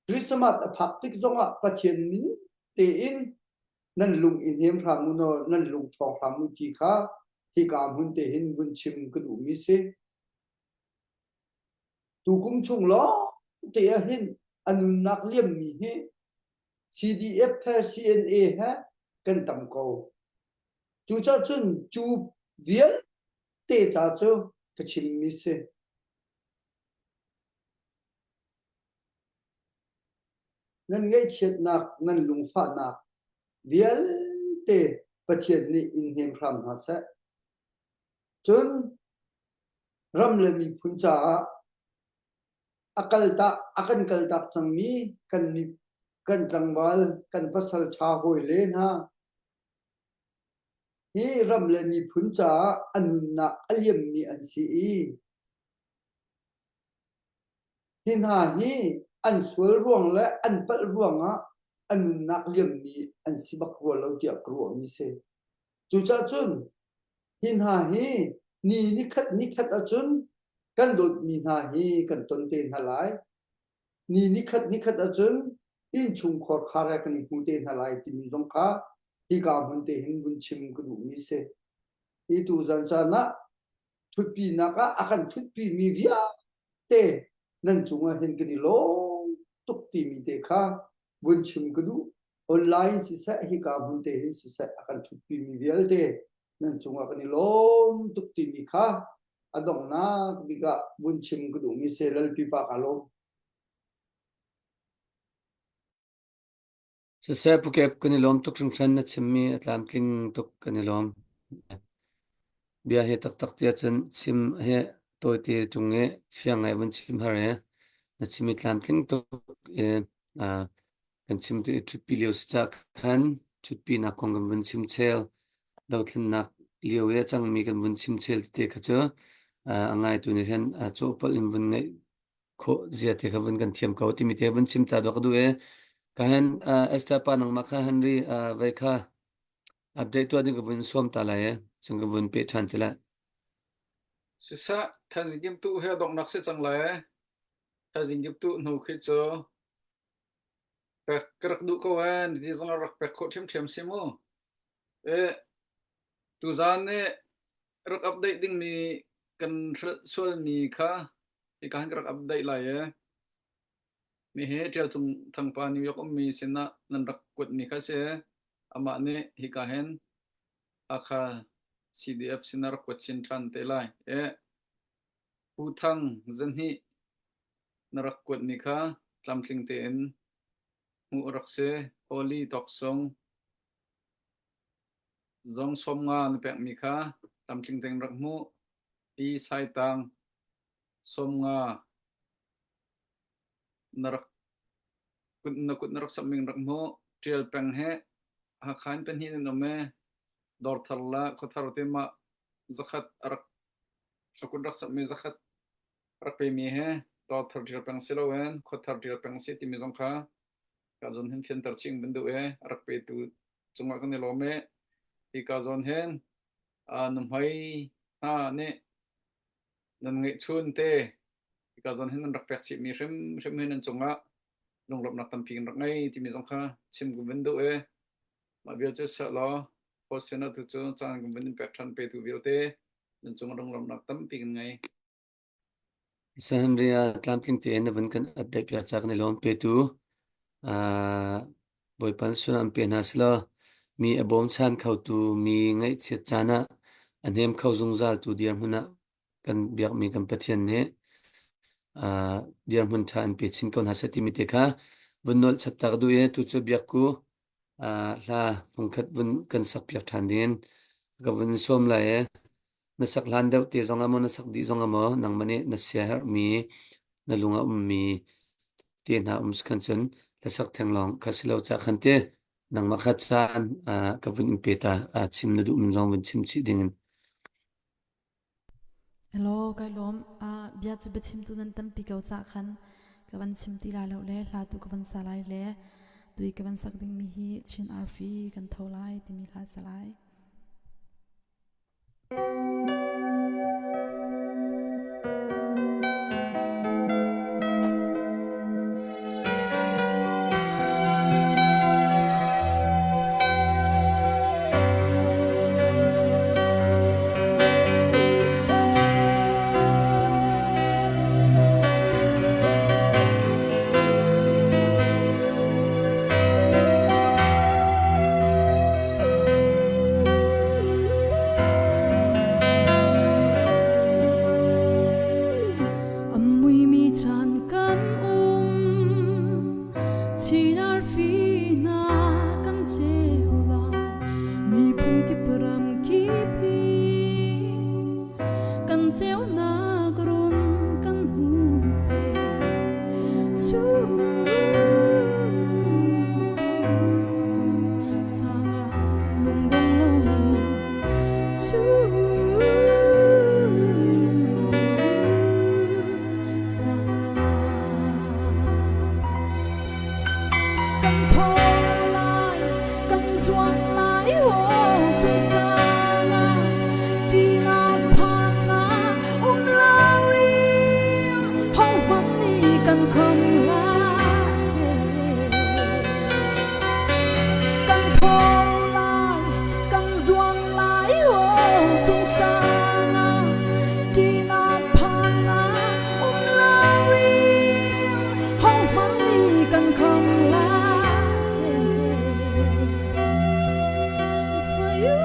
Christmas a phak tik zongah Pathian min tein nan lung i hnem hram u naw nan lung ṭhawng hram u ti kha hika hmun te hin vun chim ka duhmi si. Tukum chung lawng te ah hin a nunnak liammi hi CDF he CNA he kan tam ko. Cucaah cun cu vialte ca cu ka chimmi si. Nan ngaihchiatnak, nan lungfahnak vialte Pathian nih in hnem hram hna seh. Cun ram le miphun caah a kaltak a kan kaltak cangmi kan mi kan tlangval kan pasal ṭha hawile hna hi ram le miphun caah a nunnak a liammi an si i Hi hna hi an sual ruang le an palh ruangah a nunnak liammi an si bak rua lo tiah ka ruahmi si. Cucaah cun hi hna hi ni nikhat nikhat ahcun kan dawtmi hna hi kan ton te hna lai. Ni nikhat nikhat ahcun innchungkhar khar he kan i hmu te hna lai timi zong kha hika hmun te hin vun chim ka duhmi si. Hi tuzan caan ah ṭhutpinak ah a kan ṭhutpimi vialte nan cungah hin kan i lawm tuk timi te kha vun chim ka duh. Online siseh hika hmun te hin siseh a kan ṭhutpimi vialte nan cungah kan i lawm tuk timi kha a donghnak bik ah vun chim ka duhmi si Lalpi pa ka lawm. Siseh Pukep kan i lawm tuk hringhran na chimmi a tlamtling tuk kan i lawm. Bia hi taktak tiah cun chim hi tawite ṭung i fiang ngai vun chim har i na chim i tlamtling tuk i kan chim tu i ṭhutpi lio si cah khan ṭhutpinak kong kan vun chim chel dothlennak lio i a cangmi kan vun chim chel tete kha cu a ngaitu nih hin cawhpolh in vun ngaih khawh zia te kha vun kan thiam ko timi te vun chim ta dawh ka duh i ka hen Esther pa nangmah kha Henry vei kha update tuah ding ka vun suam ta lai e cung ka vun pe ṭhan ti lai. Siseh, thaizing kim tu he donghnak si cang lai. Thaizing kim tu hnu khi cu pek ka rak duh ko ee, niti zong rak pek khawh ṭhiamṭhiam si mu. E, tuzaan nih rak update dingmi kan hrelh sualmi kha hika hin ka rak update lai ee. Mi hi Ṭialcung Thangpa New York ummi sinah nan rak kuatmi kha si. Amah nih hika hin Hakha CDF sinah rak kuat chin ṭhan te lai. E, Pu Thang zahnih na rak kuatmi kha tlamtling tein hmuh a rak si. Holy Toksung zong 50 na pekmi kha. tlamtling tein rak hmuh. Pi Saitang 50 na rak na kut na rak samh rak hmuh. Ṭial peng he Hakha in pahnih nan um e. Dawrthar le khuathar te mah zakhat a rak a kut rak samhmi zakhat rak pemi he dawrthar ṭial peng si loin khuathar ṭial peng si timi zong kha ka zawn hin fianter chih in kan duh e. A rak petu cungah kan i lawm e. Hi ka zawn hin nuhmei hna nih nan ngeihchun te hika zawn hin nan rak pek chihmi hrimhrim hi nan cungah lunglawmhnak tampi kan rak ngei timi zong kha chim kan vun duh i mah vial cu seh law host sin atu cu caan kan vun in pek ṭhan petu vialte nan cungah lunglawmhnak tampi kan ngei. San Ria tlamtling tein na vun kan update piak ca kan i lawm petu Bawipa sun an pe hna selaw mi a bawmchan khotu mi ngaihchiat caan ah a hnem kho zungzaltu dirhmun ah kan biakmi kan Pathian nih dirhmun ṭha an pe chin ko hna seh timi te kha vun nolh chap ta ka duh i tu cu biakku hla fungkhat vun kan sak piak ṭhan dingin ka vun sawm lai i na sak hlan deuh te zong ah maw na sak dih zong ah maw nangmah nih na siaherhmi na lung a ummi te hna um khan cun hlasak theng lawng kha si lo ca khan te nangmah kha caan ka vun in pe ta chim na duh min zong vun chim chih ding in. Hello, kai lawm. Bia cu biachimtu nan tampi ko cah khan ka van chim ti lai lo le hla tu ka van sa lai le tui ka van sak dingmi hi Chin Arfi kan tho lai timi hla sa lai. A muimi caan kan um chin arfi hna kan ceu lai miphun kip ram kip hi kan ceunak run kan hmu seh cu sangah lungdong loin cu sangah kan tho lai kan zuang lai aw chung sangah ṭihnak phannak um loin hohmanh nih kan kham hlah seh. Kan tho lai, kan zuang lai, aw chung sang ah ṭihnak phannak um loin hohmanh nih kan kham hlah seh. For you,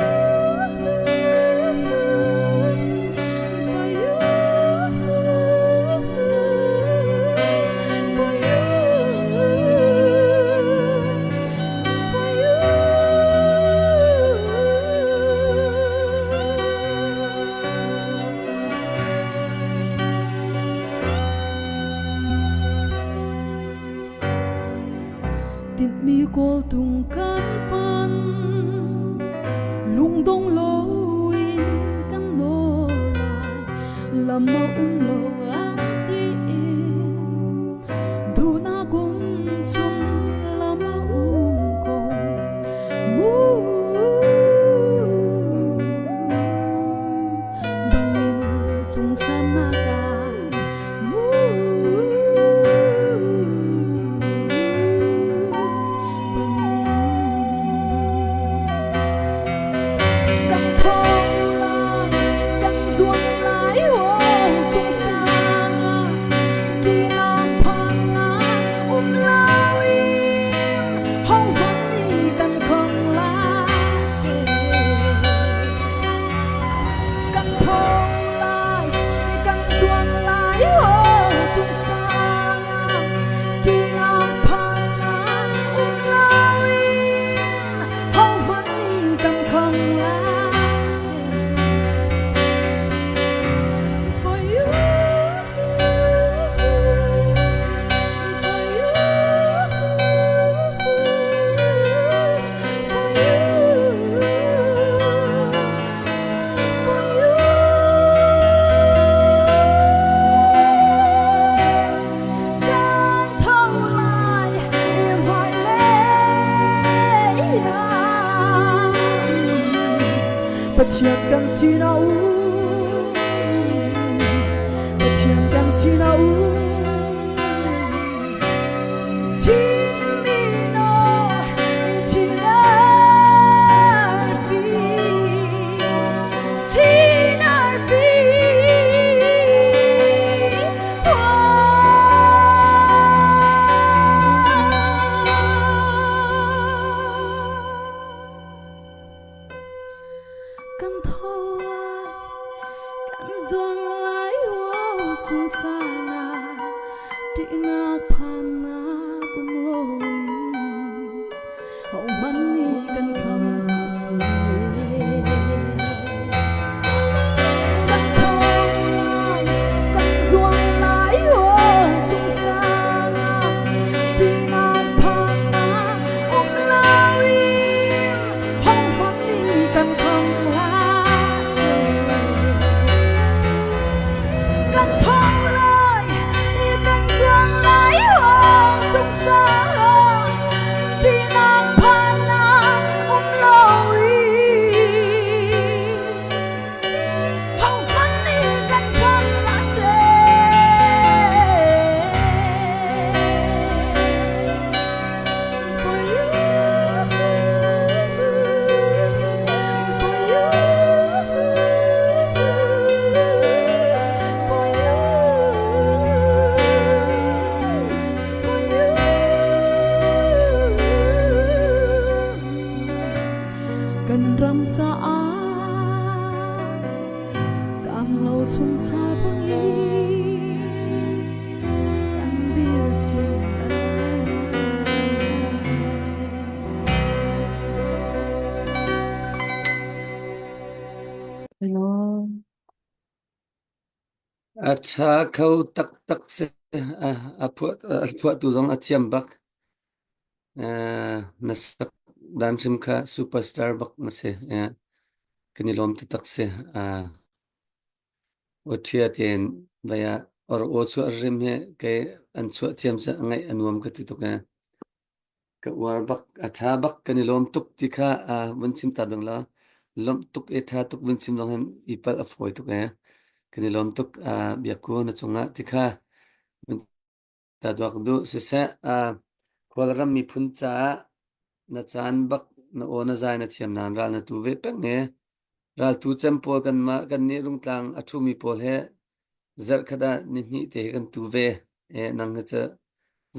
for you, for you, for you. Tinhmi kawltung kan pan lungdong loin kan nawl lai lam a um lo an ti duhnak um chung lam a um ko mu bangin cung sannak ah mu Kan tho lai, kan zuang lai, aw chung sang ah ṭihnak phannak um loin hohmanh nih kan khong lai seh. Kan tho lai, kan zuang Pathian kan sinah um Pathian kan sinah um Chin mino chin arfi chin arfi Kan tho lai, kan zuang lai, wow, chung sang ah ṭihnak phannak um loin hohmanh nih kan kham hlah seh. Kan tho lai, kan zuang lai, wow, chung sang ah ṭihnak phannak um loin hohmanh nih kan kham hlah seh. Kan thong lai, kan zuang lai, oh, chung sang ṭihnak phannak um loin hohmanh nih kan kham hlah seh. For you, for you, for you, for you. Kan ram caah kam lo chung cha bangin kan dir chin lai. Hello. A ṭha kho taktak si. A, a phuah, a phuahtu zong a thiam bak. Uh, na sak dan hrim kha superstar bak na si. Uh, kan i lawm taktak si. Uh, Awṭhia tein vai ah or aw chuah rim hi kei an chuah thiam cu a ngaih a nuam ka ti tuk ee. Ka uar bak, a ṭha bak kan i lawm tuk ti kha uh, vun chim ta ding la. Lawmh tuk i ṭha tuk vun chim zong hin i palh a fawi tuk ee. Kan i lawm tuk uh, biakku na cungah ti kha vun Ta duak duh siseh, uh, Kawlram miphun caah na caan bak na aw na zai na thiam nain ral na tu ve peng i raltu cem pawl kanmah kannih Rungtlang a ṭhumi pawl he zarhkhat ah nihnih te he kan tu ve. Eh, nang hi cu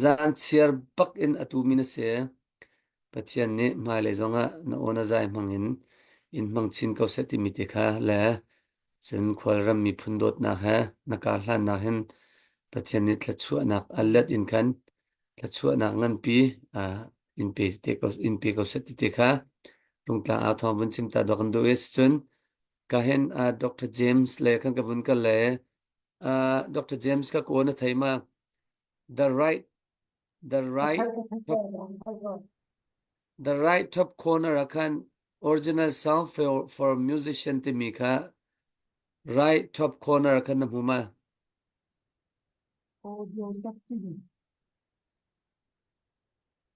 zan chiar bak in a tumi na si. Pathian nih hmailei zongah na aw na zai hmang in in hmang chin ko seh timi te kha le cun khualram miphun dawtnak he na kar hlannak hin Pathian nih thluachuahnak a let in khan thluachuahnak nganpi uh, in pe te ko in pe ko seh ti te kha Rungtlang au thawng vun chim ta dawk kan duh i cun ka hin uh, Dr. James le kan ka vun kal le uh, Dr. James ka ko na thei ma the right the right top, the right top corner ah khan original sound for, for musician timi kha right top corner khan na hmu ma Audio setting.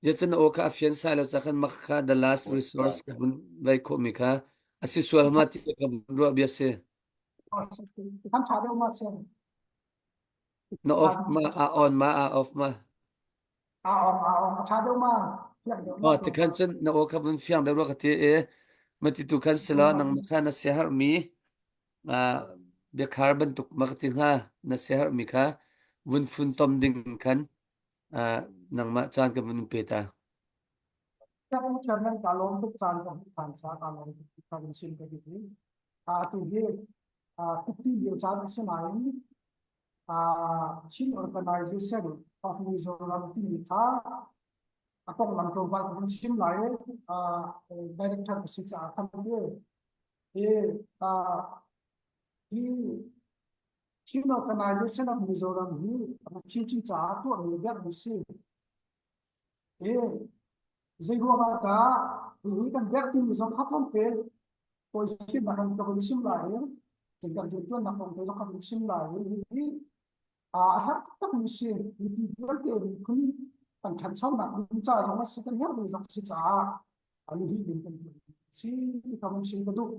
Yacin aw kha a fian sai lo ca khan mak kha the last resource ka vun vai khawh mi kha asi sual ma ti ka vun ruah bia si Kan tha deuh ma sen. Na off ma a on ma a off ma. A on a on a tha deuh ma fiang deuh ma. Oh ti khan cun na aw kha vun fiang deuh rua ka ti e ma ti tu khan sila nang ma kha na sia har mi biakhar bantuk ma ka ti hnga na sia har mi kha vun fun tom ding khan nangmah caan ka vun pe ta. Chairman ka lawm tuk caan ka hmuh than sa ka lawm tuk ka vun sim ka ti. Atu hi tupi lio caan a si nain Chin Organization of Mizoram timi kha a konglam tlawmpal ka vun chim lai director ka si caah kan ti. Hi hi Chin Organization of Mizoram hi refugee caah tuahmi dermi si. Hi zei ruang ah dah hihi kan derh timi zong kha tlawmte kawi nak ka vun chim lai i kan kan riantuannak kong te zong ka vun chim lai i hihi a herh taktakmi si mipi vialte miphun kan ṭhanchonak ding ca zong a si kan herhmi zong si caah a luhi ding kan tuah si ti ka vun chim ka duh.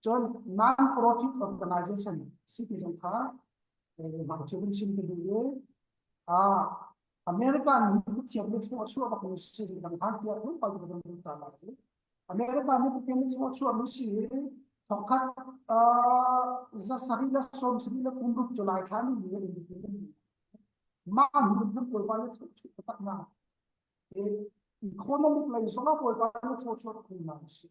Cun non-profit organization si ti zong kha hmang cio kan chim ka duh i America nih Pathian nih thlua chuah bak mi si dang han tiah tlawmpal te kan ta lai. America nih Pathian nih thlua chuah mi si thongkhat za sarih le sawm sarih le kum ruk July thla ni ni in mah ni kan bawipa nih thlua chuah taktak na economic lei zong ah bawipa nih thlua chuah taktak na si.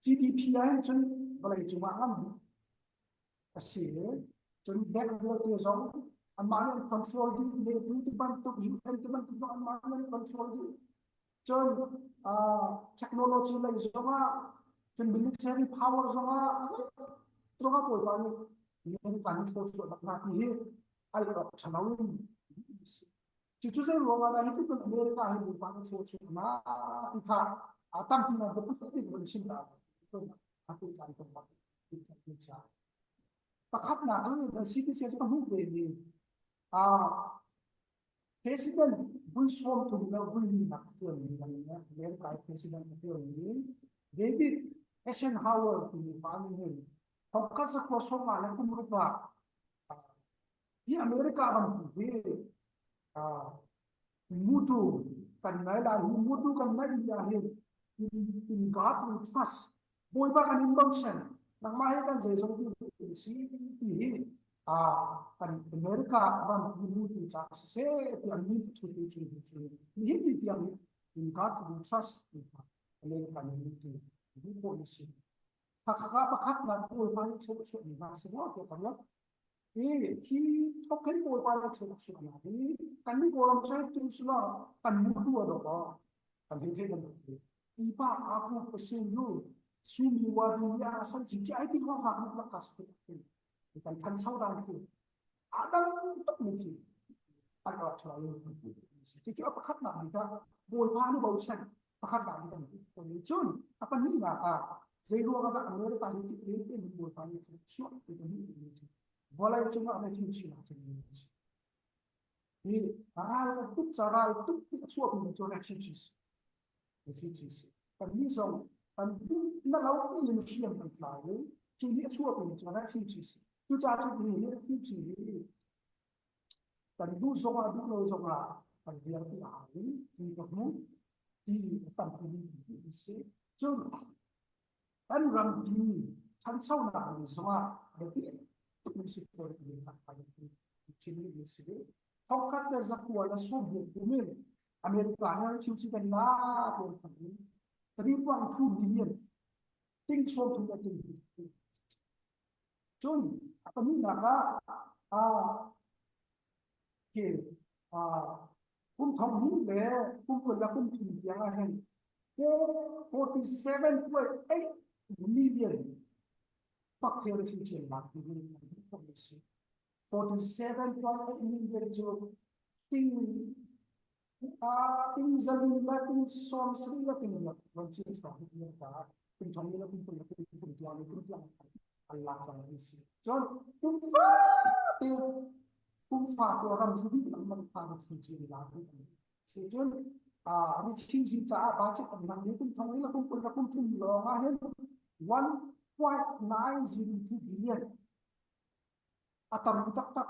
GDP ah hin cun vawlei cungah ngan bik a si. Cun bank vialte zong anmah nih an control dih, NATO ti bantuk, UN ti bantuk zong anmah nih an control dih. Cun technology lei zongah, cun military power zongah, zongah Bawipa nih America nih thluachuah bak hna ti hi al awk ṭha lo in Cucu zei ruang ah dah hi tluk in America hi Bawipa nih thluachuah hna ti kha a tampi nan ka put ti kan chim ta. A tu caan kan bak Pakhatnak cu na CTC cu ka hmuh ve mi President vui sawm thum le vui li nak a tuan mi America President a tuan mi David Eisenhower timi pa nih hin thongkhat zakua sawm le kum ruk ah hi America rampi hi mutu kan ngai lai hi mutu kan ngai mi ah hin in God we trust Bawipa kan in bochan nangmah hi kan zeizong ti si ti hi kan America rampi mutu ca siseh ti an min thu tu cu cu nihin ni tiang in God we trust ti kha America nih mutu bu khawh ni si Hakha pakhat nak Bawipa nih thil chuah mi hna si maw tiah ka ruat hi hi thok hin Bawipa nih thil chuah hna hi kan nih Kawlram cu tu sula kan mu tu a dok kan hei thei bantuk hi pipa aku pasin lu sumi wa du ya san chi chi ai ti ko ha lak ka si kan than chau dan khi a dang tuk mi khi an rak tha lo cu cu a pakhat nak bik ah Bawipa nu bochan pakhat nak bik an ti cun a pahnihnak ah zei ruang ah dah America hi ti te te min Bawipa nih chuah ti pahnih ti cu vawlei cungah refugee nak cun hi ral kan tuk ca ral tuk ti a chuah mi cu refugees refugees kan nih zong kan na lo in hriam kan tlai i cu nih a chuah mi cu refugees cucaah cu hi refugee hi kan duh zongah duh lo zongah kan dirpi a hau i ti ka hmuh ti a tampi mi si cun kan rampi ṭhanchonak ding zongah biapi tuk mi si fawn ti kan chim mi si thongkhat le zakua le sawmriat kum in America nih refugee kan la tian thang in 3.2 million ting sawm thum le ting Cun a pahnihnak ah khi kum thong hnih le kum 20 le kum thum tiang ah hin 47.8 million pakhe refugee lak ti hi an si. 47.8 million cu ting ting zali le ting sawm sarih le ting riat van ci hrawng hi an ta kum thong le kum kul le kum thum tiang le kum tiang an lak cang an si cun kum fate kum fate ram cu dih lengmang kha refugee la an si cun refugee caah budget an hmang mi kum thong le kum kul le kum thum lawng ah hin 1.902 billion a tam taktak.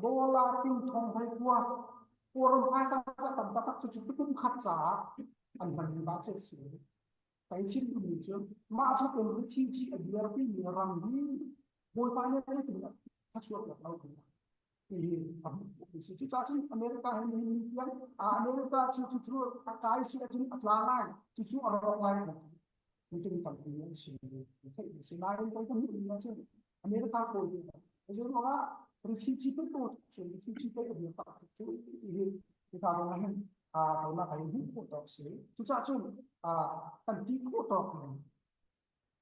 Dollar ting thong hlei kua Kawlram phaisa a tam taktak cu cu kum khat caah an hmanmi budget si. Kai chim duhmi cu mah tluk in refugee a dirpi mi ram hi Bawipa nih zeitin dah thluachuah pek lo ti hi a hmuh si. Cucaah cun America hi nihin ni tiang America cu cucu a kai si ahcun a tla lai, cucu a rawk lai an ti. Meeting tampi an si theih a si nain kai ka hmuh ning ahcun America fawi te zei ruangah refugee pe to cu refugee pe a dir tak cu ti hi hika rong ah hin keimah ka hin hmuh khawh tawk si cucaah cun kan ti khawh tawk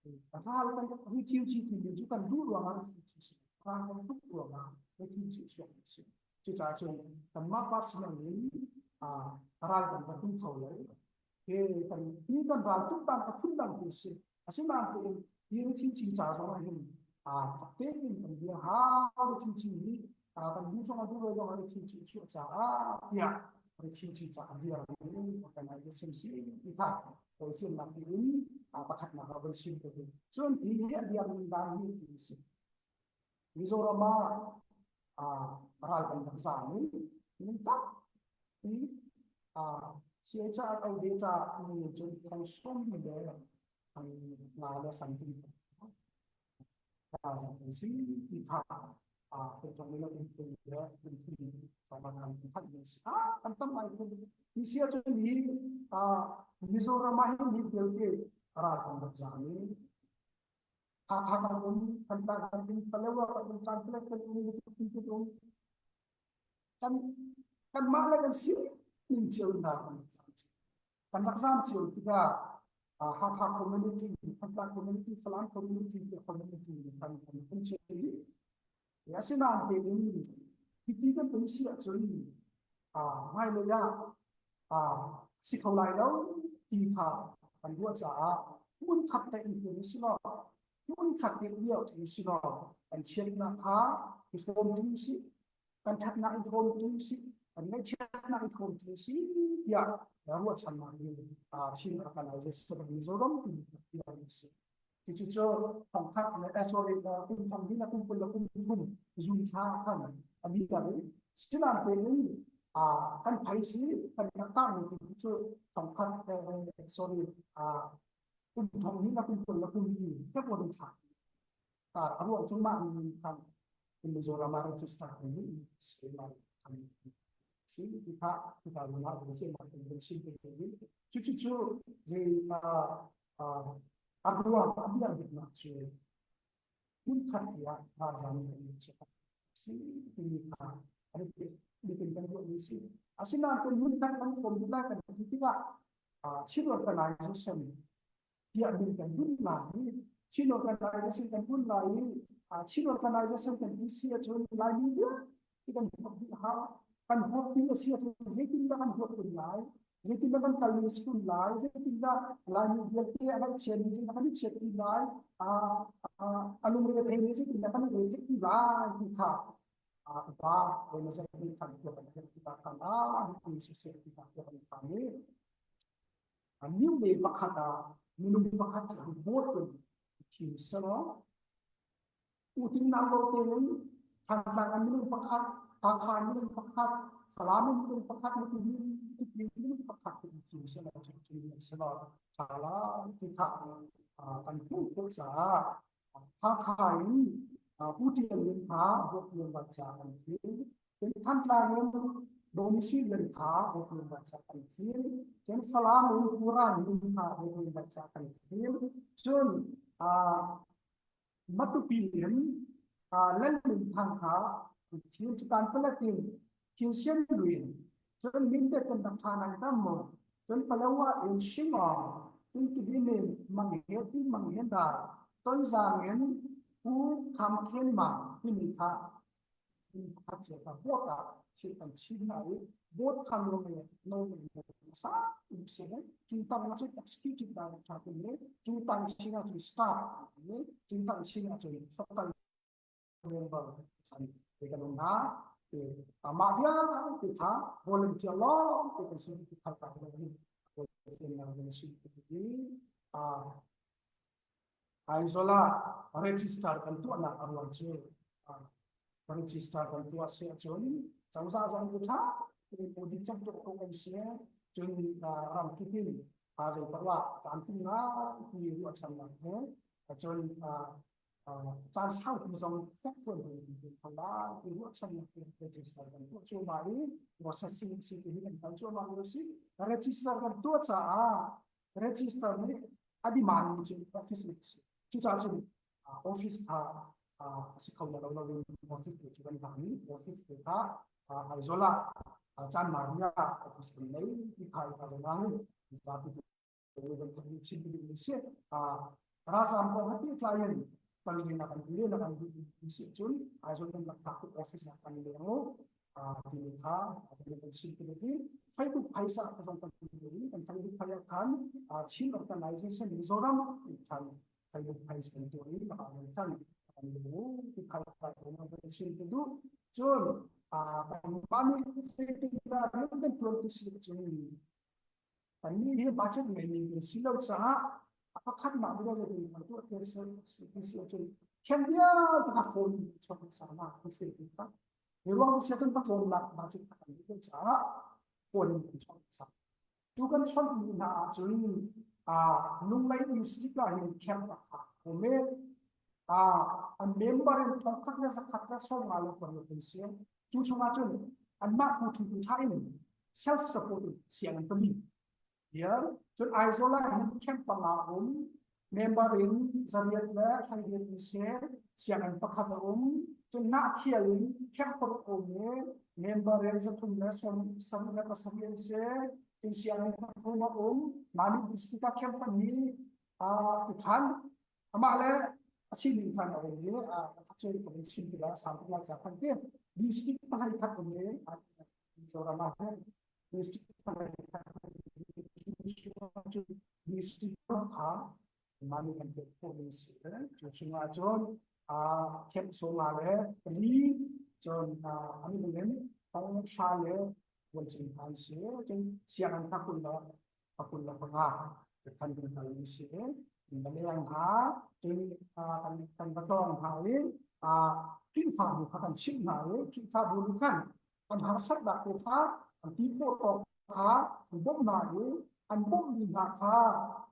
in ral kan refugee ti mi cu kan duh ruangah refugee si ral kan tuk ruangah refugee chuak si cucaah cun kanmah personal in ral kan va tum kho lo he kan hi kan ral tuk dan a phun dang ti si asinain tein hi refugee ca zong ah hin a tein kan dir hau refugee hi kan duh zong a duh lo zong ah refugee chuah caah tiah. Refugee ca dir mi organization si ti kha tawlfiannak in pakhatnak ah von chim ka duh. Cun hi hi a dir ning dan hi ti si. Mizoram ah ral kan rak zaam i min tak i CHRO data mi cun thong sawm le thong nga le something kan si ti kha kan tam ngai khun hi sia cun hi Mizoram ah hin hi vialte ral kan rak zaam i Hakha kan um Thantlang kan um Palewa kan um Kanpetlet kan um Matupi kan um kan kanmah le kan si ning cio in ral kan rak zaam kan rak zaam cio tikah Hakha community Thantlang community Falam community community kan kan um cio i asinain tein hiti kan um si ahcun hmailei ah si kho lai lo ti kha kan ruah caah hmunkhat te in fun si law hmunkhat te lio tu si law kan chiatnak kha i hrawm tu si kan ṭhatnak i hrawm tu si kan ngaihchiatnak i hrawm tu si tiah ruahchannak in Chin Organization Mizoram ti tiah si. Cucu cu thongkhat le sorry kum thong hnih le kum 20 le kum thum zun thla khan a bi tar i sinan tein kan phaisi kan rak tah mi cu thongkhat sorry kum thong hnih le kum 20 le kum li February thla a ruang cu mah ni khan Mizoram ah register ni si lai si ti kha ti ta na si ma kan sim te ni cu cu cu zei a ruang a biak biknak cu hmunkhat tiah ralzam kan si si timi kha an bikin kan ruahmi si. Asinain kan hmunkhat kan khawm dih lai kan ti tikah Chin organization tiah min kan bunh lai i Chin organization kan bunh lai i Chin organization kan ti si ahcun Laimi vialte kan huap dih hau. Kan huap ding a si ahcun zeitindah kan huap kun lai? Zeitindah kan kal ni kun lai? Zeitindah Laimi vialte a ngaihchiami zeitindah kan i chiat ti lai? A lungre thei mi zeitindah kan i re ti lai ti kha upa zeimawzat nih khan tuah kan herh tikah khan ah ti siseh ti kha tuah kan phan i new le pakhat ah minung pakhat cu vote in thim selaw Uting nau lo tein Thantlang an minung pakhat, Hakha an minung pakhat, Falam an minung pakhat, Matupi minung pakhat ti thim selaw cu cu selaw ṭha lai ti kha kan hmuh khawh caah Hakha in Pu Ṭial Lian kha Buak Lian Van ca kan thim. Cun Thantlang in Dawni Sui Lian kha Buak Lian Van ca kan thim. Cun Falam in Pu Ran Lung kha Buak Lian Van ca kan thim. Cun Matupi in Lal Lung Thang kha thil cu kan palat in thil sian luin cun Mindat kan rak ṭha ngai tam mu cun Palawa in Shingong in Tidim in Mang He Pi Mang He Dar Tonzang in Pu Kham Khen Mang timi kha pakhat cio kha vote ah thil kan chim hna i vote kha nawl ngei nawl ngei sa um si he cu tang ah cun executive director kun le cu tang chin ah cun staff le cu tang chin ah cun faculty member chan te kan um hna te mah vialte kha volunteer lawng te kan si ti kha ta hin volunteer si ti a Aizawl ah register kan tuahnak a ruang cu register kan tuah si ahcun cozah zong cu ṭha tein audit cang tuah ko kan si cun ramkip in zei paoh ah tlamtling ngai ti ruahchannak he cun caan saupi zong fekfuan tein kan tuah kho lai ti ruahchannak he register kan tuah cuahmah i processing si ti hi kan kal cuahmah lio si register kan tuah caah register nih a demand mi cu office nih a si cucaah cun office kha a si kho lo lo in office te cu kan hlan i office te kha Aizawl ah Chanmari ah office kan nei ti kha i ka nang zapi bantuk in chim duh mi si ralzam kong he pehtlai in kan len ah kan len ah kan duh mi si cun Aizawl kan rak tuk office ah kan leng u timi kha kan chim ti i Facebook phaisa zong kan i kan Facebook phai ah khan Chin Organization Mizoram ti khan Facebook page kan tuah i mah ah khan kan lu ti kha kan chim ti duh cun. Kanmah nih zeitindah rian kan ṭuan ti si cun kannih hi budget ngeimi kan si lo caah a pakhatnak bik ah zeitin kan tuah ti si ahcun thiang vialte kha phone in chawnh hmasa hna kan hruai ti kha. Hi ruang si ahcun va tlawnnak budget a kan duh lo caah phone in kan chawnh hmasa. Cu kan chawnhmi hna ahcun Lunglei Institute ah hin camp a phak ko me. An member in thongkhat le zakhat le 58 an si. Cu chungah cun anmah pu ṭhu ṭha in self support in siang an pali. Here cun Aizawl ah hin camp panga um member in zariat le hleiriat in si sianginn pakhat a um. Cun Hnahthial in camp paruk a um i member in 300 le 77 an si. Cun sianginn pathum a um. Mamit district ah camp pahnih khan amah le a sining khan a um i a cu ka vun chim tikah sang tuk lai ca khan ti district pahnih khat um i Mizoram ah hin district pahnih khat district kha mah nih kan pek khawhmi a si. Cu chungah cun camp sawma le pali cun an minung in thonghra le vuancing hna an si. Cun sianginn kha kul le pakul le panga khan kan kal mi si. Kan leng hna cun kan kan va tlawng hna i Khrihfabu kha kan chimh hna i Khrihfabu nih khan an harsatnak te kha an ti khawh tawk kha an bawmh hna i an bawmhmi hna kha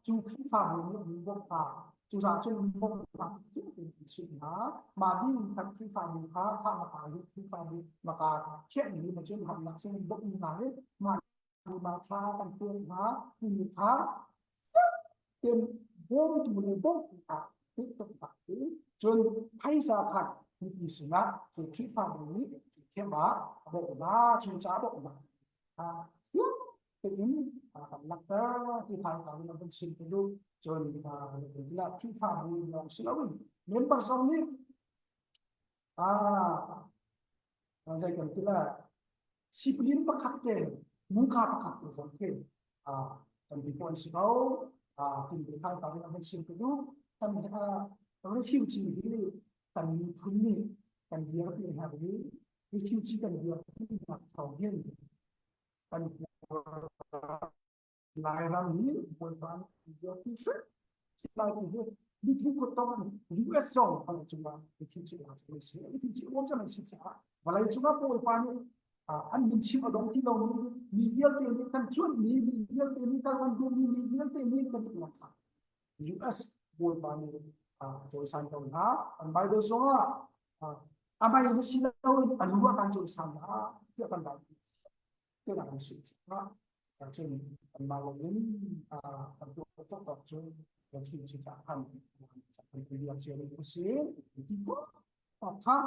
cu Khrihfabu nih an bawmh hna. Cucaah cun an bawmh hna fiang tein an chimh hna. Mah ding khan Khrihfabu kha kha maka hi Khrihfabu maka thianhmi ma cun hamnak sin an bawmh hna i mah mah kha kan pek hna timi kha tein bawmtu le bawmhtu ah pehtonh hi cun phaisa khan mipi sinah cu Khrihfabu nih cu thiam ah a bawmh hna cu ca a bawmh hna fiang tein kan langhter ti thai ka in kan chim te duh cun Khrihfabu lawng si loin member zong nih zei kan ti lai sipin pakhat te muka pakhat te zong khi kan ti fawn si ko tin te thai ta in kan chim te duh kan refugee hi kan miphun nih kan dirpi hna hi refugee kan dirpi nak thawng hin kan Lairam hi Bawipa nih dirpi hrim lai ti hi mithi kut tong US zong vawlei cungah refugee la cang si refugee uam cang an si caah vawlei cungah Bawipa nih an min chim a dong ti lomi mi vialte nih kan cuanhmi mi vialte nih kal kan duhmi mi vialte nih kan i uang US Bawipa nih a cawisan ko hna an Bible zongah amai na si loin a lu a kan cawisan hna tiah kan Bible tiah kan si caah cun anmah loin kan tuah tawk cu kan thim si caah khan kan bia cio mi a si ti ko kha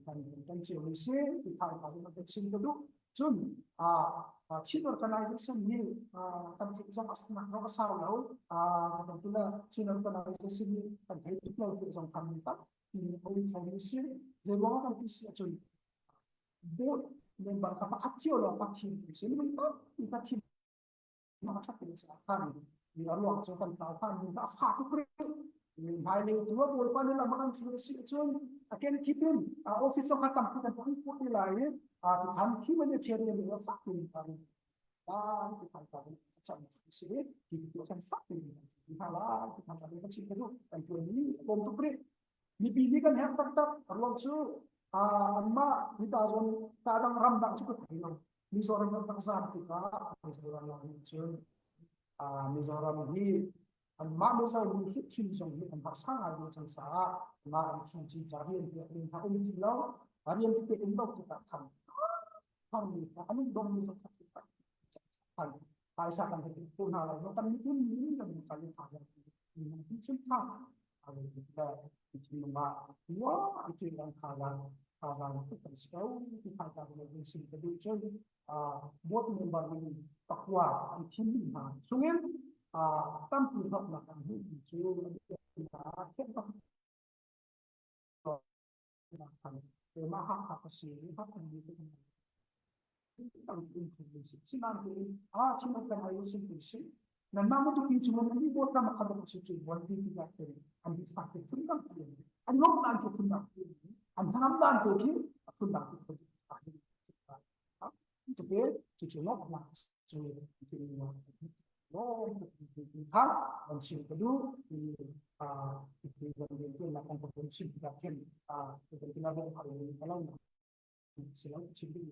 kan kan cio mi si ti thai kha kan chim ka duh cun Chin organization hi kan theih zong nak zong a sau lo kan tula Chin organization hi kan thei tuk lo ti zong tham tak ti oi thong mi si zei ruang kan ti si ahcun board member ka pakhat cio lawng ka thim mi si minung tampi ka thim a ṭhat mi si khan mi a ruang cu kan tlau khan mi a fa tuk rih hmailei tu a bawipa nih lam a kan hruai si ahcun a kenkip in office zong kha tampi kan tuah khawh ti lai i tukhan humanitarian in a fak in kan lai ti khan kan cam si ti tu kan fak in kan hna lai ti khan kan chim ka duh kan tuan mi a tlawm tuk rih mipi nih kan herh taktak a ruang cu anmah hita zawn ta dang ram dang cu ka thei lo Mizoram ram dang zam tikah Mizoram ah hin cun Mizoram hi anmah Mizo mi hi thim zong hi an harsa ngai ve cang caah mah an thim ci ca rian piak ding kha um ti lo rian tete um lo tikah khan thangmi kha an um dong mi zong kha khan phaisa kan he ko hna lo kan miphun min kan kan tha zang mi cun tha thinlung ah nuam tein thazaang thazaang tuk kan si ko ti thazaang in chim ka duh cun board member in pakua an thim hna chungin tampi hlawknak an hmuh mi cu mah Hakha ka si Hakha mi Nanmah matupi cu nan nih bawt kam kha dok si cu von ti ti ka khin an bi thak te phun dang ti an lom dan te phun dang ti an hnam dan te khi phun dang ti phun dang. te cucu lawmhnak cu kha kan chim ka duh ti ti kan riantuannak kong kan chim tikah khin kan tina bong har in ka lo si lo chim ding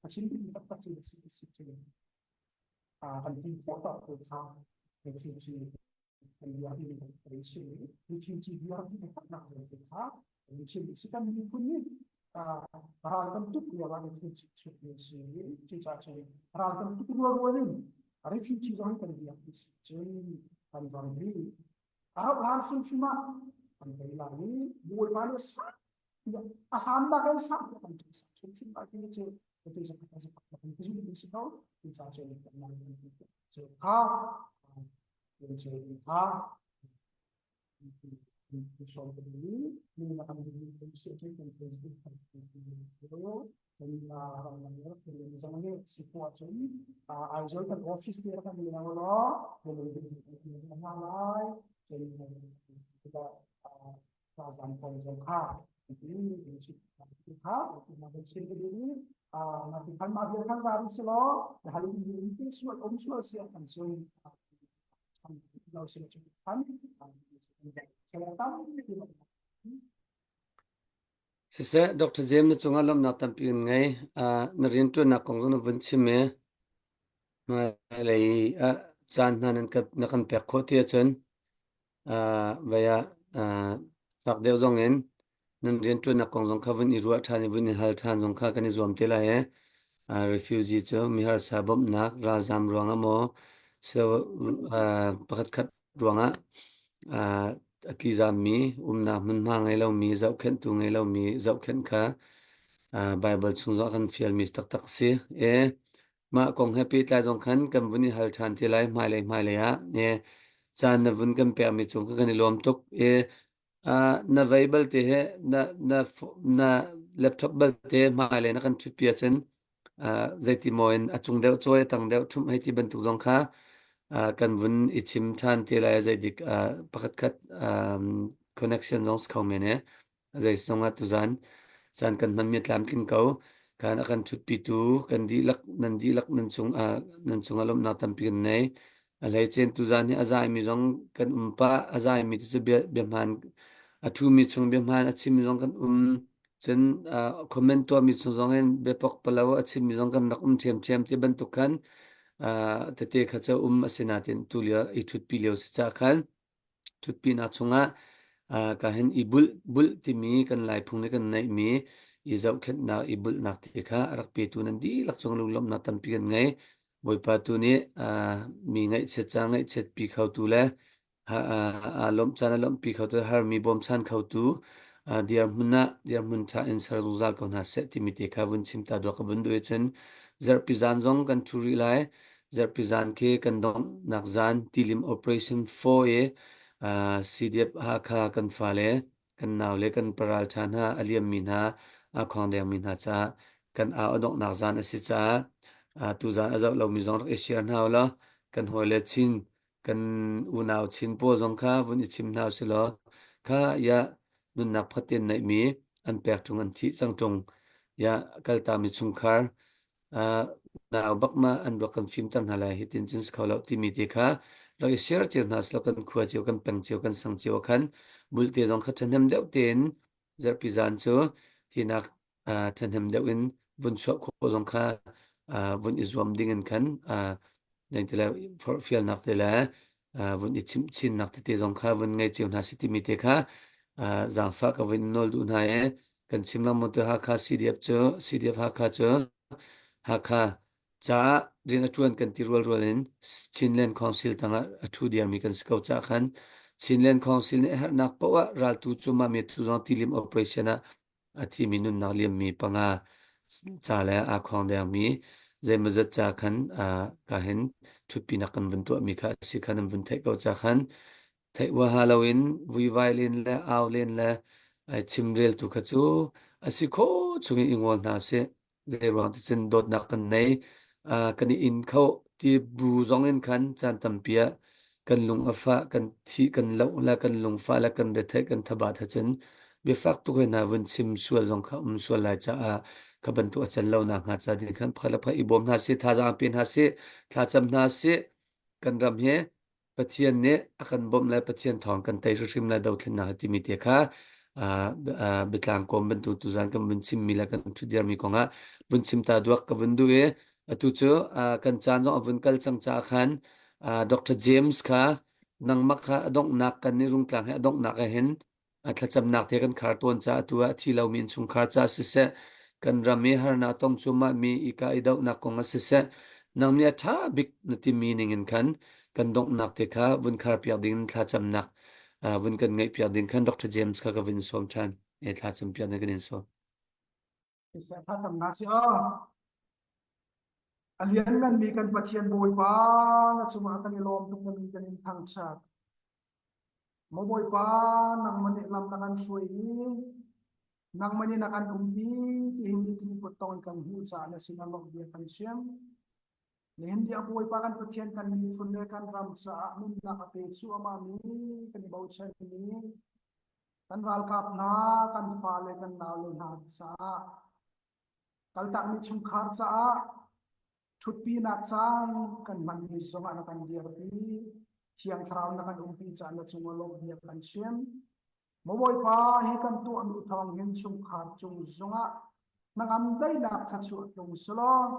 a chim ding taktak cu si si cu kan ti khawh tak ko kha refugee kan bia hi kan chim refugee bia hi taknak te kha kan chim si kan miphun nih ral kan tuk lio ah refugee chuk mi si cucaah cun ral kan tuk rual rual in refugee zong kan biak ti si cun kan ram hi a rauh hlan hrimhrim ah kan tei lai i Bawipa nih sak a hlannak in sak kan tuk sak hrimhrim lai ti cu tu zakhat zakhat kan zumh mi si ko cucaah cun kan nan kan cu kha kha Aizawl kan office te kan leng law lai zan kong zong kha kha chim na ti khan ma khan za si law hal in sual om sual sia kan sun Siseh, Dr. James na cungah lawmhnak tampi kan ngei. Uh, na rianṭuannak kong zong na vun chim i hmailei ah caan hna nan ka, na kan pek khawh ti ahcun vai ah fak deuh zong in nan rianṭuannak kong zong kha vun i ruah ṭhan i vun i hal ṭhan zong kha kan i zuam te lai i refugee cu miharsa bawmhnak ralzam ruangah maw so pakhatkhat ruangah a tlizammi umnak hmunhma ngei lomi zohkhenhtu ngei lomi zohkhenh kha Bible chung zong a kan fialmi taktak a si. E Mah kong he pehtlai zong khan kan vun i hal ṭhan te lai hmailei hmailei ah. E, caan na vun kan pekmi cung kan i lawm tuk. E, uh, na vei balte he na na na laptop balte hmailei na kan ṭhutpi ahcun uh, zeiti maw in a cung deuh cawi a tang deuh ṭhumh hei ti bantuk zong kha uh, kan vun i chim ṭhan te lai zeidik uh, pakhat khat um, connection zong si kho men e. Zeizong ah tuzan caan kan hmanmi a tlamtling ko. Khan a kan ṭhutpitu kan dihlak nan dihlak nan cung ah nan cungah lawmhnak tampi kan nei. A hleicen tuzan hi a zaimi zong kan um pah. A zaimi tu cu bia biahmaan a ṭhumi chung biahmaan a chimmi zong kan um. Cun uh, comment tuahmi chung zong in biapok palo a chimmi zong kan rak um ṭhiamṭhiam ti bantuk khan uh, tete kha cu um a si nain tu lio i ṭhutpi lio si cah khan Ṭhutpinak chungah ka hin i bulh bulh timi kan Laiphung nih kan neihmi i zohkhenhnak i bulhnak te kha a rak petu nan dihlak cung lunglawmhnak tampi kan ngei. Bawipa tu nih mi ngaihchiat ca ngaihchiatpi khotu le aa lawmh caan a lawmhpi khotu harmi bawmchan khotu dirhmun ah dirhmun ṭha in ser zungzal ko hna seh timi te kha vun chim ta dawh ka vun duh i cun zarhpi zan zong kan ṭhu rih lai. Zarhpi zan khi kan donghnak zan tilim operation 4 i uh, CDF Hakha kan fale kan naule kan paral ṭha hna a liammi hna a khawngdengmi hna caah kan au a donghnak zan a si caah uh, tuzan a zoh lomi zong rak i share hna u law kan hawile Chin kan unau Chin pawl zong kha vun i chim hna u sih law kha ya nunnak phatin neihmi an pek ṭung an thih cang ṭung ya kaltami chungkhar uh, nau bak ma an ruak kan fimter hna lai hitin cun si kho lo timi te kha rak i share cio hna silo kan khua cio kan peng cio kan sang cio khan bulte zong kha ṭhahnem deuh tein zarhpi zan cu hinak uh, ṭhahnem deuh in vun chuah khawh zong kha uh, vun i zuam ding in khan uh, te le forhfialnak te le uh, vun i chimh chinnak tete zong kha vun ngei cio hna si timi te kha uh, zaangfah ka vun nawl duh hna i kan chim lengmang tu Hakha CDF cu CDF Hakha cu Hakha caah rian a ṭuan kan ti rualrual in Chinland Council tangah a ṭhu diarmi kan si ko caah khan Chinland Council nih a herhnak paoh ah raltu cu mah mi tu zong tilim operation ah a thimi nunnak liammi panga ca le aa khawng dengmi zeimawzat ca khan ka hin ṭhutpinak kan vun tuahmi kha a si khan an vun theih ko ca khan theih huaha loin vuivai len le au len le chimrel tu kha cu a si kho chungin i ngol hna sih. Zeiruang ti cun dawtnak kan nei kan i in kho ti bu zong in khan caan tampi ah kan lung a fah kan thi kan loh le kan lungfah le kan retheih kan thabat ahcun. Biafak tuk hoi hna vun chim sual zong kha um sual lai caah kha bantuk a can lo nak hnga ca ding khan pakhat le pakhat i bawm hna sih, thazaang pe hna sih, thlacam hna sih. Kan ram hi Pathian nih a kan bawmh le Pathian thawng kan tei hrimhrim lai dothlennak timi te kha biatlang kawm bantuk tuzan kan vun chimmi le kan ṭhutdirmi kongah vun chim ta duak ka vun duh i atu cu kan caan zong a vun kal cang caah khan Dr. James kha nangmah kha a donghnak kan nih rungtlang he a donghnak ah hin thlacamnak te kan khar tawn caah atu ah a thi lomi innchungkhar caah siseh kan ram i harnak tong cuahmah mi ika i dohnak kong ah siseh nang nih a ṭha bik na timi ning in khan kan donghnak te kha vun khar piak ding thlacamnak vun kan ngeih piak ding khan Dr. James kha ka vun sawm ṭhan e thlacam piak ding kan in sawm. Thlacamnak si aw. A liannganmi kan Pathian Bawipa na cungah kan i lawm tuk na min kan in thangṭhat. Maw Bawipa, nangmah nih lam na kan hruai i nangmah nih na kan umpi tihin mitthli kut tong in kan hmuh caah na sinah lawmh bia kan chim. Nihin ni a Bawipa kan Pathian kan miphun le kan ram caah nunnak a pe cuahmah mi kan i bochan mi kan ralkap hna, kan fale, kan naule hna caah kaltakmi chungkhar caah ṭhutpinak caan kan hmanmi zongah na kan dirpi thiang thlarau na kan umpi caan na cungah lawmh bia kan chim maw bawipa hi kan tuahmi thawng hin chungkhar cung zongah hnangam daihnak thluachuah tlung selaw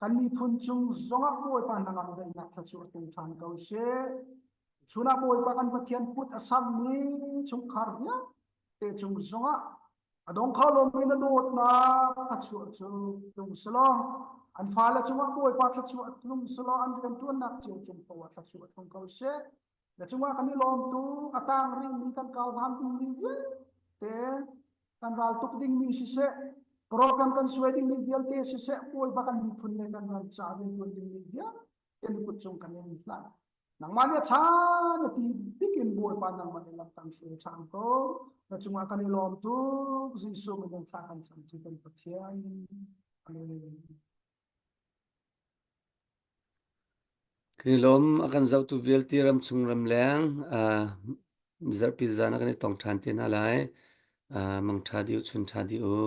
kan miphun cung zongah bawipa hnangam daihnak thluachuah tlung ṭhan ko seh chunah bawipa kan pathian kut a sammi chungkhar vialte cung zongah A dong kho lomi na dawtnak thluachuah cu tlung selaw an fale cungah Bawipa thluachuah tlung selaw an rianṭuannak cio cung poah thluachuah tlung ko seh. Na cungah kan i lawm tuk a tang rihmi kan kal hlan dingmi vialte kan ral tuk dingmi siseh program kan suai dingmi vialte siseh Bawipa kan miphun le kan ram ca rianṭuan dingmi vialte na kut cung kan in hlan. Nangmah nih a ṭha na ti bik in Bawipa nangmah nih lam kan hruai ṭhan ko. Na cungah kan i lawm tuk. Jesuh min in thla kan cam cu kan Pathian. Amen. Kan i lawm a kan zohtu vialte ramchung ramleng uh, zarhpi zan ah kan i tong ṭhan te hna lai. Uh, mangṭha dih u, chun ṭha dih u.